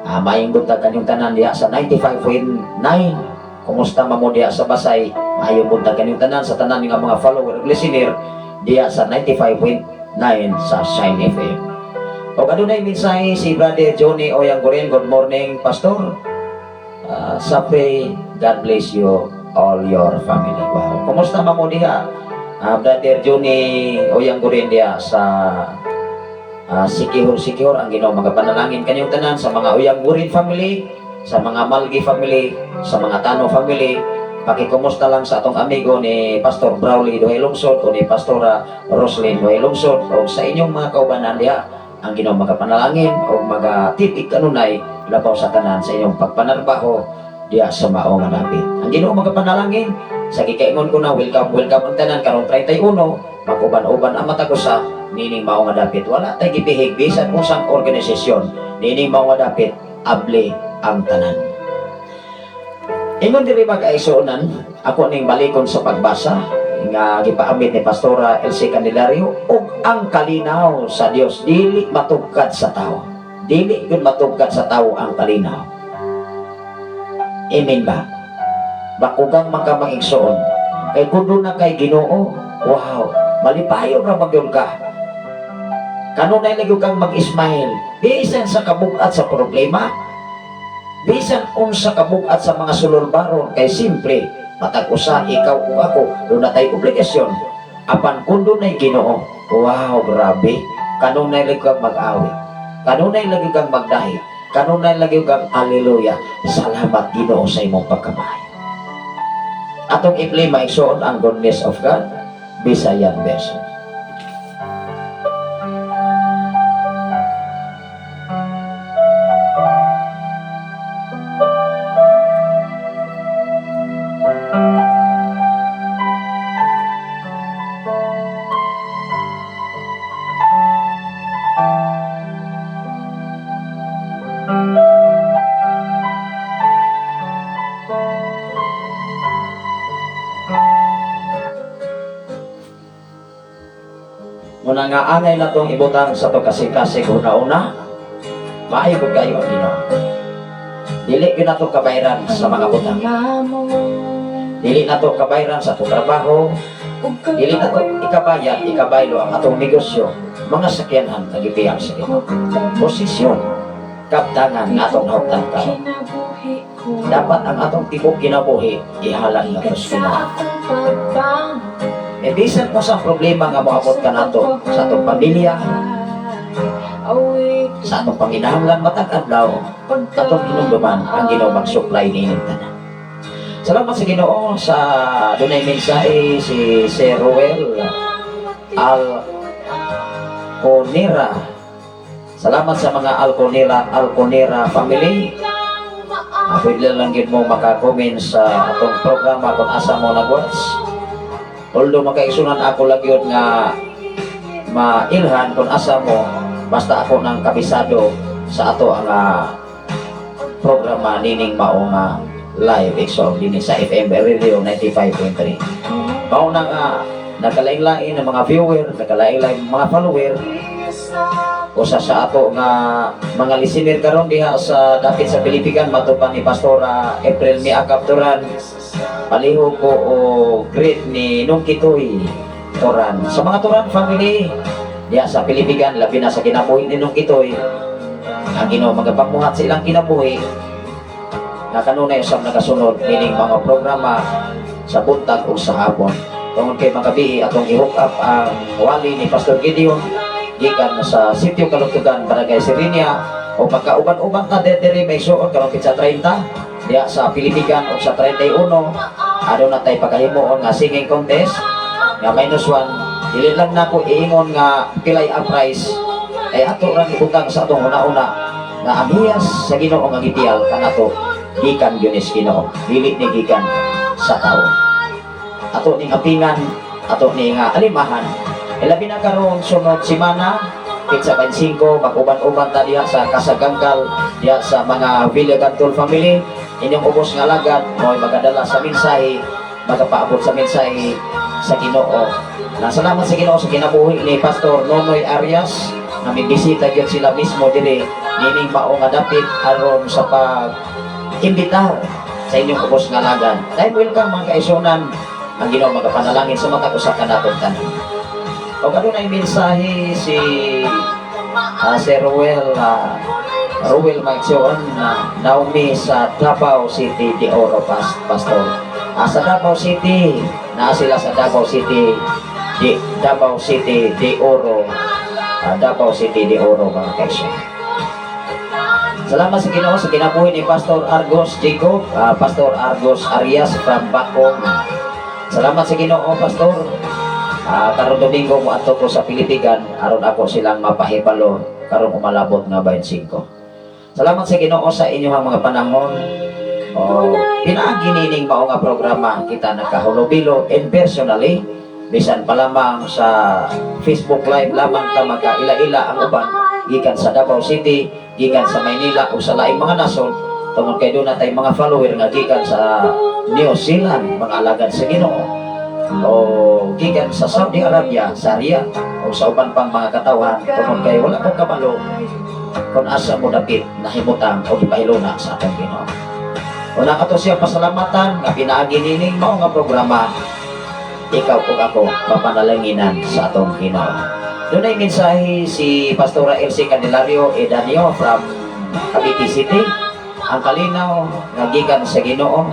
Ah, maayong buntag kanyong tanan diha sa 95.9. Kumusta man mo diha sa Basay? Maayong buntag kanyong tanan sa tanan nga mga follower ug listener diha sa 95.9 sa Shine FM. O adunay mensahe si Brother Johnny Oyang Gurin. Good morning, Pastor. Sape, God bless you all your family. Wow. Kumusta man mo diha? Brother Johnny Oyang Gurin diha sa Sikihor Sikihor, ang Ginoo magapanalangin kanyong tanan sa mga Oyang Gurin family, sa mga Malgi family, sa mga Tano family. Pakikumusta lang sa atong amigo ni Pastor Brawley Duhay Lungsod o ni Pastora Roslyn Duhay Lungsod o sa inyong mga kaubanan diha. Ang Ginoo magapanalangin o magatipig kanunay labaw sa tanan sa inyong pagpanarbaho diha sa mao nga dapit. Ang Ginoo magapanalangin sa gikaingon ko na welcome, welcome ang tanan karong 31, mag-uban-uban ang matag usa nining mao nga dapit. Wala tay gibihig bisan unsang organisasyon nining mao nga dapit, able ang tanan. Ingon diri, mga kaigsuonan, ako ning balikon sa pagbasa nga gipaambit ni Pastora Elsie Candelario, ug ang kalinaw sa Dios dili matugkad sa tao. Dili gyud matugkad sa tao ang kalinaw. Amen ba? Bakugang man ka, mga igsoon. Kay kung na kay Ginoo, wow, malipayon ra magyud ka. Kanunay lagi kang mag-smile. Bisan sa kabugat sa problema, bisan unsa kabugat sa mga sululbaron, kay simple, matag usa, ikaw ug ako, duna tay obligasyon. Apan kung dunay Ginoo, wow, grabe. Kanunay lagi kang mag-awit. Kanunay lagi kang magdahi. Kanunay lagi kang hallelujah. Salamat, Ginoo, sa imong pagkamaayo. Atong i-play, maigsoon, ang Goodness of God, Visayan version. Muna nga angay na itong ibutang sa to kasing-kasing una-una, maayo pud kayo ang Ginoo. Dili gyud nato kabayran sa mga butang. Dili nato kabayran sa atong trabaho, dili nato ikabayad, ikabaylo ang atong negosyo, mga sakyanan nga gipiyang sa Ginoo. Posisyon, kaptangan nga atong nahuptan karon. Dapat ang atong tibok kinabuhi ihalad nato sa Ginoo. E bisan mo sa problema nga moabot ka nato sa atong pamilya, sa atong panginahanglan matag adlaw, atong hinumduman ang Ginoo mag-supply nining tanan. Salamat sa Ginoo sa dunay mensahe si Sir Ruel Alconera. Salamat sa mga Alconera Alconera family. Pwede lang gyud mo maka-comment sa atong programa kung asa mo nag-watch. Although, makaigsunan, ako lang yun nga mailhan kung asa mo, basta ako nang kabisado sa ato ang programa nining mao nga live, igsoon, dinhi sa FM Radio 95.3. Mao na nga nagkalain-lain ng mga viewer, nagkalain-lain ng mga follower. Usa sa ato nga mga listener karon diha sa dapit sa Pilipigan matupan ni Pastora April Miakap Turan. Palihog ko o greet ni Nung Kitoy Turan. Sa mga Turan family diha sa Pilipigan, labi na sa kinabuhi ni Nung Kitoy, ang Ginoo magapamuhat sa ilang kinabuhi nga kanunay usab nagasunod nining mga programa sa buntag ug sa hapon. Tungod kay magabi atong i-hook up ang wali ni Pastor Gideon gikan sa Sitio Kalugtugan, Barangay Sirinia, o pagkauban-uban ta diri, may suot karon pitsa 30 diha sa Pilipigan o sa 31, aduna tay pagahimuon nga singing contest nga minus one. Dili lang nako iingon nga pilay ang prize, ay ato rang ibutang sa atong una-una nga ang hiyas sa Ginoo nga gitiyal kanato gikan gyud ni Ginoo, dili ni gikan sa tao. Ato ning apingan, ato ning alimahan. Ilabi na karon sunod semana pitsa 25, mag-uban-uban ta diha sa Kasaganggal, diha sa mga Villagantol family. Inyong ubos nga alagad mo'y magadala sa mensahe, magapaabot sa mensahe sa Ginoo. Na salamat sa Ginoo sa kinabuhi ni Pastor Nonoy Arias na may bisita gyud sila mismo diri nining mao nga dapit aron sa pag imbitar sa inyong ubos nga alagad. Dahil welcome, mga kaigsuonan, ang Ginoo magapanalangin sa matag usa kanatong tanan. O adunay mensahe si Sir Ruel. Ruel Magsion na Naomi sa Davao City de Oro, Pastor. Sa Davao City, naa sila sa Davao City de Davao City de Oro. Davao City de Oro, mga kaigsoon. Salamat sa Ginoo sa kinabuhi ni Pastor Argos Jacob, Pastor Argos Arias from Bacong. Salamat sa Ginoo, Pastor. Karon Domingo moadto ko sa Pilipigan aron ako silang mapahibalo karong umalabot nga 25. Salamat sa Ginoo sa inyong mga panahon. O pinaagi nining mao nga programa kita nagkahulubilo and personally, bisan pa lamang sa Facebook Live lamang ta magkaila-ila ang uban gikan sa Davao City, gikan sa Maynila o sa laing mga nasod, tungod kay duna tay mga follower nga gikan sa New Zealand, mga alagad sa Ginoo, o gikan sa Saudi Arabia, sa Riyadh o sa uban pang mga katawhan, tungod kay wala kong kabalo kung asa mo dapit nahimutang o gipahiluna sa atong Ginoo. Una kato siya pasalamatan nga pinaagi nining mao nga programa ikaw ug ako mapanalanginan sa atong Ginoo. Dunay mensahe si Pastora Elsie Candelario Edanio from Cavite City. Ang kalinaw nga gikan sa Ginoo,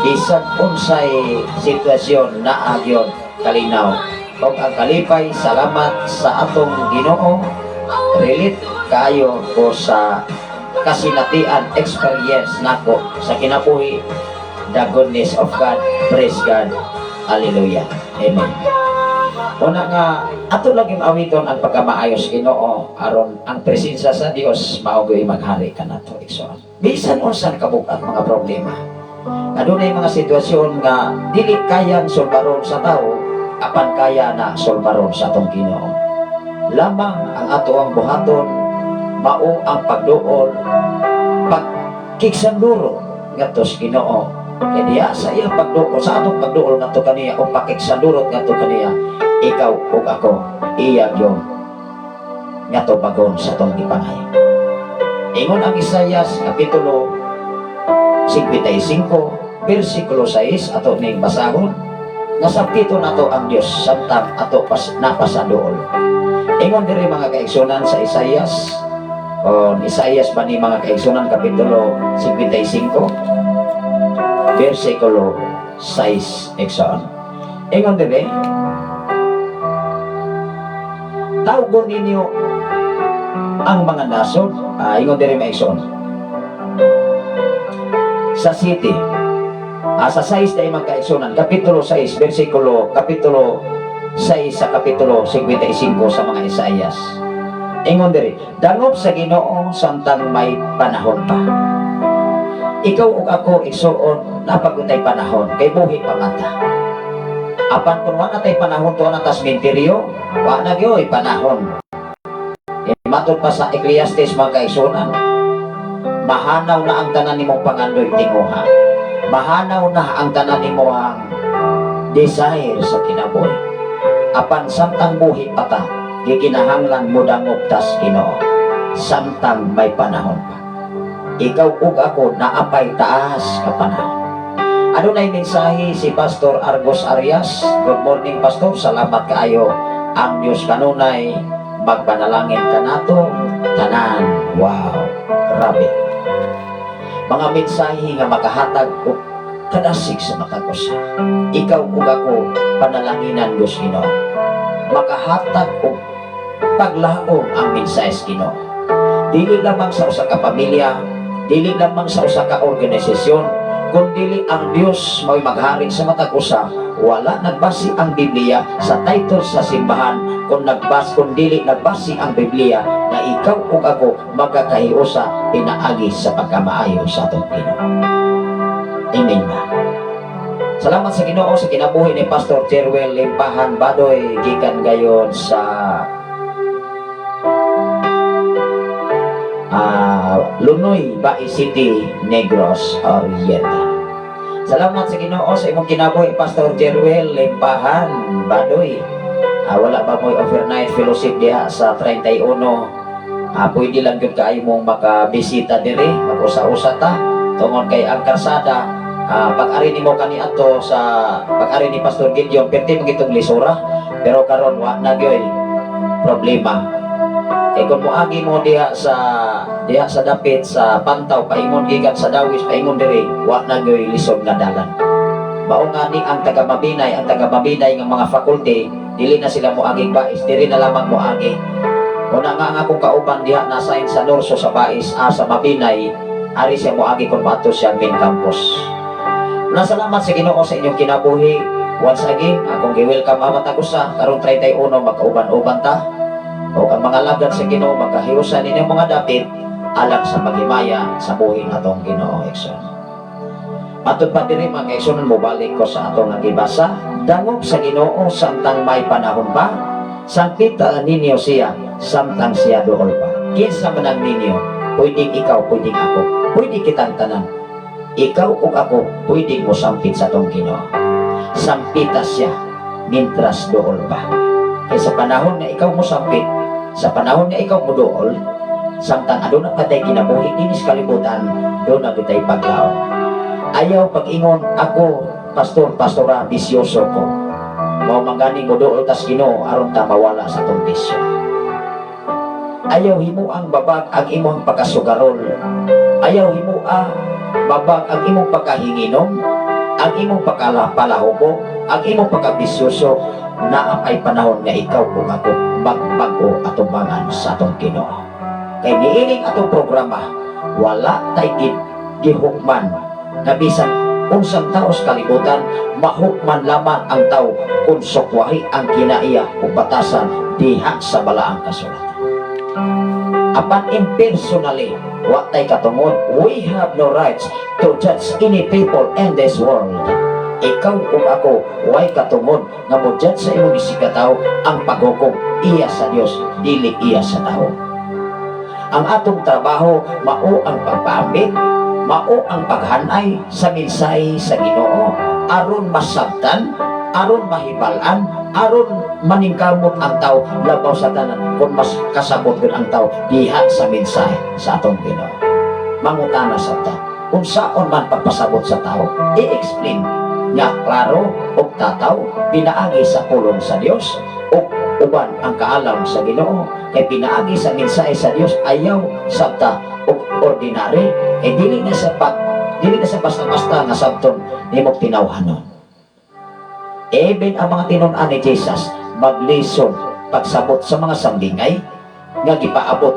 bisag unsay sitwasyon, naa gyud kalinaw. Ug ang kalipay, salamat sa atong Ginoo. Relate kaayo ko sa kasinatian, experience nako sa kinabuhi, the goodness of God. Praise God. Hallelujah. Amen. Una nga ato lang yung awiton ang pagkamaayos Ginoo aron ang presensya sa Dios mao gyud maghari kanato, igsoon, bisan unsan kabug-at mga problema. Adunay mga sitwasyon nga dili kayang solbaron sa tao, apan kaya na solbaron sa atong Ginoo. Lamang ang ato ang buhaton mao ang pagduol, pagkigsanduro ngadto sa Ginoo. Kay diya sa iyang pagduol, sa atong pagduol ngadto kaniya o pakigsandurot ngadto kaniya, ikaw ug ako iya gyud nga tubagon sa atong gipangayo. Ingon ang Isayas kapitulo 55 bersikulo 6, ato ning basahon, nasabtito nato ang Dios samtang ato pas napasaduol. Ingon diri, mga kaigsunan, sa Isayas, on Isayas ba ni, mga kaigsunan, kapitulo 55 bersikulo 6, igsoon. Ingon diri, "Tawgon ninyo ang mga nasod." Ingon diri, mga igsoon. Sa city, sa 6 dahil, mga kaigsunan, kapitulo 6, versikulo, kapitulo 6 sa kapitulo 55 sa mga Isaias. Ingon diri, "Dangop sa Ginoo samtang may panahon pa." Ikaw ug ako, igsuon, naa pa gutay panahon, kay buhi pa man ta. Apan kung wala tay panahon to na tas menteryo, wa na gyoy panahon. E, matod pa sa Ecclesiastes, mga kaigsunan, mahanaw na ang tanan nimong pangandoy tinguha. Mahanaw na ang tanan nimo ang desire sa kinabuhi. Apan samtang buhi pa ta, gikinahanglan mo dangop tas Ginoo samtang may panahon pa. Ikaw ug ako naapay taas ka panahon. Adunay mensahe si Pastor Argos Arias. Good morning, Pastor. Salamat kaayo. Ang Diyos kanunay magpanalangin kanato tanan. Wow, grabe. Mga mensahe nga makahatag og kadasig sa matag usa. Ikaw ug ako panalanginan Diyos Ginoo. Makahatag og paglaom ang mensahe sa Ginoo. Dili lamang sa usa ka pamilya, dili lamang sa usa ka organisasyon, kundili ang Dios mao'y maghari sa matag usa. Wala nagbasi ang Biblia sa title sa simbahan kung nagbas kung dili nagbasi ang Biblia na ikaw ug ako magkakahiusa pinaagi sa pagkamaayo sa atong Ginoo. Amen ba? Salamat sa Ginoo sa kinabuhi ni Pastor Jerwel Limpahan Badoy gikan gayon sa Lunoy, Bais City, Negros Oriental. Salamat sa Ginoo sa imong kinabuhi, Pastor Jerwel Limpahan Badoy. Wala ba mo'y overnight fellowship diha sa 31? Pwede lang gyud kaayo mong makabisita diri, mag-usa-usa ta tungod kay ang karsada, pag-ari nimo kaniadto sa pag-ari ni Pastor Gideon, perti mo gitong lisura, pero karon wa na gyud problema. Kay kung moagi mo diha sa dapit sa Pantaw paingon gikan sa Dawis paingon diri, wa na gyoy lisod nga dalan. Mao nga ni ang taga Mabinay nga mga faculty, dili na sila moaging Bais, diri na lamang moagi. Una nga ang akong kauban diha na sa Norso sa Bais, sa Mabinay, ari siya moagi kung paadto siya main campus. Una, salamat sa Ginoo sa inyong kinabuhi. Once again, akong gi-welcome ang matag usa karong 31, magkauban-uban ta. O ang mga lagad sa Ginoo, magkahiusan ninyong mga dapit alang sa paghimaya sa buhi atong Ginoo, igsoon. Matud pa diri, mga kaigsoon, mobalik ko sa atong nga gibasa. Dangog sa Ginoo samtang may panahon pa, sampita ninyo siya samtang siya duol pa. Kinsa man ang ninyo, pwedeng ikaw, pwedeng ako, pwede kitang tanan. Ikaw ug ako, pwedeng mo sampit sa atong Ginoo. Sampita siya mintras duol pa. Kay sa panahon nga ikaw mo sampit, sa panahon nga ikaw mo duol, samtang aduna pa tay kinabuhi dinis kalibutan, duna kitay paglaom. Ayaw pag-ingon, "Ako, pastor, pastora, bisyoso ko." Mao man gani mo duol tas Ginoo aron ta mawala sa atong bisyo. Ayaw himo ang babag ang imong pagkasugarol. Ayaw himo ang babag ang imong pagkahinginom, ang imong pagkapalahubo, ang imong pagkabisyoso. Naa pay panahon nga ikaw ug ako magbag-o atubangan sa atong Ginoo. Kay niining atong programa, wala tay gihukman na bisan unsang tao sa kalibutan. Mahukman lamang ang tao kung sukwahi ang kinaiya o batasan diha sa balaang kasulatan. Apan impersonally, wa tay katungod, we have no rights to judge any people in this world. Ikaw ug ako, way katungod nga mo judge sa imong isigkatawo. Ang paghukom iya sa Dios, dili iya sa tao. Ang atong trabaho mao ang pagpaambit, mao ang paghanay sa mensahe sa Ginoo aron masabtan, aron mahibal-an, aron maningkamot ang tao. Labaw sa tanan kung mas kasabot gud ang tao diha sa mensahe sa atong Ginoo. Mangutana sa ta unsaon man pagpasabot sa tao, i-explain nga klaro ug tataw pinaagi sa pulong sa Dios ug uban ang kaalam sa Ginoo. Kay pinaagi sa mensahe sa Dios, ayaw sabta og ordinary, eh dili na sa basta-basta nga sabton nimong tinawhanon. Even ang mga tinun-an ni Jesus maglisod pagsabot sa mga sandingay nga gipaabot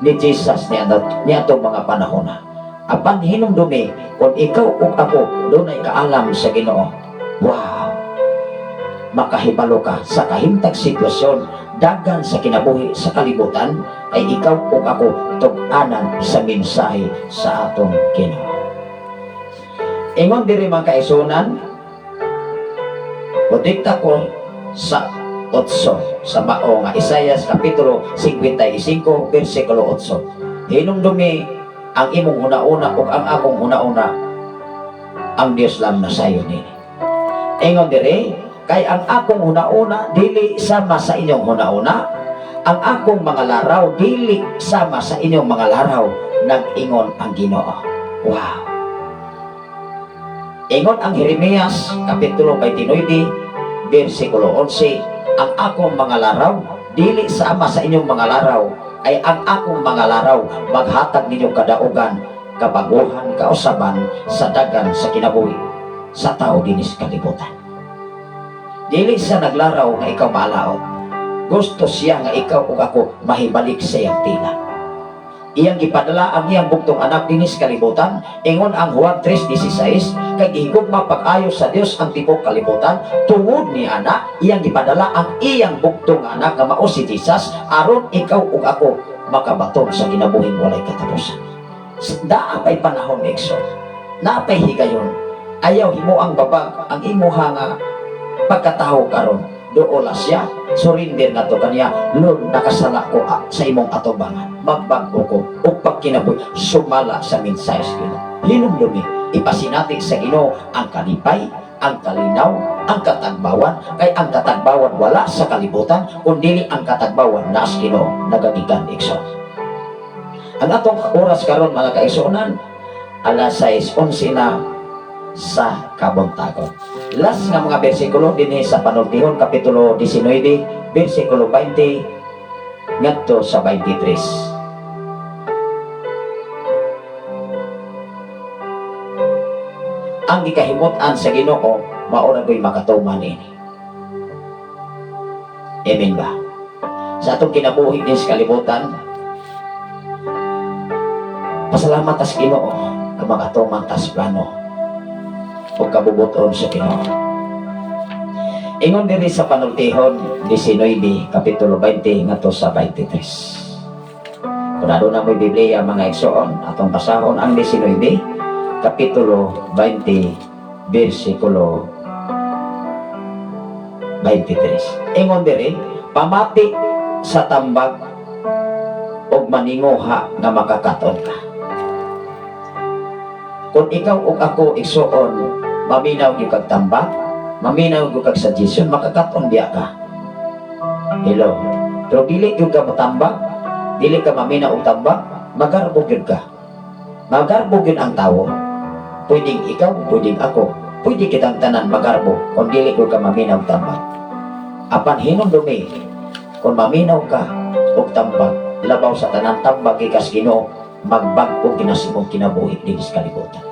ni Jesus niadtong mga panahon na. Apan hinumdumi, kung ikaw ug ako dunay kaalam sa Ginoo, wow, makahibalo ka sa kahimtang sitwasyon dagan sa kinabuhi sa kalibutan, ay ikaw ug ako tug-anan sa mensahe sa atong Ginoo. Ingon diri, mga kaigsuonan, Bodikta ko sa 8 sa mao nga Isaias kapitulo 55 bersikulo 8. Hinumdumi ang imong huna-una ug ang akong huna-una, ang Dios lang na sayo nini. Ingon diri, kay ang akong huna-una dili sama sa inyong huna-una, ang akong mga laraw dili sama sa inyong mga laraw, nag-ingon ang Ginoo. Wow. Ingon ang Jeremias kapitulo 29 bersikulo 11, ang akong mga laraw dili sama sa inyong mga laraw, ay ang akong mga laraw maghatag ninyo kadaugan, kabaguhan, kausaban sa dagan sa kinabuhi sa tao dinis kalibutan. Dili siya naglaraw nga ikaw maalaot. Gusto siya nga ikaw ug ako mahibalik sa iyang tila. Iyang gipadala ang iyang bugtong anak dinis kalibutan. Ingon ang Juan 3:16, kay gihigugma pag-ayo sa Dios ang tibuok kalibutan, tungod ni ana iyang gipadala ang iyang bugtong anak nga mao si Jesus, aron ikaw ug ako makabaton sa kinabuhing walay katapusan. Naa pay panahon, igsoon. Naa pay higayon. Ayaw himo ang babag ang imuha nga pagkatawo karon. Duola siya, surrender na to kaniya. "Lord, nakasala ko sa imong atubangan, magbag-o ko ug pagkinabuhi sumala sa mensahe sa Ginoo." Hinumdumi, ipasinati sa Ginoo ang kalipay, ang kalinaw, ang katagbawan, kay ang katagbawan wala sa kalibutan, kundi ang katagbawan naa sa Ginoo nagagikan, igsoon. Ang atong oras karon, mga kaigsuonan, alas 6:11 na sa kabuntagon. Last nga mga bersikulo dinhi sa Panultihon kapitulo 19 bersikulo 20. ngadto sa 23. Ang gikahimut-an sa Ginoo mao ra ko'y makatuman ini. Amen ba? Sa atong kinabuhi din sa kalibutan, pasalamat tas Ginoo nga makatuman tas plano o kabubuton sa Ginoo. Ingon diri sa panultihon 19, kapitulo 20 ngadto sa 23. Kung aduna mo'y Biblia, mga igsoon, atong basahon ang 19, kapitulo 20, versikulo 23. Ingon diri, "Pamati sa tambag ug maninguha nga makakaton ka." Kung ikaw ug ako, igsoon, maminaw gyud kag tambag, maminaw gyud kag suggestion, makakaton biya ka. Hello. Pero dili gyud ka matambag, dili ka maminaw og tambag, magarbo gyud ka. Magarbo gyud ang tawo. Pwedeng ikaw, pwedeng ako, pwede kitang tanan magarbo kung dili gyud ka maminaw og tambag. Apan hinumdumi, kung maminaw ka og tambag, labaw sa tanan tambag gikas Ginoo, magbag-o kinasimong kinabuhi din sa kalibutan.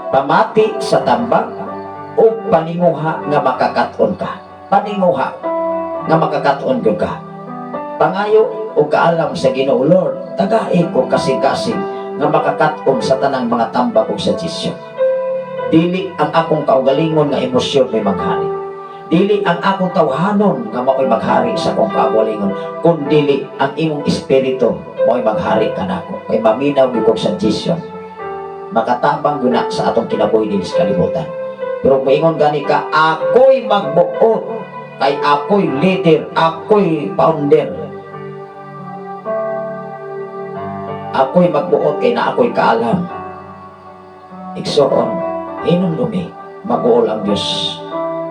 Pamati sa tambag o paninguha nga makakaton ka. Paninguha nga makakaton gyud ka. Pangayo og kaalam sa Ginoo, "Lord, tagai ko kasing-kasing nga makakaton sa tanang mga tambag ug suggestion. Dili ang akong kaugalingon nga emosyon may maghari. Dili ang akong tawhanon nga mao'y maghari sa akong kaugalingon, kun dili ang imong espiritu mao'y maghari kanako." Kay maminaw gyud kog suggestion. Makatabang gyud na sa atong kinabuhi din sa kalibutan. Pero moingon gani ka, "Ako'y magbuot, kay ako'y leader, ako'y founder. Ako'y magbuot kay na ako'y kaalam." Igsoon, hinumdumi, mag-uol ang Diyos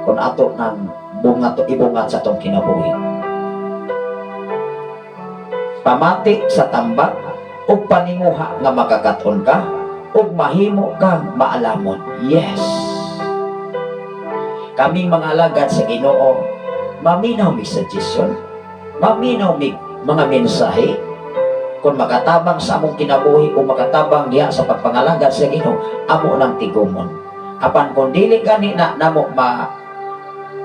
kung ato ng bungat ibungat sa atong kinabuhi. Pamati sa tambag ug paninguha nga makakaton ka ug mahimo kang maalamon. Yes. Kaming mga alagad sa Ginoo, maminaw mig suggestion, maminaw mig mga mensahe, kung makatabang sa among kinabuhi o makatabang diha sa pagpangalagad sa Ginoo, amo nang tigumon. Apan kung dili gani na namo ma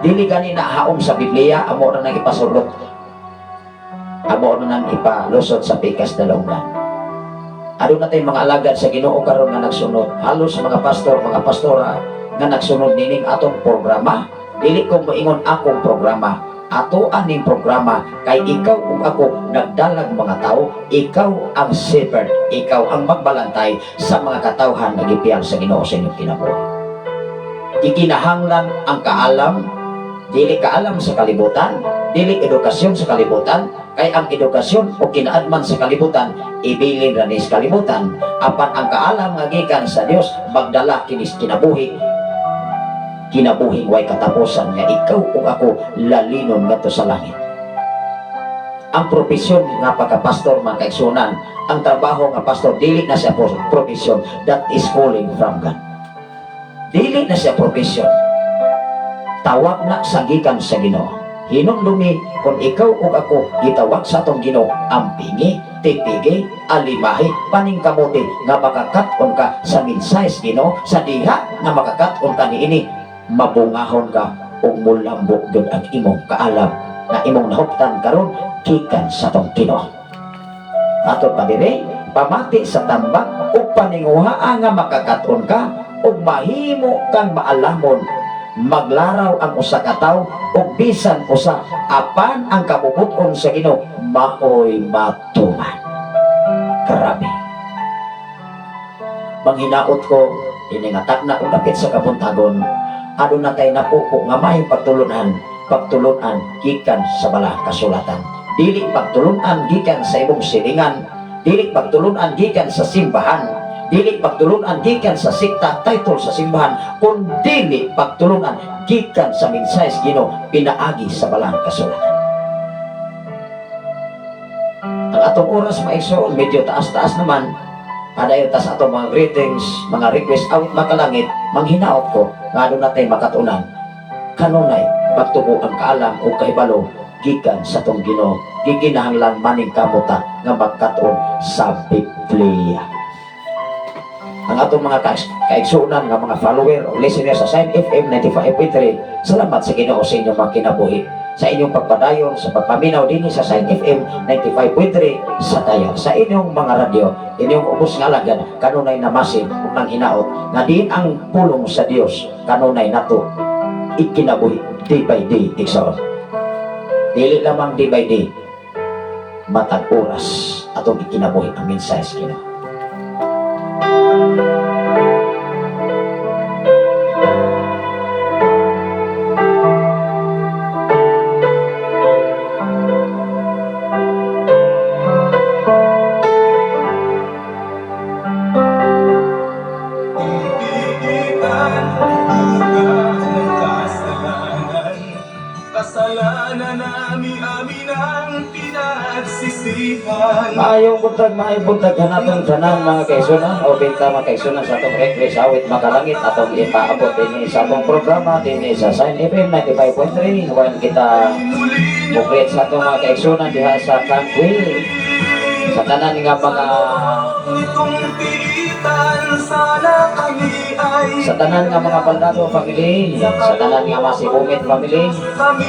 dili gani na haom sa Biblia, amo na nang ipasulot. Amo na nang ipalusot sa pikas dalunggan. Aduna tay mga alagad sa Ginoo karon nga nagsunod. Halos mga pastor, mga pastora nga nagsunod nining atong programa. Dili ko moingon akong programa. Ato aning programa kay ikaw ug ako nagdalag mga tao, ikaw ang shepherd, ikaw ang magbalantay sa mga katawhan nga gipiyal sa Ginoo sa inyong kinabuhi. Gikinahanglan ang kaalam, dili kaalam sa kalibutan, dili edukasyon sa kalibutan, kay ang edukasyon o kinaadman sa kalibutan, ibilin ra ni sa kalibutan, apan ang kaalam nga gikan sa Dios magdala kinis kinabuhi, kinabuhing way katapusan nga ikaw ug ako lalinon ngadto sa langit. Ang propesyon nga pagkapastor, mga kaigsunan, ang trabaho nga pastor, dili na siya profesyon, that is calling from God. Dili na siya profesyon. Tawag na sa gikan sa Ginoo. Hinumdumi, kung ikaw ug ako gitawag sa atong Ginoo, ampingi, tipigi, alimahi, paningkamuti nga makakat-on ka sa mensahe sa Ginoo. Sa diha nga makakat-on ka niini, mabungahon ka ug mulambo gyud ang imong kaalam na imong nahuptan karon gikan sa atong Ginoo. Ato pa dire, pamati sa tambag ug paninguhaa nga makakaton ka ug mahimo kang maalamon. Maglaraw ang usa ka tawo ug bisan usa, apan ang kabubut-on sa Ginoo maoy matuman. Grabe. Manghinaot ko ini nga takna ug dapit sa kabuntagon, aduna tay napupo nga may pagtulunan, pagtulunan gikan sa balaang kasulatan, dili pagtulunan gikan sa imong silingan, dili pagtulunan gikan sa simbahan, dili pagtulunan gikan sa sekta, title sa simbahan, kun dili pagtulunan gikan sa mensahe sa Ginoo pinaagi sa balaang kasulatan. Ang atong oras, maigsoon, medyo taas-taas naman. Padayon tas atong mga greetings, mga request, awit makalangit. Manghinaot ko nga aduna tay makatunan kanunay pagtubo ang kaalam o kahibalo. gikan sa atong Ginoo. Gikinahanglan maningkamot ta nga magkat-on sa Biblia. Ang atong mga kaigsuonan nga mga follower o listener sa Sign FM 95.3, salamat sa Ginoo sa inyong mga kinabuhi, sa inyong pagpadayon sa pagpaminaw dinhi sa Sign FM 95.3 sa tayo sa inyong mga radyo. Inyong ubos nga alagad kanunay namasin ug nang hinaot nga diin ang pulong sa Dios kanunay nato ikinabuhi day by day, igsoon. Dili lamang day by day, matag oras atong ikinabuhi ang mensahe sa Ginoo. Iitan, buga ng kasalanan. Kasalanan namin, amin ang pinagsisihan. Maayong buntag kanatong tanan mga kaigsuonan o binta mga kaigsuonan sa atong request awit makalangit atong ipaabot dinhi sa atong programa dinhi sa Sign FM 95.3 while kita Muli mukrit sa atong mga kaigsuonan diha sa Canquil sa tanan nga mga itong piitan, sana kami ay sa tanan nga mga Baldado family, sa tanan nga Masibungit family. Kami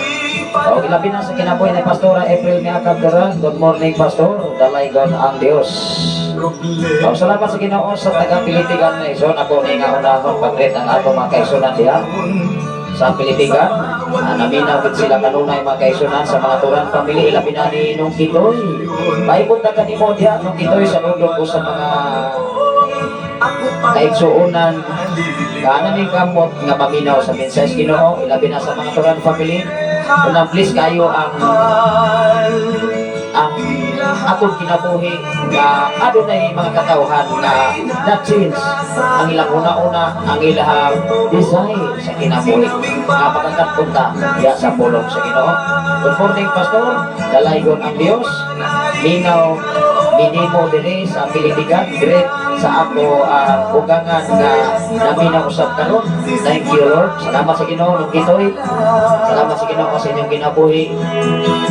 O ilabi na sa kinabuhi ni Pastora April Miakab Duran. Good morning, Pastor. Dalaygon ang Dios. Problema O, salamat sa Ginoo sa taga Pilitigan na ison. Ako ni nga unahon pag-greet ang ato mga kaigsuonan diha sa Pilitigan. Naminaw gid sila kanunay mga kaigsuonan sa mga Turan family, ilabi na ni Nung Kitoy. Paibot na kanimo diha, Nung Kitoy, saludo ko sa mga Ako pa kaigsuonan. Kaana ni kamot nga maminaw sa mensahe sa Ginoo, ilabi na sa mga Turan family. Unang please kayo ang atong kinabuhi nga adunay mga katawhan nga na-change ang ilang una-una, ang ilang design sa kinabuhi nga makakapunta diya sa pulong sa Ginoo. Good morning, Pastor. Dalaygon ang Dios. Minaw minimo diri sa Pilitigan, great sa ako ang ugangan nga naminaw usab karon. Thank you, Lord. Salamat sa Ginoo nung kitoy. Salamat sa Ginoo sa inyong kinabuhi.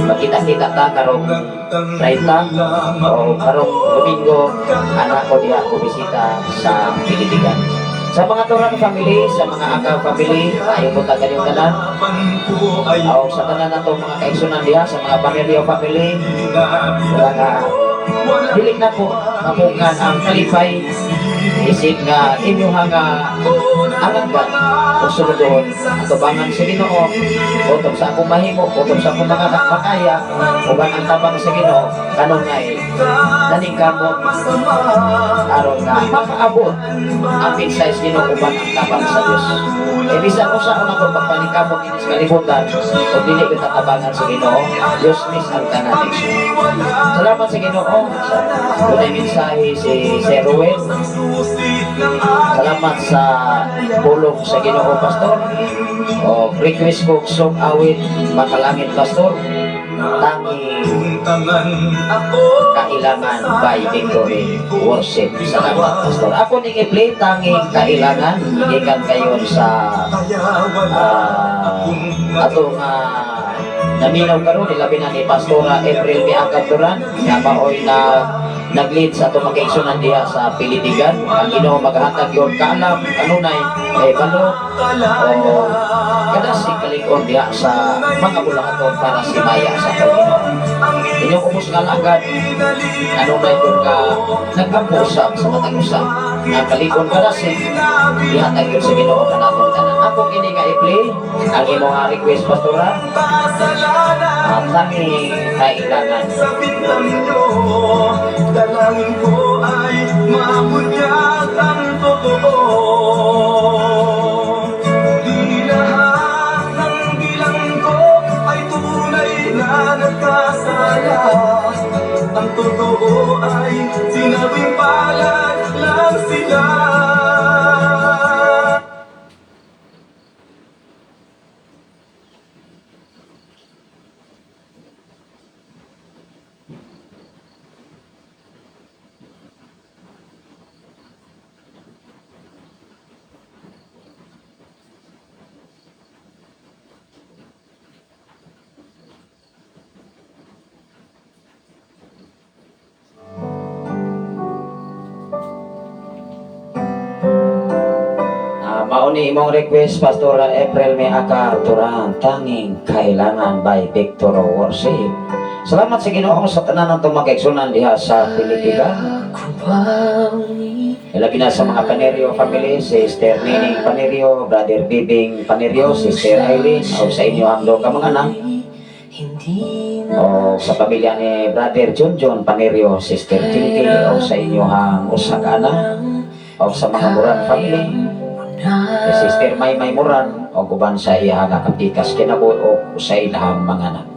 Magkita-kita ta karong 30 o karong Domingo, anak ko diha ko bisita sa Pilitigan. Sa mga Turan family, sa mga Akaw family, ayaw po tagal yung tanan. O sa tanan na mga kaigsunan diha, sa mga Pamilya family, wala nga, dili na po mapungan ang kalipay, isip nga inyo nga alagad o sunodon atubangan sa Ginoo utob sa akong mahimo, utob sa akong mga makaya, uban ang tabang sa Ginoo kanunay naningkamot aron nga makaabot ang mensahe sa Ginoo uban ang tabang sa Dios. E bisan usa una ko pagpaningkamot ini sa kalibutan o dili ko tatabangan sa Ginoo, Dios mis ang tanan. Salamat sa Ginoo sa dunay mensahe si Sir Ruel. Salamat sa pulong sa Ginoo, Pastor. O request ko song awit makalangit, Pastor. Tangi Kailangan by Victory Worship. Salamat, Pastor. Ako ning i-play Tanging Kailangan gikan kayon sa atong naminaw karon, ilabi na ni Pastora April Miagab Duran nga maoy na nag-lead sa atong mga kaigsunan diha sa Pilitigan. Ang Ginoo maghatag yon kaalam kanunay kay balo o kada si kalig-on diha sa mga bulahaton para si Maya sa Ginoo. Inyong ubos nga alagad kanunay yun ka nagkampo usab sa matag usa nga kalig-on kadasig ihatag yun sa Ginoo kanatong tanan. Ako kini nga i-play ang imong nga request, Pastora, ang Tanging Kailangan. Sa bintang nyo, dalangin ko ay mabunyag ang totoo. Di lahat ng bilang ko ay tunay na nagkasala. Ang totoo ay sinabing palad lang sila. ni imong request, Pastor April May Akar Turan, "Tanging Kailangan" by Victor Worship. Salamat sa Ginoo sa tanan ng tumakaigsunan diha sa Pilipinas. Ilabi na sa mga Panerio family, Sister Nining Panerio, Brother Bibing Panerio, Sister Eileen, o sa inyo ang ka mga anak, o sa pamilya ni Brother John John Panerio, Sister Tinky, o sa inyo ang usa ka anak, o sa mga Muran family, ni Sister Maymay Muran, o uban sa iya nga kapikas kinabuhi o sa ilahang mga anak.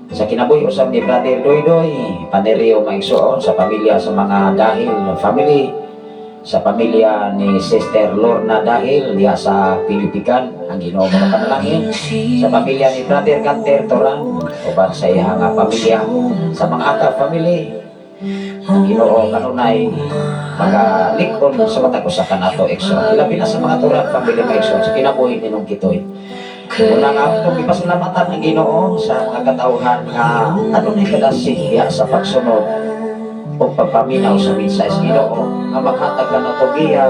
Sa kinabuhi usab ni Brother Doydoy Panerio, maigsuon, sa pamilya sa mga Dahil family, sa pamilya ni Sister Lorna Dahil diha sa Pilipikan, ang Ginoo mga panalangin. Sa pamilya ni Brother Ganter Toran, uban sa iya nga pamilya, sa mga Aka family, ang Ginoo kanunay magalikon sa matag usa kanato, igsoon. Ilabi na sa mga Turan family, maigsoon, sa kinabuhi ni Nung Kitoy. Una nga atong ipasalamatan ang Ginoo sa mga katawhan nga adunay kadasig diha sa pagsunod o pagpaminaw sa mensahe sa Ginoo nga maghatag kanato giya,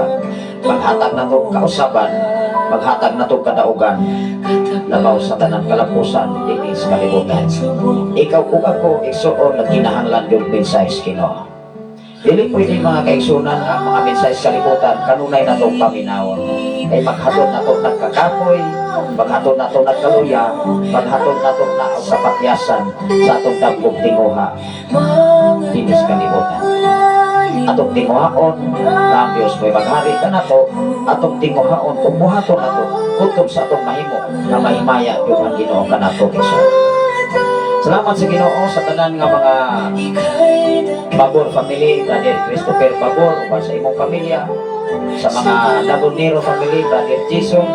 maghatag nato kausaban, maghatag nato kadaugan labaw sa tanan kalapusan dinhi sa kalibutan. Ikaw ug ako, igsuon, nagkinahanglan yung mensahe sa Ginoo. Dili pwede, mga kaigsunan, ang mga mensahe sa kalibutan kanunay natong paminawon kay maghatod nato nagkakapoy, maghatod nato nagkaluya, maghatod nato na og kapatyasan sa atong dagkong tinguha dinhi sa kalibutan. Atong tinguhaon na ang Diyos may maghari kanato. Atong tinguhaon kung buhaton nato kutob sa atong mahimo na mahimaya gyud ang Ginoo kanato, igsoon. Salamat sa Ginoo sa tanan nga mga Babor family, Brother Christopher Babor, uban sa imong pamilya, sa mga Lagunero family, Brother Jason,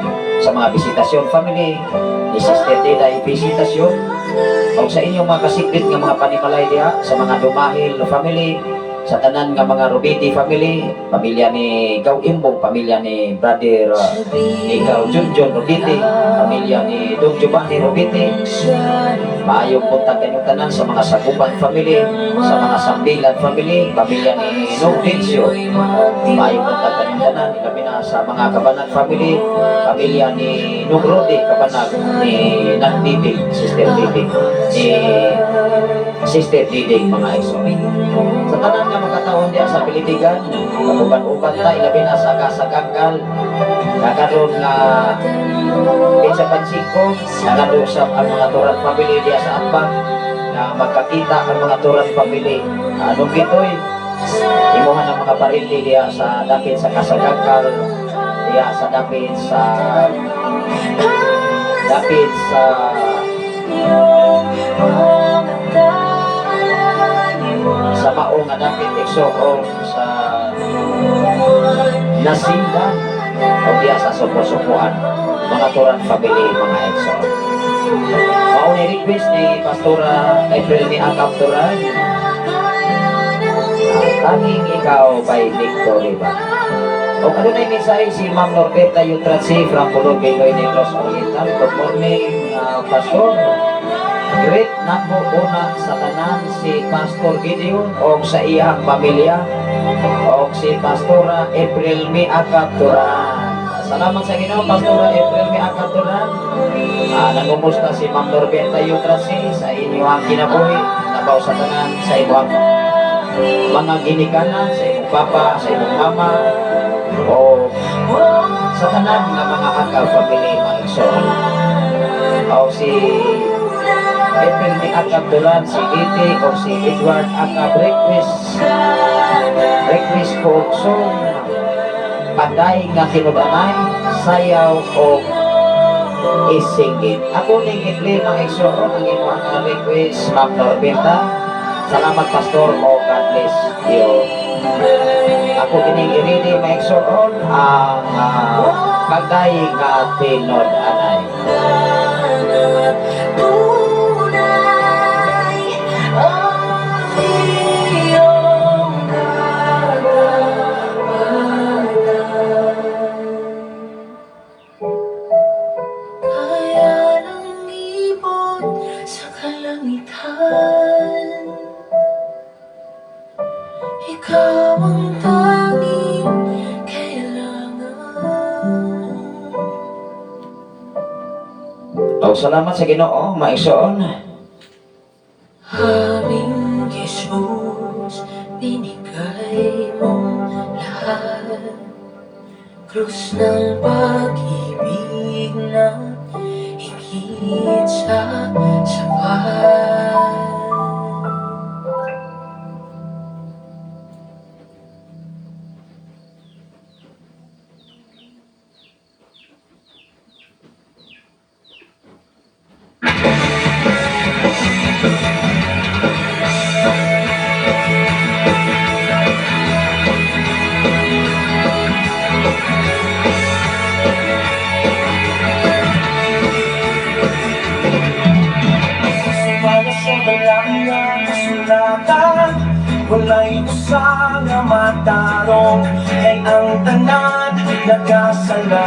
sa mga Visitasyon family, ni Sister Diday Visitasyon, o sa inyong mga kasikrit nga mga panimalay diha, sa mga Dumahil family, sa tanan nga mga Rubiti family, pamilya ni Gaw Imbong, pamilya ni Brother ni Gaw Junjun Rubiti, pamilya ni Dong Giovanni Rubiti, maayong buntag kanyong tanan sa mga Sagupan family, sa mga Sambilan family, pamilya ni Nong Dencio, maayong buntag kanyong tanan, ilabi na sa mga Kabanag family, pamilya ni Nong Rodi Kabanag, ni Nang Bibig, Sister Bibig, ni Sister Diding, mga igsoon. Sa tanan nga makataon diya sa Pilitigan, kabuban-uban ta, ilabi na sa Kasaganggal, kakaroon nga Pizza Pansiko, nakadusap ang mga Turan family diya sa Atbang, na magkakita ang mga Turan family. Anong gitoy, imuha ng mga parinti diya sa dapit sa Kasaganggal, diya sa dapit sa mao nga dapit, igsoon, sa Nasinda o diya sa Supo-Supuan, mga Turan family, mga igsoon. Mao ni request ni Pastora April ni Akap Turan, "Tanging Ikaw" by Victor Riva. O ano na yung mensahe si Ma'am Norberta Yutratsi from Pulog, Binoy, Negros Oriental. Good morning, Pastor. Greet nako una sa tanan si Pastor Gideon o sa iyang pamilya o si Pastora April Mi Akap Turan. Salamat sa Ginoo, Pastora April Mi Akap Turan. Nangumusta si Ma'am Norberta Yutratsi sa inyong kinabuhi, labaw sa tanan sa imong mga ginikanan, sa imong papa, sa imong mama, o sa tanan nga mga Aka family, mga igsoon. O si April ni Akab Dulan, si Iti, o si Edward Akab, request ko og song "Paday nga Tinud-anay", sayaw o isingit. Ako ning i-play, mga igsoon, ang imong nga request, Ma'am Norberta. Salamat, Pastor, o God bless you. Ako kining i-ready, mga igsoon, ang "Paday nga Tinud-anay". Tunay ang iyong katapatan. Kaya ng ibon sa kalangitan, ikaw ang tanging kailangan. salamat sa Ginoo, maigsoon. Aming Jesus, binigay mong lahat. Krus ng pag-ibig na higit sa sapat. Sumala sa balang nga kasulatan, wala'y usa nga matarong, kay ang tanan nagkasala.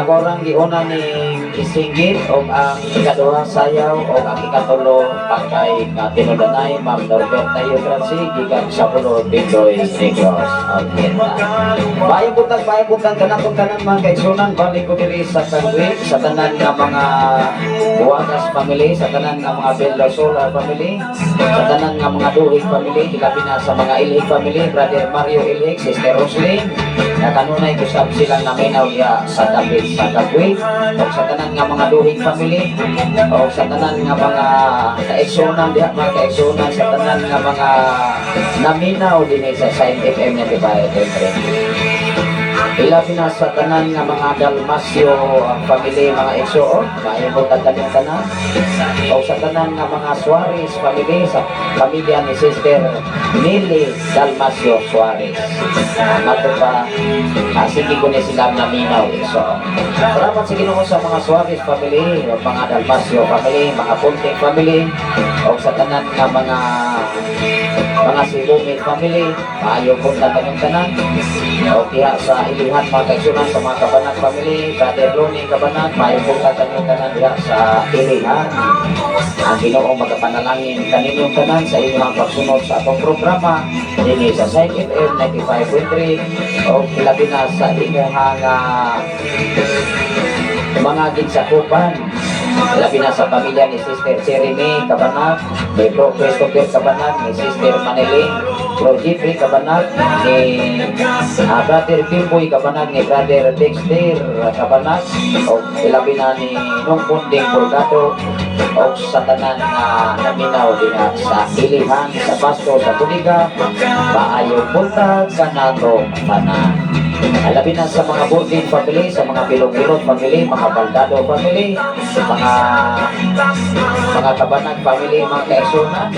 Ako rang giuna ning isinggit og ang ikaduha sayaw og ang ikatulo pakay nga tinudanay Ma'am Norberta Yutransi gikan sa Pulo, Bindoy, Negros Oriental. Maayong buntag kanatong tanan mga kaigsunan, balik ko diri sa Kagwit sa tanan nga mga Buwagas family, sa tanan nga mga Bella Sola family, sa tanan nga mga Duhig family, ilabi na sa mga Ilhig family, Brother Mario Ilhig, Sister Roslyn, na kanunay usab silang naminaw diha sa dapit sa Kagwit, o sa tanan nga mga Duhig family, o sa tanan nga mga kaigsunan diha, mga kaigsunan, sa tanan nga mga naminaw dinhi sa Shine FM 95.3. Ilabi na sa tanan nga mga Dalmasio ang family, mga igsoon, maayong buntag kanyang tanan. O sa tanan nga mga Suarez family, sa pamilya ni Sister Nelly Dalmasio Suarez. Mato pa, sige ko ni sila naminaw, igsoon. Salamat sa Ginoo sa mga Suarez family, o mga Dalmasio family, mga Punting family, o sa tanan nga mga Sibumit family, maayong buntag kanyang tanan. O diha sa ilihan mga kaigsunan sa mga Kabanag family, Brother Ronnie Kabanag, maayong buntag kanyang tanan diha sa ilihan. Ang Ginoo magapanalangin kaninyong tanan sa inyong pagsunod sa atong programa dinhi sa Site FM 95.3 o ilabi na sa inyong mga ginsakupan. Labi na sa pamilya ni Sister Jeremy Cabanag, ni Bro Christopher Cabanag, ni Sister Manilyn, Bro Jeffrey Cabanag, ni Brother Bimboy Cabanag, ni Brother Dexter Cabanag, o ilabi na ni Nung Punding Pulgado, o sa tanan nga naminaw dinha sa ilihan, sa Basto, sa Tuliga, maayong buntag kanatong tanan. Labi na sa mga Burdin family, sa mga Bilog-Bilog family, mga Baldado family, mga Kabanag family, mga kaigsunan.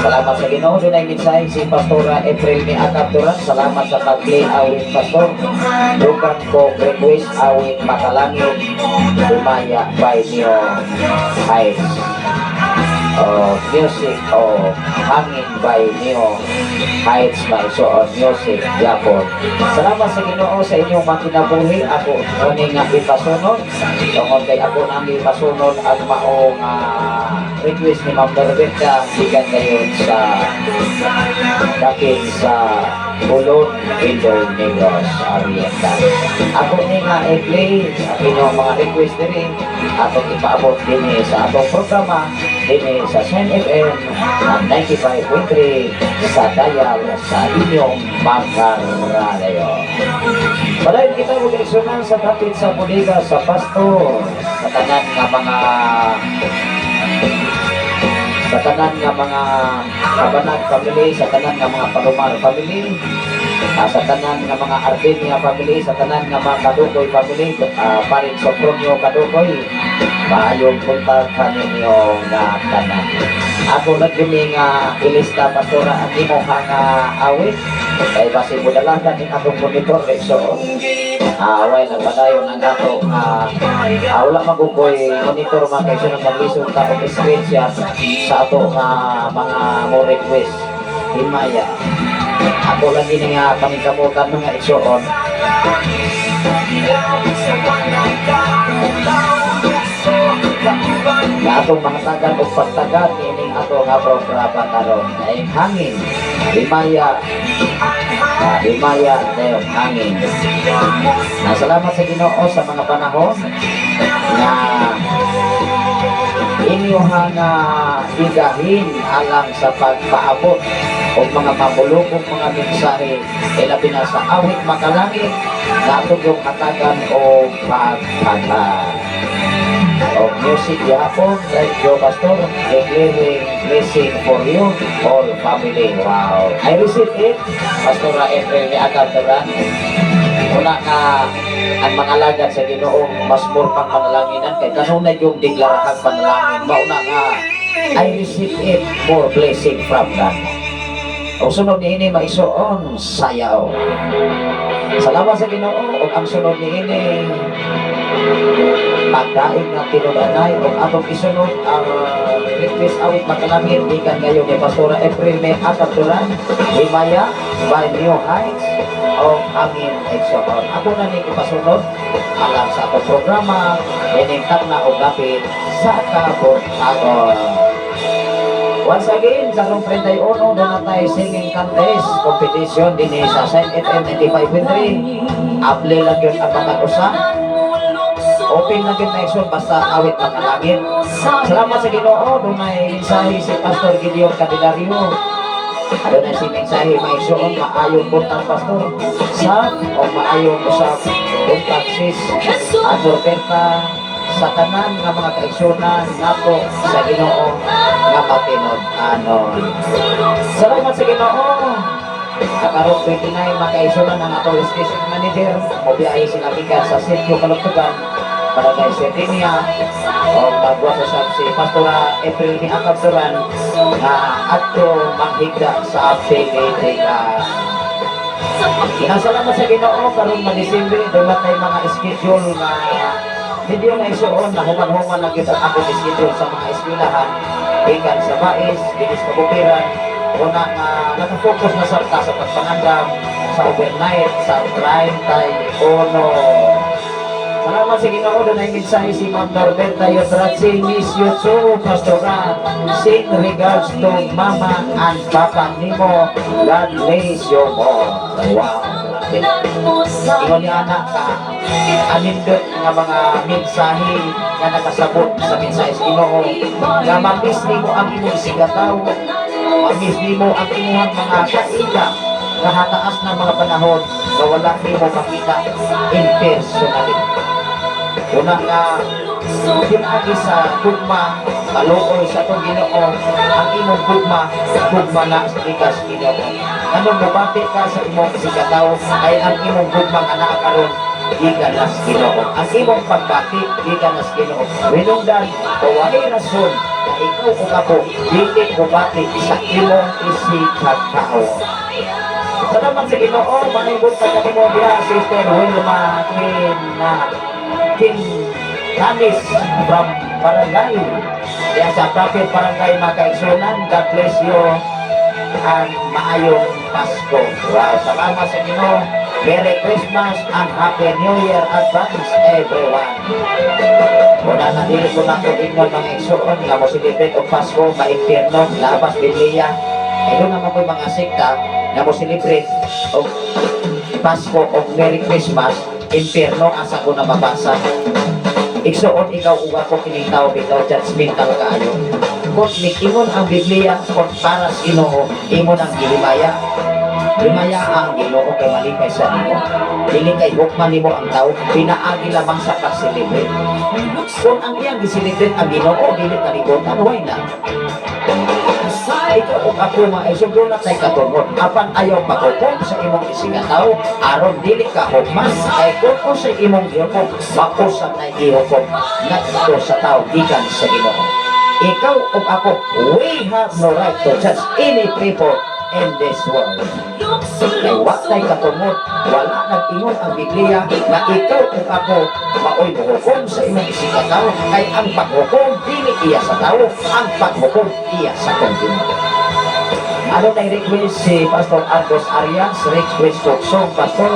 Salamat sa Ginoo. Dunay mensahe si Pastora April ni Akab Duran. Salamat sa pag-play awit, Pastor. Dukan ko request awit Makalangit Lumaya by Neo Heights. Oh, music o Hangin by Neo Heights by so on music Japon. Salamat sa Ginoo sa inyong makinabuhi. Ako kani nga ipasunod tungod kay ako nang ipasunod ang maong request ni Ma'am Norberta gikan ngayon sa dapit sa Bulon, Indoy, Negros Oriental. Ako ni nga i-play ang inyong mga request diri atong ipaabot dinhi sa atong programa dinhi sa Shine FM 95.3 sa dial sa inyong makaradayo. Padayon kita mag sa dapit sa bodega sa Pasto sa tanan nga mga Kabanag family, sa tanan nga mga Palomar family, sa tanan nga mga Armenia family, sa tanan nga mga Kadukoy family, paring Sopronio Kadukoy, maayong buntag kaninyo nga tanan. Ako lang yun nga ilista, pastora, ang imong nga awit, kay basi mo dalagan ning atong monitor, eh, so well, nagpadayon ang ato wala magukoy monitor mga kaysa nang maglisod ta og screenshot sa ato nga mga mo request himaya. Ako lang gini nga paningkamutan mga igsoon. Nga atong mahatagan og pagtagat niining ato nga programa karon ay Hangin Himaya, himaya dayong Hangin. Na salamat sa Ginoo sa mga panahon nga Inyuha nga gigahin alang sa pagpaabot o mga mabulukong mga mensahe, ilabi na sa Awit Makalangit na atong yung hatagan o pagpagha. O music yapon, thank you, Pastor, declaring blessing for you, all family. Wow. I receive it, Pastor April ni Agam Duran. Una nga ang mga alagad sa Ginoo mas more pang panalanginan kay kanunay yung deklarahang panalangin. Mauna nga I receive it more blessing from God. O sunod ni ini, maisuon, sayaw. Salamat sa Ginoo. Ug ang sunod ni ini, pagdaig nga tinud-anay. Ug atong isunod ang request Awit Makalangit gikan kayo ni Pastora April May Akaturan, Himaya by New Heights o Hangin, igsoon. Ako na ning ipasunod alang sa atong programa ining na og dapit sa kabuntagon. Once again, karong 31, doon na tayo singing contest competition din sa Shine FM 95.3. Able lang yun ang matag usa. Open lang yun na igsoon basta Awit Makalangit. Salamat sa Ginoo, dunay mensahe si Pastor Gideon Candelario. Adunay si mensahe, maigsoon, maayong buntag, Pastor. Sa o maayong usap buntag, sis at Roberta, sa tanan nga mga kaigsunan nato sa Ginoo nga matinud-anon. Salamat sa Ginoo. Kakarong 29, mga kaigsunan, ang atong station manager mobiyahe sila gikan sa Sitio Kalugtugan, Barangay Serdinia, o pagwa sa sab si Pastora April ni Akabduran nga adto manghigda sa Pilipinas. Salamat sa Ginoo, karon man Disyembre, duna tay mga schedule nga video na isuon na human-human lang gyud ang akong schedule sa mga eskwelahan gikan sa Bais, dinis Kabukiran. Una nga nakafocus na sa ta sa pagpangandam sa overnight sa 31. Salamat sa Ginoo, dunay mensahe si Ma'am Norberta Yotratsi, miss you too, Pastora. Send regards to Mama and Papa nimo. God bless you all. Wow. Ingon niya anak ka anindot nga mga mensahe nga nakasabot sa mensahe sa Ginoo nga ma-miss nimo ang imong isigataw, ma-miss nimo ang imong mga kaila nga hataas ng mga panahon nga wala nimo makita in personally. Una nga pinaagi sa gugma, kaluoy sa atong Ginoo, ang imong gugma, gugma na sa gikas Ginoo. Nganong mobati ka sa imong isigataw ay ang imong gugma nga naa karon gikan na sa Ginoo. Ang imong pagbati gikan na sa Ginoo. Hinungdan o walay rason na ikaw o ako dili mobati sa imong isigataw. Salamat sa Ginoo, maayong buntag kanimo diha, Sister Wilma Kin Canis from Barangay. Diya sa Prophet Barangay, mga kaigsunan, God bless you and maayong Pasko. Wow, salamat sa Ginoo. Merry Christmas and Happy New Year advance, everyone. Una na dili ko na ko ingon, mga igsoon, nga mo celebrate og Pasko ma-impyerno, labas Biblia. Ay doon naman ko'y mga sekta nga mo celebrate og Pasko og Merry Christmas, impyerno, asa ko na mabasa? Igsoon, ikaw ug ako kining tao bitaw judgmental kaayo. Kung miingon ang Biblia, kung para sa Ginoo, imo nang gihimaya. Himaya ang Ginoo kay malipay sa nimo. Dili kay hukman nimo ang tao pinaagi lamang sa pag-celebrate. Kung ang iyang gi-celebrate ang Ginoo, dili kalibutan, why not? Ikaw ug ako, mga igsoon, na tay katungod. Apan ayaw paghukom sa imong isigataw aron dili ka hukman. Kay kung sa imong gihukom, mausap na gihukom ngadto sa tao gikan sa Ginoo. Ikaw ug ako, we have no right to judge any people in this world. Kay wa tay katungod, wala nag-ingon ang Biblia na ikaw ug ako maoy mohukom sa imong isigataw, kay ang paghukom dili iya sa tao, ang paghukom iya sa atong Ginoo. Ano na request si Pastor Argos Arias, request to song, Pastor,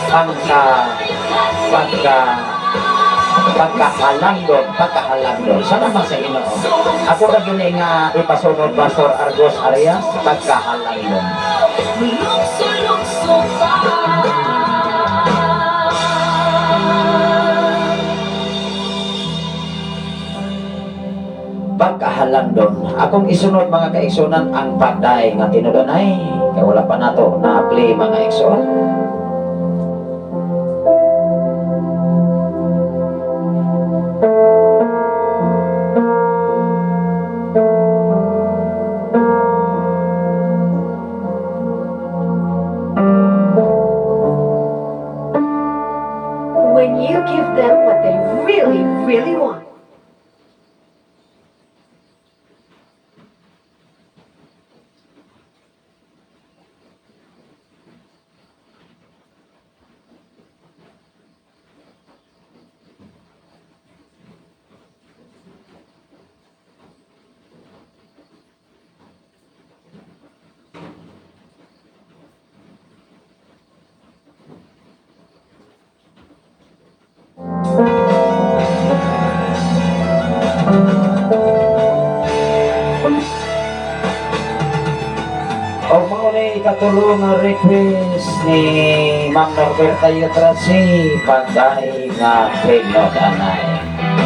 pangka pagka pagkahalangdon, pagkahalangdon. Salamat sa Ginoo. Ako ra gyud nga ipasunod, Pastor Argos Arias, Pagkahalangdon. Lukso-lukso pa. Pagkahalandon. Akong isunod, mga kaigsunan, ang pagday nga tinud-anay kay wala pa nato na-play, mga igsoon. When you give them what they really, really want. O mao ni ikatulo nga request ni Ma'am Norberta Yutrasi, pagday nga tinud-anay.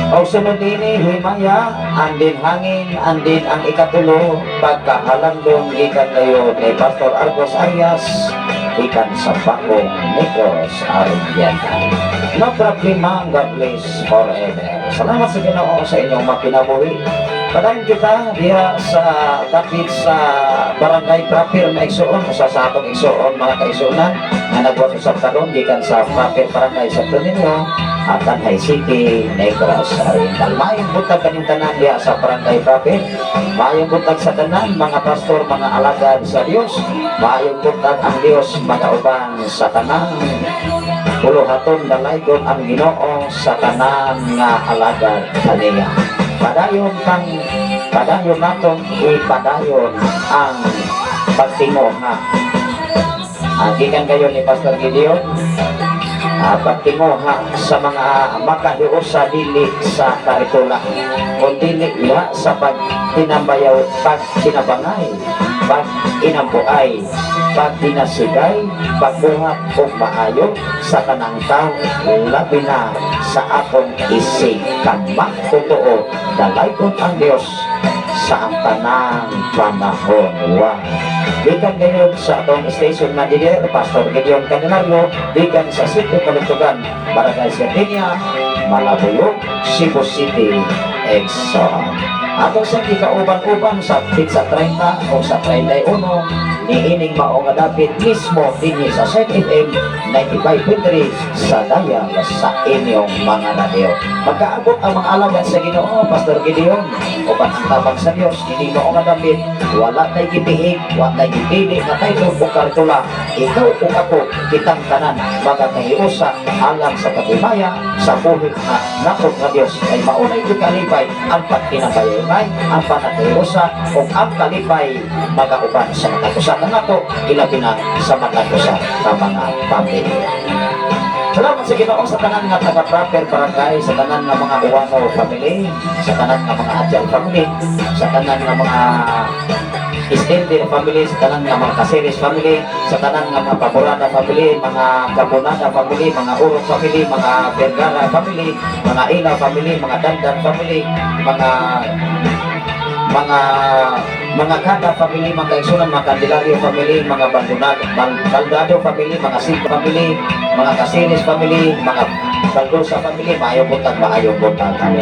O sunod ini, Himaya, andin hangin, andin ang ikatulo, Pagkahalandong, gikan kayo ni Pastor Argos Arias, gikan sa Bakong, Negros Oriental. No problema, God bless forever. Salamat sa Ginoo sa inyong makinabuhi. Padayon kita diha sa dapit sa Barangay Proper na igsuon, usa sa atong igsuon, mga kaigsuonan nga nagbuhat usab karon gikan sa Proper Barangay sa Ninyo at Tanjay City, Negros Oriental. Maayong buntag kanyong tanan diha sa Barangay Proper. Maayong buntag sa tanan mga pastor, mga alagad sa Dios. Maayong buntag, ang Dios magauban sa tanan. Buluhaton dalaygon ang Ginoo sa tanan nga alagad kaniya. Padayon pang padayon natong ipadayon ang pagtinguha. Gikan kayo ni Pastor Gideon, pagtinguha sa mga makahiusa dili sa karitula o dili iha sa pagtinambayaw, pagtinabangay, pag-inambuay, pagdinasigay, pagbuhat og maayo sa tanang tao, labi na sa atong isig totoo dalaygon ang Dios sa ang tanang panahon. Wow. Gikan ngayon sa atong station manager, Pastor Gideon Candelario, gikan sa Sitio Kalugtugan, Barangay Serdinia, Malabuyoc, Cebu City, Exxon. Atong sa gikauban-uban sa pizza 30 o sa 31 niining mao nga dapit mismo dinhi sa Set FM 95.3 sa dayal sa inyong mga radyo. Magkaabot ang mga alagad sa Ginoo, Pastor Gideon, uban ang tabang sa Dios nining mao nga dapit, wala tay gipihig, wala tay gipili nga taylo o kartula. Ikaw ug ako, kitang tanan magakahiusa alang sa paghimaya sa buhi nga natog nga Dios kay mao nay kalipay ang pagkinabayay, ang panakahiusa ug ang kalipay magauban sa matag usa kanato, ilabi na sa matag usa ka mga pamilya. Salamat sa Ginoo sa tanan nga taga proper barangay, sa tanan nga mga Uwano family, sa tanan nga mga Adjal family, sa tanan nga mga extended family, sa tanan nga mga Caceres family, sa tanan nga mga Paborada family, mga Gabonada family, mga Urong family, mga Vergara family, mga Ila family, mga Dandan family, mga Kada family, mga Kaigsunan, mga Candelario family, mga Baldonado, Baldado family, mga Silva family, mga Caceres family, mga Baldosa family, maayong buntag, maayong buntag kami.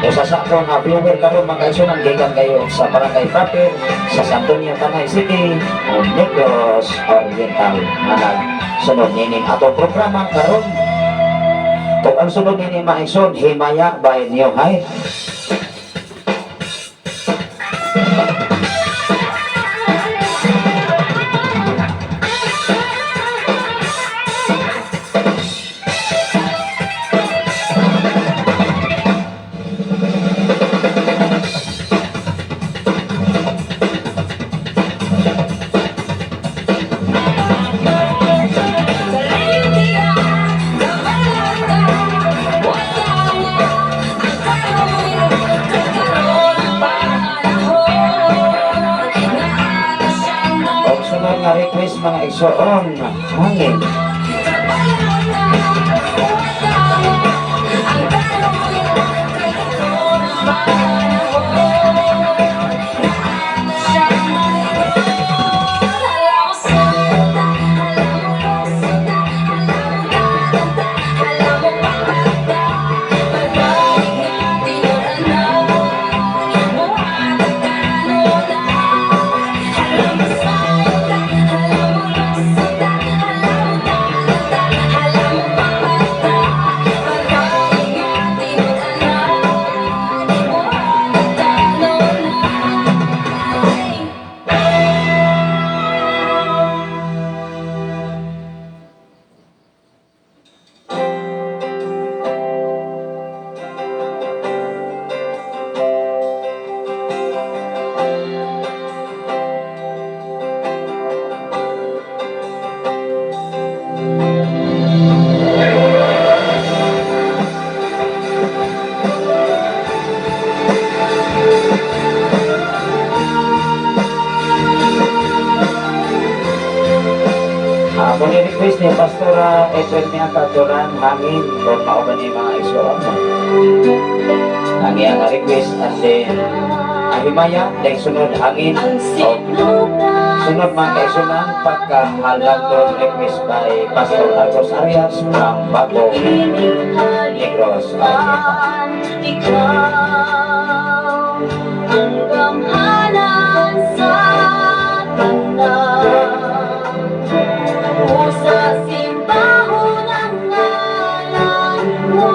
Usa sa ako nga viewer karon, mga kaigsunan, gikan kayo sa Barangay Proper sa San Antonio, Tanay City, ug Negros Oriental nga nagsunod nining atong programa karon. Ug ang sunod nini, mga igsoon, Himaya by New Height. Ug sunod nga request, mga igsoon, Hangin. Muni request ni Pastora Edwin Miata Duran, "Hangin," kung mao ba ni, mga igsoon. Ang iyang request and then "Ahimaya," then sunod "Hangin." Ang O, sinugan sunod, mga kaigsuonan, "Pagkahalangdon," request by Pastor Argos Arias from Bago, Negros Oriental. Ikaw ang gamhanan sa tanan Usa simbahon ang ngalan mo.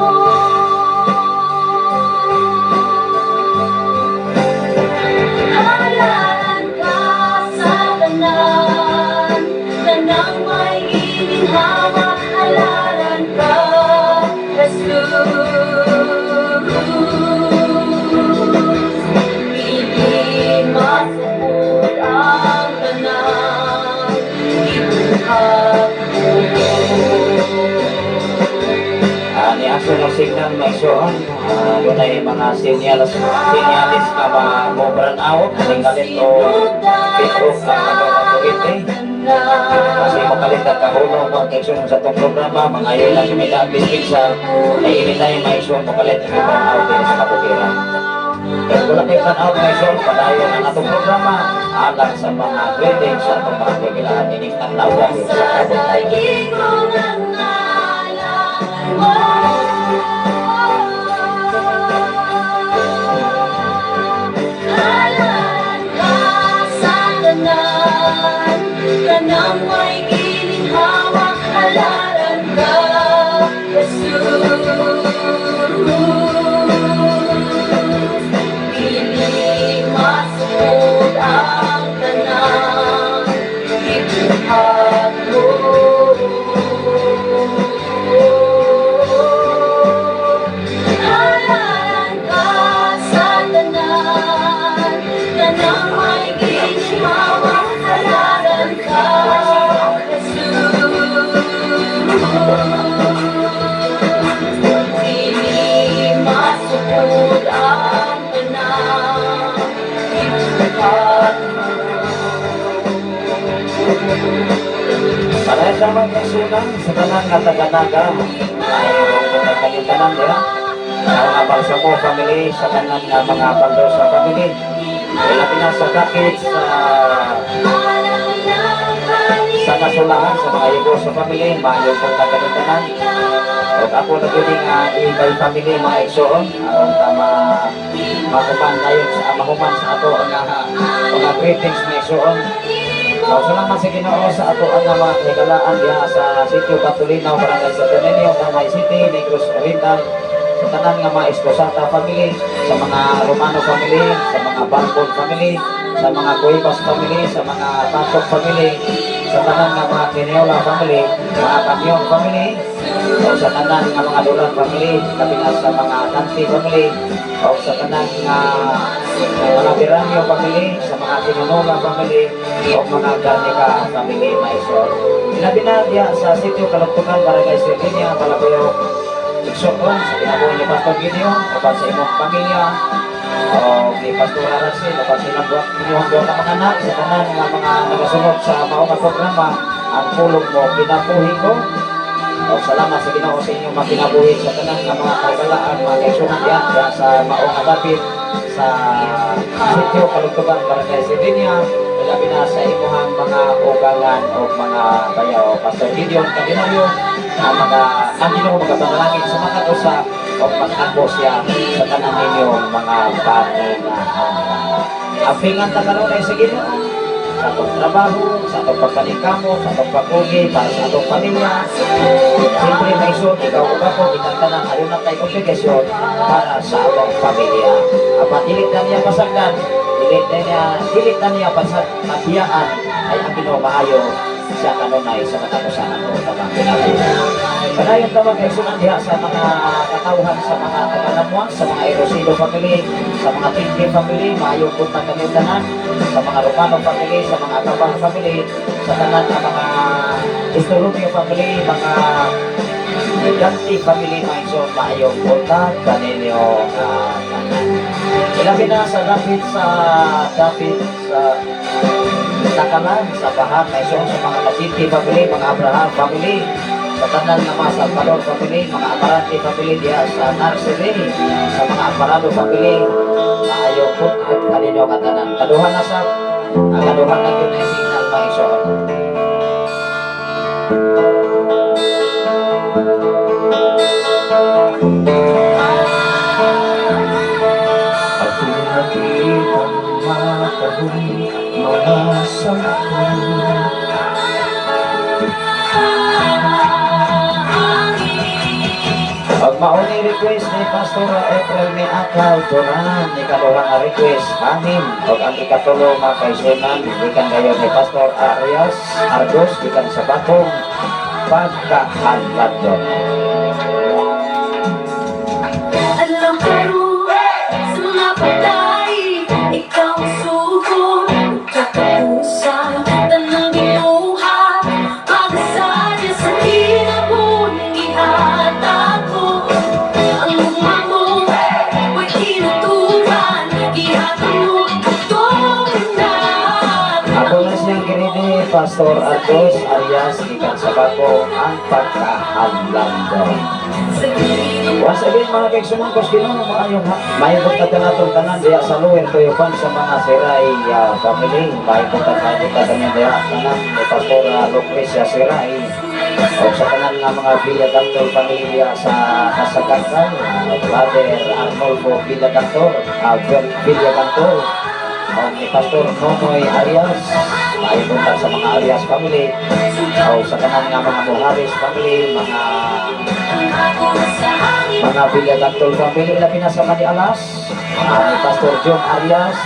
Halalan ka sa tanan, tanang may gininhawa, halalan ka, Jesus. Dili masukod ang tanang gibuhat mo. Ni aso ng signal, mga igsoon, dunay mga sinyalis nga mo brown out, kaning kalit o pick off ang atong mga kuryente. Kasi makalit at kahulong, mga kaigsoon, sa atong programa, mga ayon lang sumida ang dispensa, ay anytime, mga igsoon, makalit ang brown out din sa kabukiran. Pero wala kay brown out, mga igsoon, padayon ang atong programa alang sa mga greetings sa atong mga kagilaan ining adlaw sa Sa kabuntagon. daigong ang ngalan mo. Halalan ka sa tanan, tanang may gininhawa, halalan ka, Jesus. Dili masukod ang tanang gibuhat mo. Halalan ka sa tanan, tanang may gininhawa, halalan ka, Jesus. Dili masukod ang tanang gibuhat mo. Para sa mga kaigsuonan, sa tanan nga taga-Naga, ay kung kanyang tanan diha. Sa mga Balsamo family, sa tanan nga mga Baldosa family, ilabi na sa Kakit, sa Kasulahan, sa mga Yugoso family, maayong buntag kanyang tanan. Ug ako na gyud nga ibay family, mga igsoon, aron ta ma mahuman dayon sa mahuman sa ato ang mga greetings, mga igsoon. So, salamat sa Ginoo sa ato ang mga kahigalaan diha sa Sitio Batulinaw, Barangay San Antonio, Tanay City, Negros Oriental, sa tanan nga mga Esposata family, sa mga Romano family, sa mga Bangkon family, sa mga Cuevas family, sa mga Patok family, sa tanan nga mga Kineola family, mga Kamyong family, o sa tanan nga mga Duran family, labi na sa mga Dante family, o sa tanan nga mga Piranyo family, sa mga Kinunola family, o mga Garnica family, maisol. Ilabi na diya sa Sitio Kalugtukan, Barangay Sirvinia, Malabuyoc, igsoon, sa kinabuhi ni Pastor Gideon, uban sa imong pamilya, o ni Pastor Aracel, uban sa ilang inyong duha ka mga anak, sa tanan nga mga nagasunod sa mao nga programa, "Ang Pulong Mo Kinabuhi Ko." O salamat sa Ginoo sa inyong mga kinabuhi, sa tanan nga mga kahigalaan, mga kaigsuonan diya, diya sa mao nga dapit sa Sitio Kalugtugan, Barangay Sirvinia, labi na sa imuhang mga ugangan o mga bayaw, Pastor Gideon Candelario, ang mga ang Ginoo magapanalangin sa mga usa o pag-agbo siya sa tanan ninyong mga panginahanglan. Ang pingan ta karon ay sa Ginoo sa atong trabaho, sa atong pagpaningkamot, sa atong pagbugi, para sa atong pamilya. Siyempre, may igsoon, ikaw ug ako, kitang tanan, aduna tay obligasyon para sa atong pamilya. Apan dili na niya pasagdan, dili na niya pabiyaan ay ang Ginoo maayo siya kanunay sa katapusan ato tamang kinabuhi. Padayon ta, mga kaigsuonan, diha sa mga katawhan, sa mga taga-Lamwang, sa mga Erosilo family, sa mga Tindi family, maayong buntag kami tanan, sa mga Romano family, sa mga Atabang family, sa tanan nga mga Estolumio family, mga Ganti family, mga igsoon, maayong buntag kaninyo tanan. Ilabi na sa dapit sa Takalan sa Bahag, mga sa mga Lasiti family, mga Abraham family, sa tanan nga mga Salvador family, mga Amarante family diha sa Nursery, sa mga Amparado family, maayong buntag kaninyo katanan. Kaduha na sa, ang kaduha na yun ay signal, mga igsoon. Akong nakitang matahong mga sangkol. Pag mauni request ni Pastor April ni Akal Duran, ni kaduha nga request, hangin. Pag ang ikatulo mga kaisunan, gikan kayo ni Pastor Arias Argos, gikan sa Bakong, pagkahaladon. Alam ko sa mga patay, ikaw ang suko, katapusan, tanang ginuhat, pag-asaya sa kinabuhing gihatag mo. Ang luma mo, way tinuturan, gihatag mo, itong na. Ako na siyang giridi, Pastor Argos Arias, gikan sa Bakong, ang pagkahalandon. Sa kinabuhi, Once again, mga kaigsunan ko, Ginoo, maayong maayong buntag kanatong tanan diha sa Lower Tuyupan sa mga Siray family. Maayong buntag tanan diha tanan ni Pastor Lucrecia Siray. O sa tanan nga mga Villagantol family diha sa Kasagakay, Brother Arnolfo Villagantol, Villagantol, o ni Pastor Nonoy Arias. Maayong buntag sa mga Arias family. O sa tanan nga mga Muharis family, mga sa hangin, mga Villagantol family, labi na sa Manialas, ni Pastor John Arias,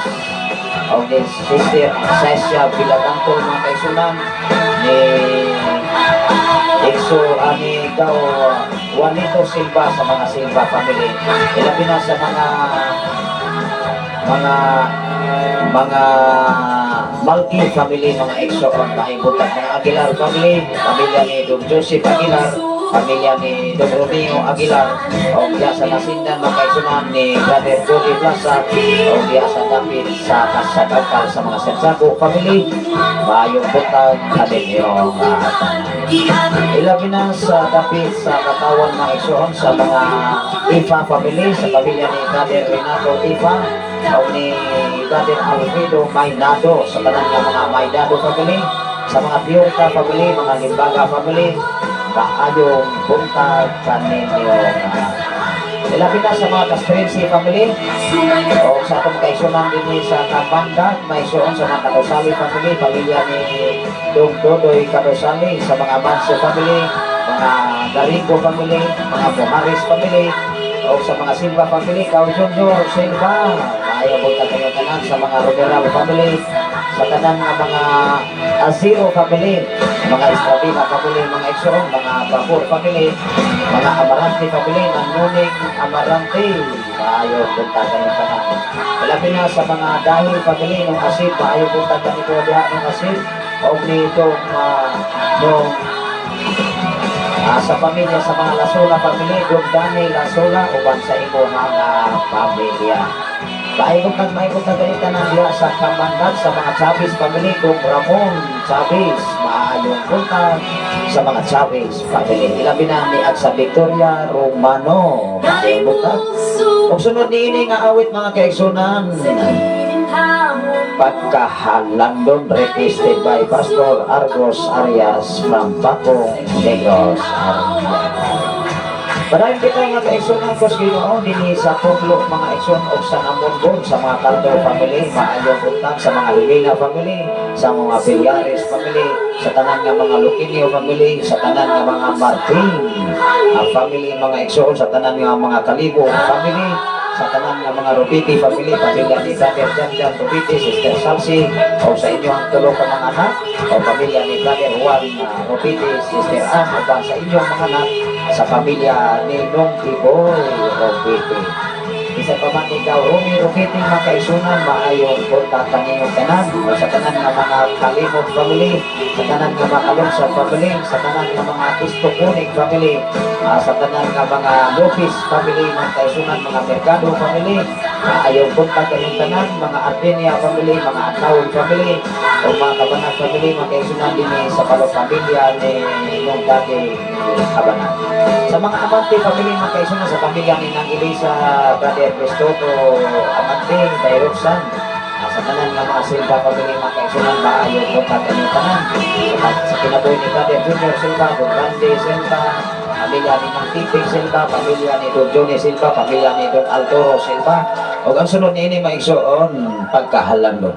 o ni Sister Cesia Villagantol, mga kaisunan, ni Exo ani Gao Juanito Silva sa mga Silva family. Ilabi na sa mga Malki family, mga Exo on mahibutan, mga Aguilar family, pamilya ni Dom Joseph Aguilar, pamilya ni Dom Romeo Aguilar, o diya sa Nasindan, mga kaisunan ni Brother Jody Plaza, o diya sa Dapit sa Kasagakal sa mga Santiago family, maayong buntag kaninyo mga tanan. Ilabi na sa dapit sa katawan mga igsoon sa mga Ifa family, sa pamilya ni Brother Renato Ifa, o ni Brother Alfredo Maynado, sa tanan nga mga Maynado family, sa mga Piorca family, mga Limbaga family, maayong buntag kaninyo. Ilabi na sa mga Castrense family, o sa atong kaisunan din sa Kamanda, may suon sa mga Kadosali family, pamilya ni Dong Dodoy Kadosali, sa mga Manso family, mga Garingo family, mga Buharis family, o sa mga Silva family, Kao Junior Silva, maayo buntag kayo tanan sa mga Romeral family, sa tanan nga mga Azero family, mga Estradina family, mga Exoon, mga Babur family, mga Amarante family, Nanuning Amarante, maayo buntag kayo tanan. Labi na sa mga dahil family ng asid, maayo buntag kanito diha ng asid, o nitong nung sa pamilya sa mga Lasola family, Dong Dani Lasola, uban sa imo mga pamilya. Maayong buntag kayo tanan diha sa Kamandag sa mga Chavez family, Dong Ramon Chavez, maayong buntag sa mga Chavez family. Ilabi na ni sa Victoria Romano, maayong buntag. Ug sunod niini nga awit mga kaigsunan, sa gininhawa. Pagkahalandon, requested by Pastor Argos Arias from Bakong, Negros. Padayon kita nga kaigsunan ko sa Ginoo dinhi sa Punglo mga igsoon og sa Namongon sa mga Caldo family, maayong buntag sa mga Hilina family, sa mga Villares family, sa tanan nga mga Luquinio family, sa tanan nga mga Martin family mga igsoon, sa tanan nga mga Kalibo family, sa tanan nga mga Rupiti family, pamilya ni Brother Janjan Rupiti, Sister Salsi, o sa inyong tulo ka mga anak, o pamilya ni Brother Juan Rupiti, Sister Ann, o ba sa inyong mga anak, sa pamilya ni Nong Iboy Rupiti. Isa pa man ikaw, Rumi Rupiti, mga kaisunan, maayong buntag kaniyong tanan, o sa tanan nga mga Kalimot family, sa tanan nga mga Kalungsad family, sa tanan nga mga Istokunig family, sa tanan nga mga Lopez family, mga kaisunan, mga Mercado family, Maayong buntag kanyong tanan, mga Armenia family, mga Atawon family, o mga Kabanag family, mga kaigsunan din sa Palo pamilya ni Nong Dati Kabanag. Sa mga Amante family, mga kaigsunan, sa pamilya ni Nang Elisa, Brother Cristoto Amante, Dairoxan, sa tanan nga mga Silva family, mga kaigsunan, maayong buntag kanyong tanan. Sa kinabuhi ni Brother Junior Silva, Don Randy Silva, pamilya ni Nang Piping Silva, pamilya ni Don Johnny Silva, pamilya ni Don Altoro Silva. Ug ang sunod niini, maigsoon, "Pagkahalandong."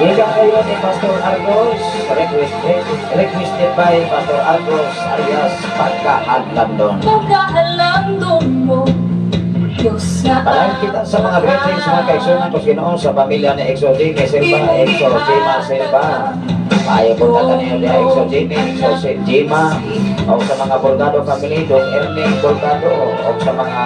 Gikan kayo ni Pastor Argos, requested by Pastor Argos Arias, "Pagkahalandong." Pagkahalandong mo, Diyos na Palahin kita sa mga greetings, mga kaigsunan ko Ginoo, sa pamilya ni Exo Jimmy Silva, Exo Jima Silva. Maayo po taga niyo ni Exo Jimmy, Exo Jima, o sa mga Bolgado family, Don Ernie Bolgado, o sa mga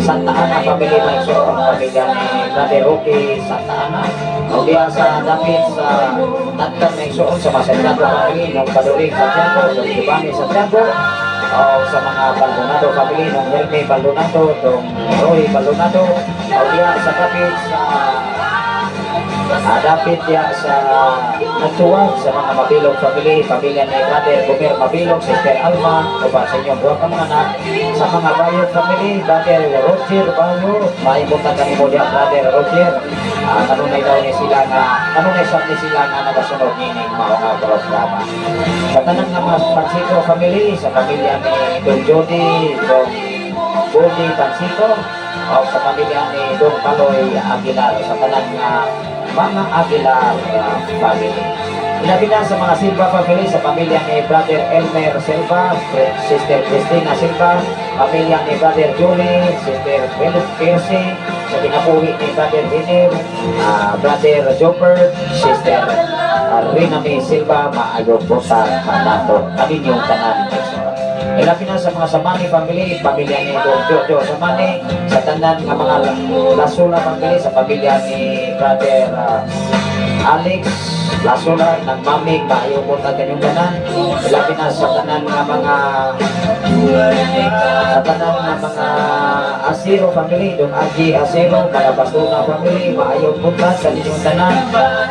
Santa Ana family, mga Exo, ang pamilya ni Brother Rocky Santa Ana. O diya sa dapit sa Tagtan, mga Exo, sa mga Santiago family, Nung Paduling Santiago, Don Giovanni Santiago, o sa mga Baldonado family, Nung Herme Baldonado, Dong Roy Baldonado, o diya sa kapit sa dapit diya sa Nagtuwag, sa mga Mabilog family, pamilya ni Brother Gomer Mabilog, Sister Alma, o ba sa inyong duha ka mga anak, sa mga Bayo family, Brother Roger Bayo, maibutang kami mo diya, Brother Roger, kanunay daw ni sila nga, kanunay sab ni sila nga nagasunod nining mao nga programa. Sa tanan nga mga Pansito family, sa pamilya ni Don Jody, Don Bobby Pansito, o sa pamilya ni Don Paloy Aguilar, sa tanan nga mga Aguilar family. Ilabi na sa mga Silva family, sa pamilya ni Brother Elmer Silva, Sister Christina Silva, pamilya ni Brother Julie, Sister Philip Piercy, sa kinabuhi ni Brother Diner, Brother Jobert, Sister Rina May Silva, maayong buntag kanato, kaninyong tanan. Ilabi na sa mga Samani family, pamilya ni Don Jojo Samani, sa tanan nga mga Lasula family, sa pamilya ni Brother Alex Lasula, ng Mamig, maayong buntag kanyong tanan. Ilabi na sa tanan nga mga Asiro family, Don Agi Asiro, mga Bastuna family, maayong buntag sa inyong tanan.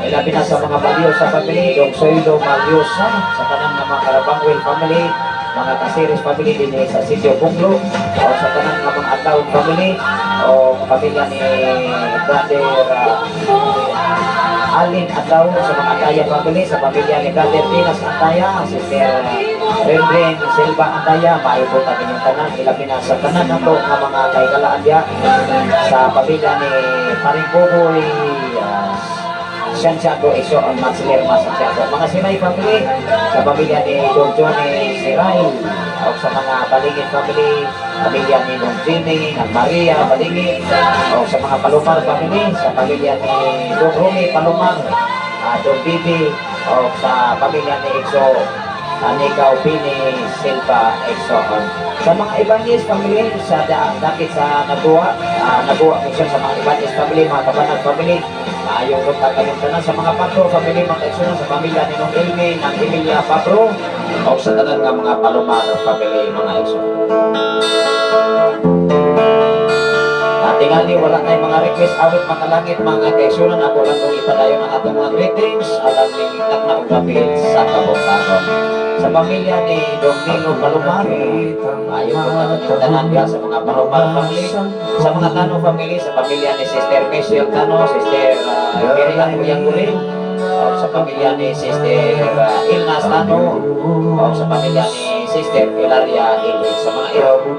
Ilabi na sa mga Balyosa family, Don Soylo Malyosa, sa tanan nga mga Karabangwil family, mga Kasiris family din sa Sitio Bunglo, o sa tanan nga mga Ataon family, o pamilya ni Brother Alin Adlaw, sa mga Andaya family, sa pamilya ni Brother Dinas Andaya, Sister Renren Silva Andaya, maayo po inyong tanan, ilabi na sa tanan nato nga mga kahigalaan diya, sa pamilya ni Paring Buboy, Santiago Iso ang Max Lerma Santiago. Mga Siray family, sa pamilya ni Don Johnny Siray, o sa mga Balingit family, pamilya ni Don Jimmy, ng Maria Balingit, o sa mga Palomar family, sa pamilya ni Don Rumi Palomar, Don Bibi, o sa pamilya ni Exo Anikaw Pini Silva Exoon. Sa mga Ibanez family, sa dapit sa Nagua, Nagua Mission, sa mga Ibanez family, mga Kabanag family, maayong buntag kayong tanan, sa mga Patro family, mga Exoon, sa pamilya ni Nong Ilmi, ng Emilia Pabro, o sa tanan nga mga Palomar family, mga Exoon. At tingali, wala tayong mga request awit makalangit, mga kaigsunan. Ako lang kung ipadayon ang atong mga greetings alang ni na og dapit sa kabuntagon. Sa pamilya ni Domingo Palomar, ayo po na tanan diha sa mga Palomar family, sa mga Tano family, sa pamilya ni Sister Michelle Tano, Sister Mary Ann Uyanguri, o sa pamilya ni Sister Ilnas Tano, o sa pamilya ni Sister Ilaria Ilhig, sa mga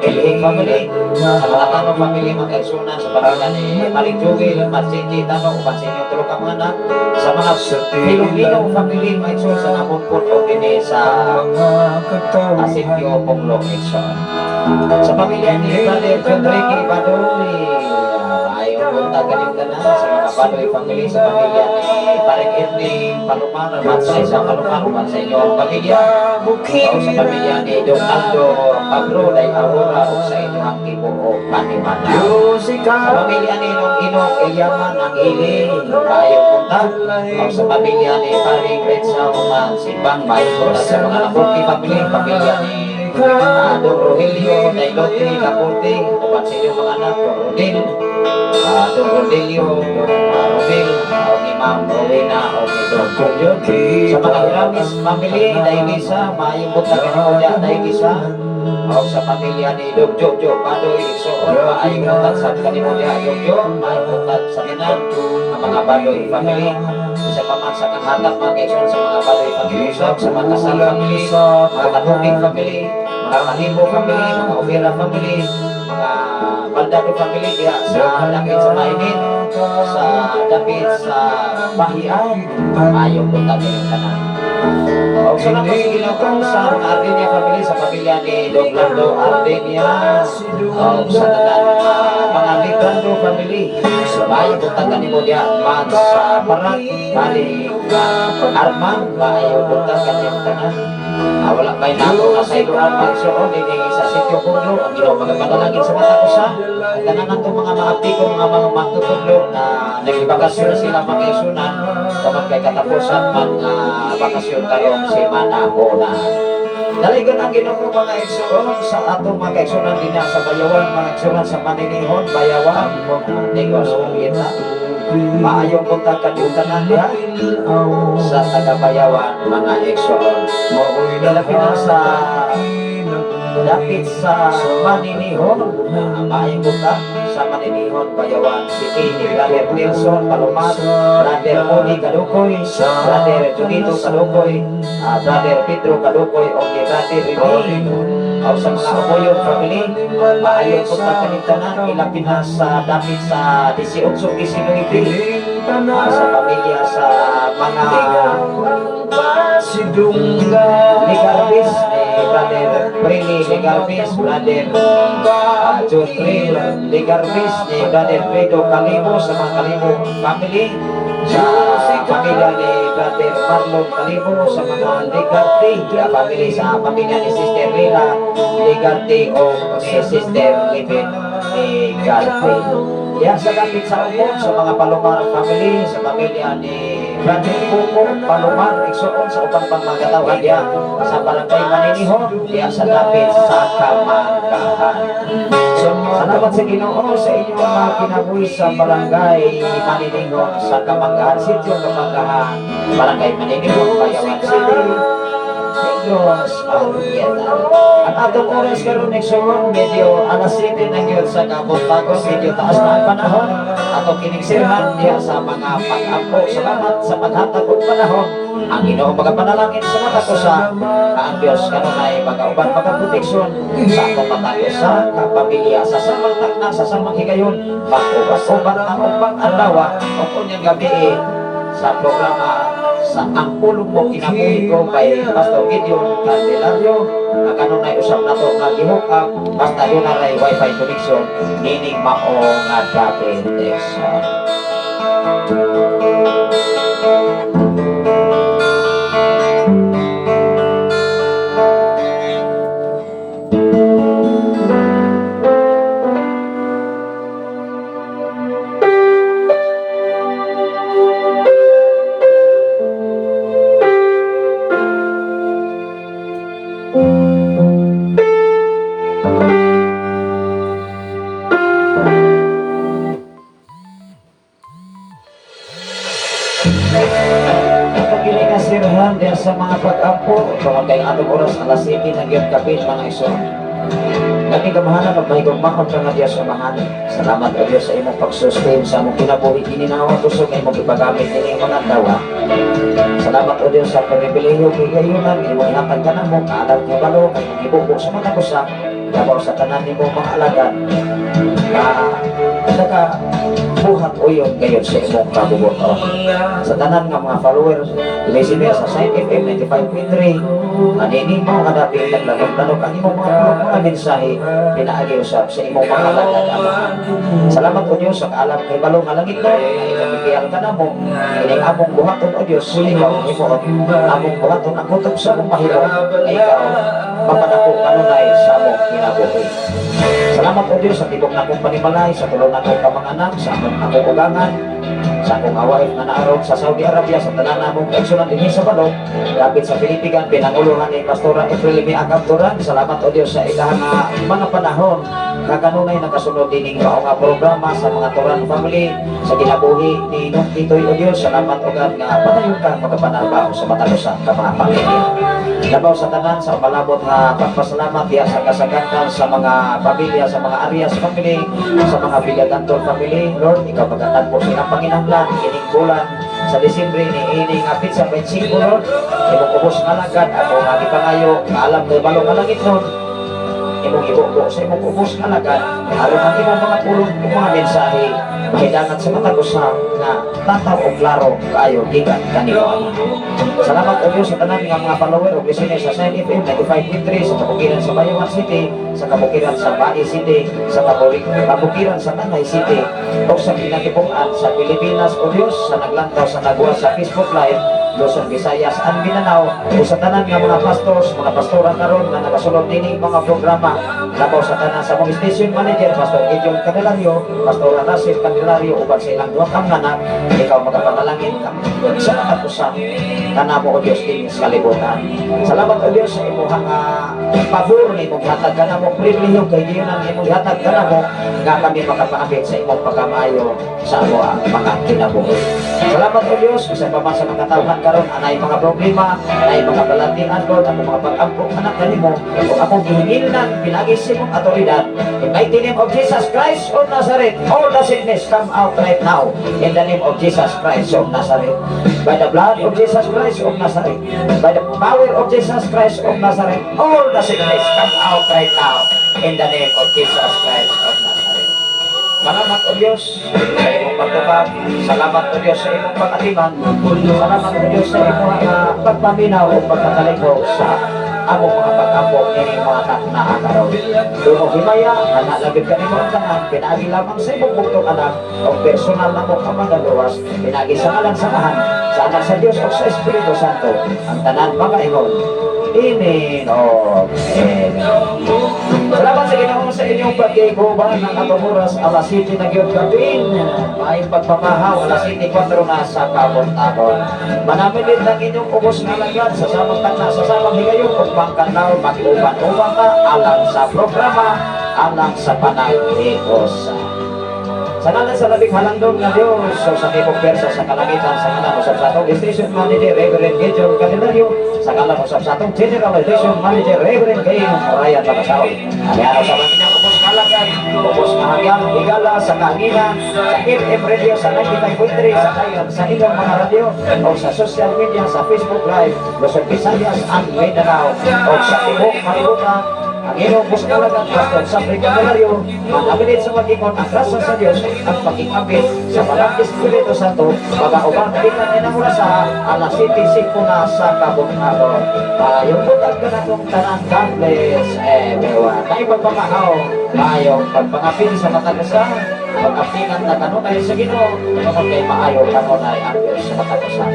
Ilhig family, sa mga Tano family, mga kaigsunan, sa pamilya ni Maring Jugil, Marcinji Tano, uban sa inyong tulo ka mga anak, sa mga Filipino family, mga igsoon, sa Namunpon o dinhi sa Asipio Ponglo, igsoon. Sa pamilya ni Brother John Ricky Badoy, ayaw buntag kaning tanan sa mga Badoy family, sa pamilya ni Paring Ernie Palomar, Mansay sa Palomar, uban sa inyong pamilya. O sa pamilya ni Donaldo Pablo Day Aurora o sa inyong tibuok panimata. Sa pamilya ni Inong Inong Ilyaman ang Ili, maayong buntag. O sa pamilya ni Paring Retsa Uman Simbang, maayong buntag sa mga Labuki family, pamilya ni Don Rogelio Dailote Caporte, uban sa inyong mga anak, Don Rodel, Don Rodelio, Don Romel, o ni Ma'am Rowena, o ni Don Junjun. Sa mga Hiramis family, Dailisa, maayong buntag kanimo diya, Dailisa. O sa pamilya ni Dog Jojo, Badoy, Igsoon, maayong buntag sa kanimo diya, Jojo, maayong buntag sa tanan, ang mga Badoy family. Isa pa man sa kanghatag mga kaigsoon sa mga Badoy family, usab sa mga Kasal family, mga Katubig family, mga Kalibo family, mga Overa family, mga Baldado family diha sa dapit sa Mainit, sa dapit sa Bahian, maayong buntag inyong tanan. Og salamat sa Ginoo sa mga Ardenia family, sa pamilya ni Dog Lando Ardenia, og sa tanan mga Librando family. Maayong buntag kanimo diha man sa Parak, Bali, Arman, maayong buntag kaniyong tanan. Wala pa'y nato na sa iluhan pagsuon dinhi sa sitio Pundo ang Ginoo magapanalangin sa matag usa ang tanan natong mga maapiko mga mga magtutudlo na nagbakasyon na sila mga isunan paman kay katapusan man bakasyon karong semana bona. Daligan ang Ginoo mga igsoon sa atong mga igsunan dinhi sa Bayawan, mga igsunan sa Maninihon, Bayawan, Negros Oriental. Maayong buntag kanyong tanan diha sa taga Bayawan mga igsoon. Ilabi na sa dapit sa Maninihon, maayong buntag sa Maninihon, Bayawan City ni Brother Nelson Palomar, Brother Moni Kadukoy, Brother Junito Kadukoy, Brother Pedro Kadukoy, o ni Brother Rene. O sa mga Amoyon family, maayong buntag kaning tanan, ilabi na sa dapit sa 18, 19, sa pamilya sa mga Ligarbis ni Brother Prilly Ligarbis, Brother John Prill Ligarbis ni Brother Fredo Calibo sa mga Calibo family, sa pamilya ni Brother Marlon Calibo, sa mga Ligarte family, sa pamilya ni Sister Rina Ligarte o ni Sister Libet Ligarte. Ya sa dapit sa Umon, sa mga Palomar family, sa pamilya ni Brother Coco Palomar, igsoon sa ubang pang mga katawhan diya sa barangay Maninihon, diya sa dapit sa Kamangkahan. Salamat sa Ginoo sa inyong mga kinabuhi sa barangay Maninihon, sa Kamangkahan, Sitio Kamangkahan, Barangay Maninihon, Bayawan City, Negros Oriental. Ang atong oras karon igsoon, medyo alas 7 na gyud sa kabuntagon, medyo taas na ang panahon. Atong kiningsirhan diha sa mga pag-ampo. Salamat sa paghatag og panahon. Ang Ginoo magapanalangin sa matag usa nga ang Dios kanunay magauban magaproteksyon sa atong matag usa ka pamilya sa samang takna sa samang higayon mag-uban-uban ang ubang adlaw ug unyang gabi sa programa sa Ang Pulong Mo Kinabuhi Ko kay Pastor Gideon Candelario na kanunay usab nato nga gi-hook up basta duna ray wifi connection nining mao nga dapit igsoon. Pagkili nga sirhan diya sa mga pag-ampo tungod kay atong oras alas 7 na gyud kapit mga igsoon. Dami kamahalan ug mahigugmaon ka nga Dios Amahan. Salamat o Dios sa imong pag-sustain sa among kinabuhi gininawa kusog nga imong ipagamit nining mga adlaw. Salamat o Dios sa pribilehiyo kay gayunan imong ihatag kanamo kaalam nga balo kay imong gibubo sa matag usa labaw sa tanan nimo mga alagad na naka buhat o Uyon gayon sa imong kabubuton. Sa tanan nga mga followers, listener sa Sign FM 95.3, anini mo nga dapit naglanog-lanog ang imong mga pulong, mga mensahe, pinaagi usab sa imong mga alagad, Amahan. Salamat, O Diyos, sa kaalam kay balo nga langit no, nga ikaw migiyang kanamo, ining among buhaton, O Diyos, nga ikaw ang himuon, among buhaton ang kutob sa among mahimo, nga ikaw mapadako kanunay sa among kinabuhi. Salamat, O Diyos, sa tibok nakong panimalay, sa tulo nakong ka mga anak, sa among akong ugangan, sa akong awaif nga naaron sa Saudi Arabia, sa tanan namong kaigsunan dinhi sa balok, dapit sa Pilipigan, pinanguluhan ni Pastora April Mi Agap Duran. Salamat, O Diyos, sa ilahang mga panahon nga kanunay nakasunod dining mao nga programa sa mga Turan family sa kinabuhi ni Nung Titoy, O Diyos. Salamat, O God, nga padayon ka magapanarbaho sa matag usa ka mga pamilya. Labaw sa tanan, sa umalabot nga pagpasalamat diya sa kasagantan sa mga pamilya, sa mga Arias family, sa mga Villagantor family, Lord, ikaw magatagpo silang panginahanglan ining bulan sa Disyembre ni ini nga petsa 25, Lord, imong ubos nga alagad, ako nga gipangayo, nga alam kay balo nga langit nun, imong ibubo sa imong ubos nga alagad, aron ang imong mga pulong ug mga mensahe mahidangat sa matag usa nga tataw o klaro kaayo gikan kanimo, Ama. Salamat, O Diyos, sa tanan nga mga follower o listener sa Sign FM 95.3 sa kabukiran sa Bayawan City, sa kabukiran sa Bais City, sa kabukiran sa Tanay City, o sa kinatibuk-an sa Pilipinas, O Diyos, sa naglantaw sa nagwa sa Facebook Live, Luzon, Visayas, and Mindanao, o sa tanan nga mga pastors, mga pastora karon nga nakasulod nining mga programa, labaw sa tanan sa mga station manager, Pastor Gideon Candelario, Pastor Nasir Candelario, uban sa ilang duha ka mga anak, ikaw magapanalangin sa matag usa kanamo, O Diyos, dinhi sa kalibutan. Salamat, O Diyos, sa imong pabor nga imong hatag kanamo, pribilehiyo kay Diyon ang imong hatag kanamo nga kami makapaabit sa imong pagkamaayo sa amo ang mga kinabuhi. Salamat, O Diyos, bisan pa man sa mga katawhan karon anay mga problema, anay mga balatian, Lord, ako mga pag-ampo anak kanimo, ug akong gihingilnan pinaagi sa imong awtoridad. In mighty name of Jesus Christ of Nazareth, all the sickness come out right now. In the name of Jesus Christ of Nazareth. By the blood of Jesus Christ of Nazareth. By the power of Jesus Christ of Nazareth, all the sickness come out right now. In the name of Jesus Christ of Nazareth. Salamat, O Diyos, sa imong pagtubag. Salamat, O Diyos, sa imong pag-atiman. Salamat, O Diyos, sa imong pagpaminaw o pagkatalingkog sa among mga pag-ampo ni mga taknaa karon. Dunong himaya, nga nalagid kanimo ang tanan, pinaagi lamang sa imong bugtong anak, o personal na mo kamandaluwas, pinaagi sa ngalan sa Amahan, sa Anak sa Diyos o sa Espiritu Santo, ang tanan makaingon. Amen o Amen. Salamat sa Ginoo sa inyong pagkiguban ng atong oras, alas 7 na gyud kapin. Maayong pagpamahaw, alas 7:04 na sa kabuntagon. Manamilit ang inyong ubos nga alagad sa samang takna, sa samang higayon ug pangkanlaw mag-uban-uban ta alang sa programa, alang sa panaghiusa. Sa ngalan sa labing halangdon nga Diyos, so sa tibok persa sa kalangitan, sa ngalan usab sa atong station manager, Reverend Gideon Candelario, sa ngalan usab sa atong General Station Manager, Reverend Gayon Ryan Bagasao. Amihan sa mga inyong ubos nga alagad, ubos nga hanggang higala sa kahanginan, sa FM Radio sa 95.3, sa kayan sa inyong mga radyo, o sa social media, sa Facebook Live, Luzon, Visayas, and Mindanao, o sa tibok kalibutan, ang inyong buskalagan, Pastor Safri Candelario, manabilin sa mag-ingon ang grasya sa Diyos ang pakikapit sa Balang Espiritu Santo, magauban gikan ninang sa alas 7:05 na sa kabuntagon. Maayong buntag kanatong tanan. God bless everyone. Maayong pagpamahaw, maayong pagpangapil sa matag usa, pag-apingan na kanunay sa Ginoo, tungod kay maayo kanunay ang Diyos sa matag usa.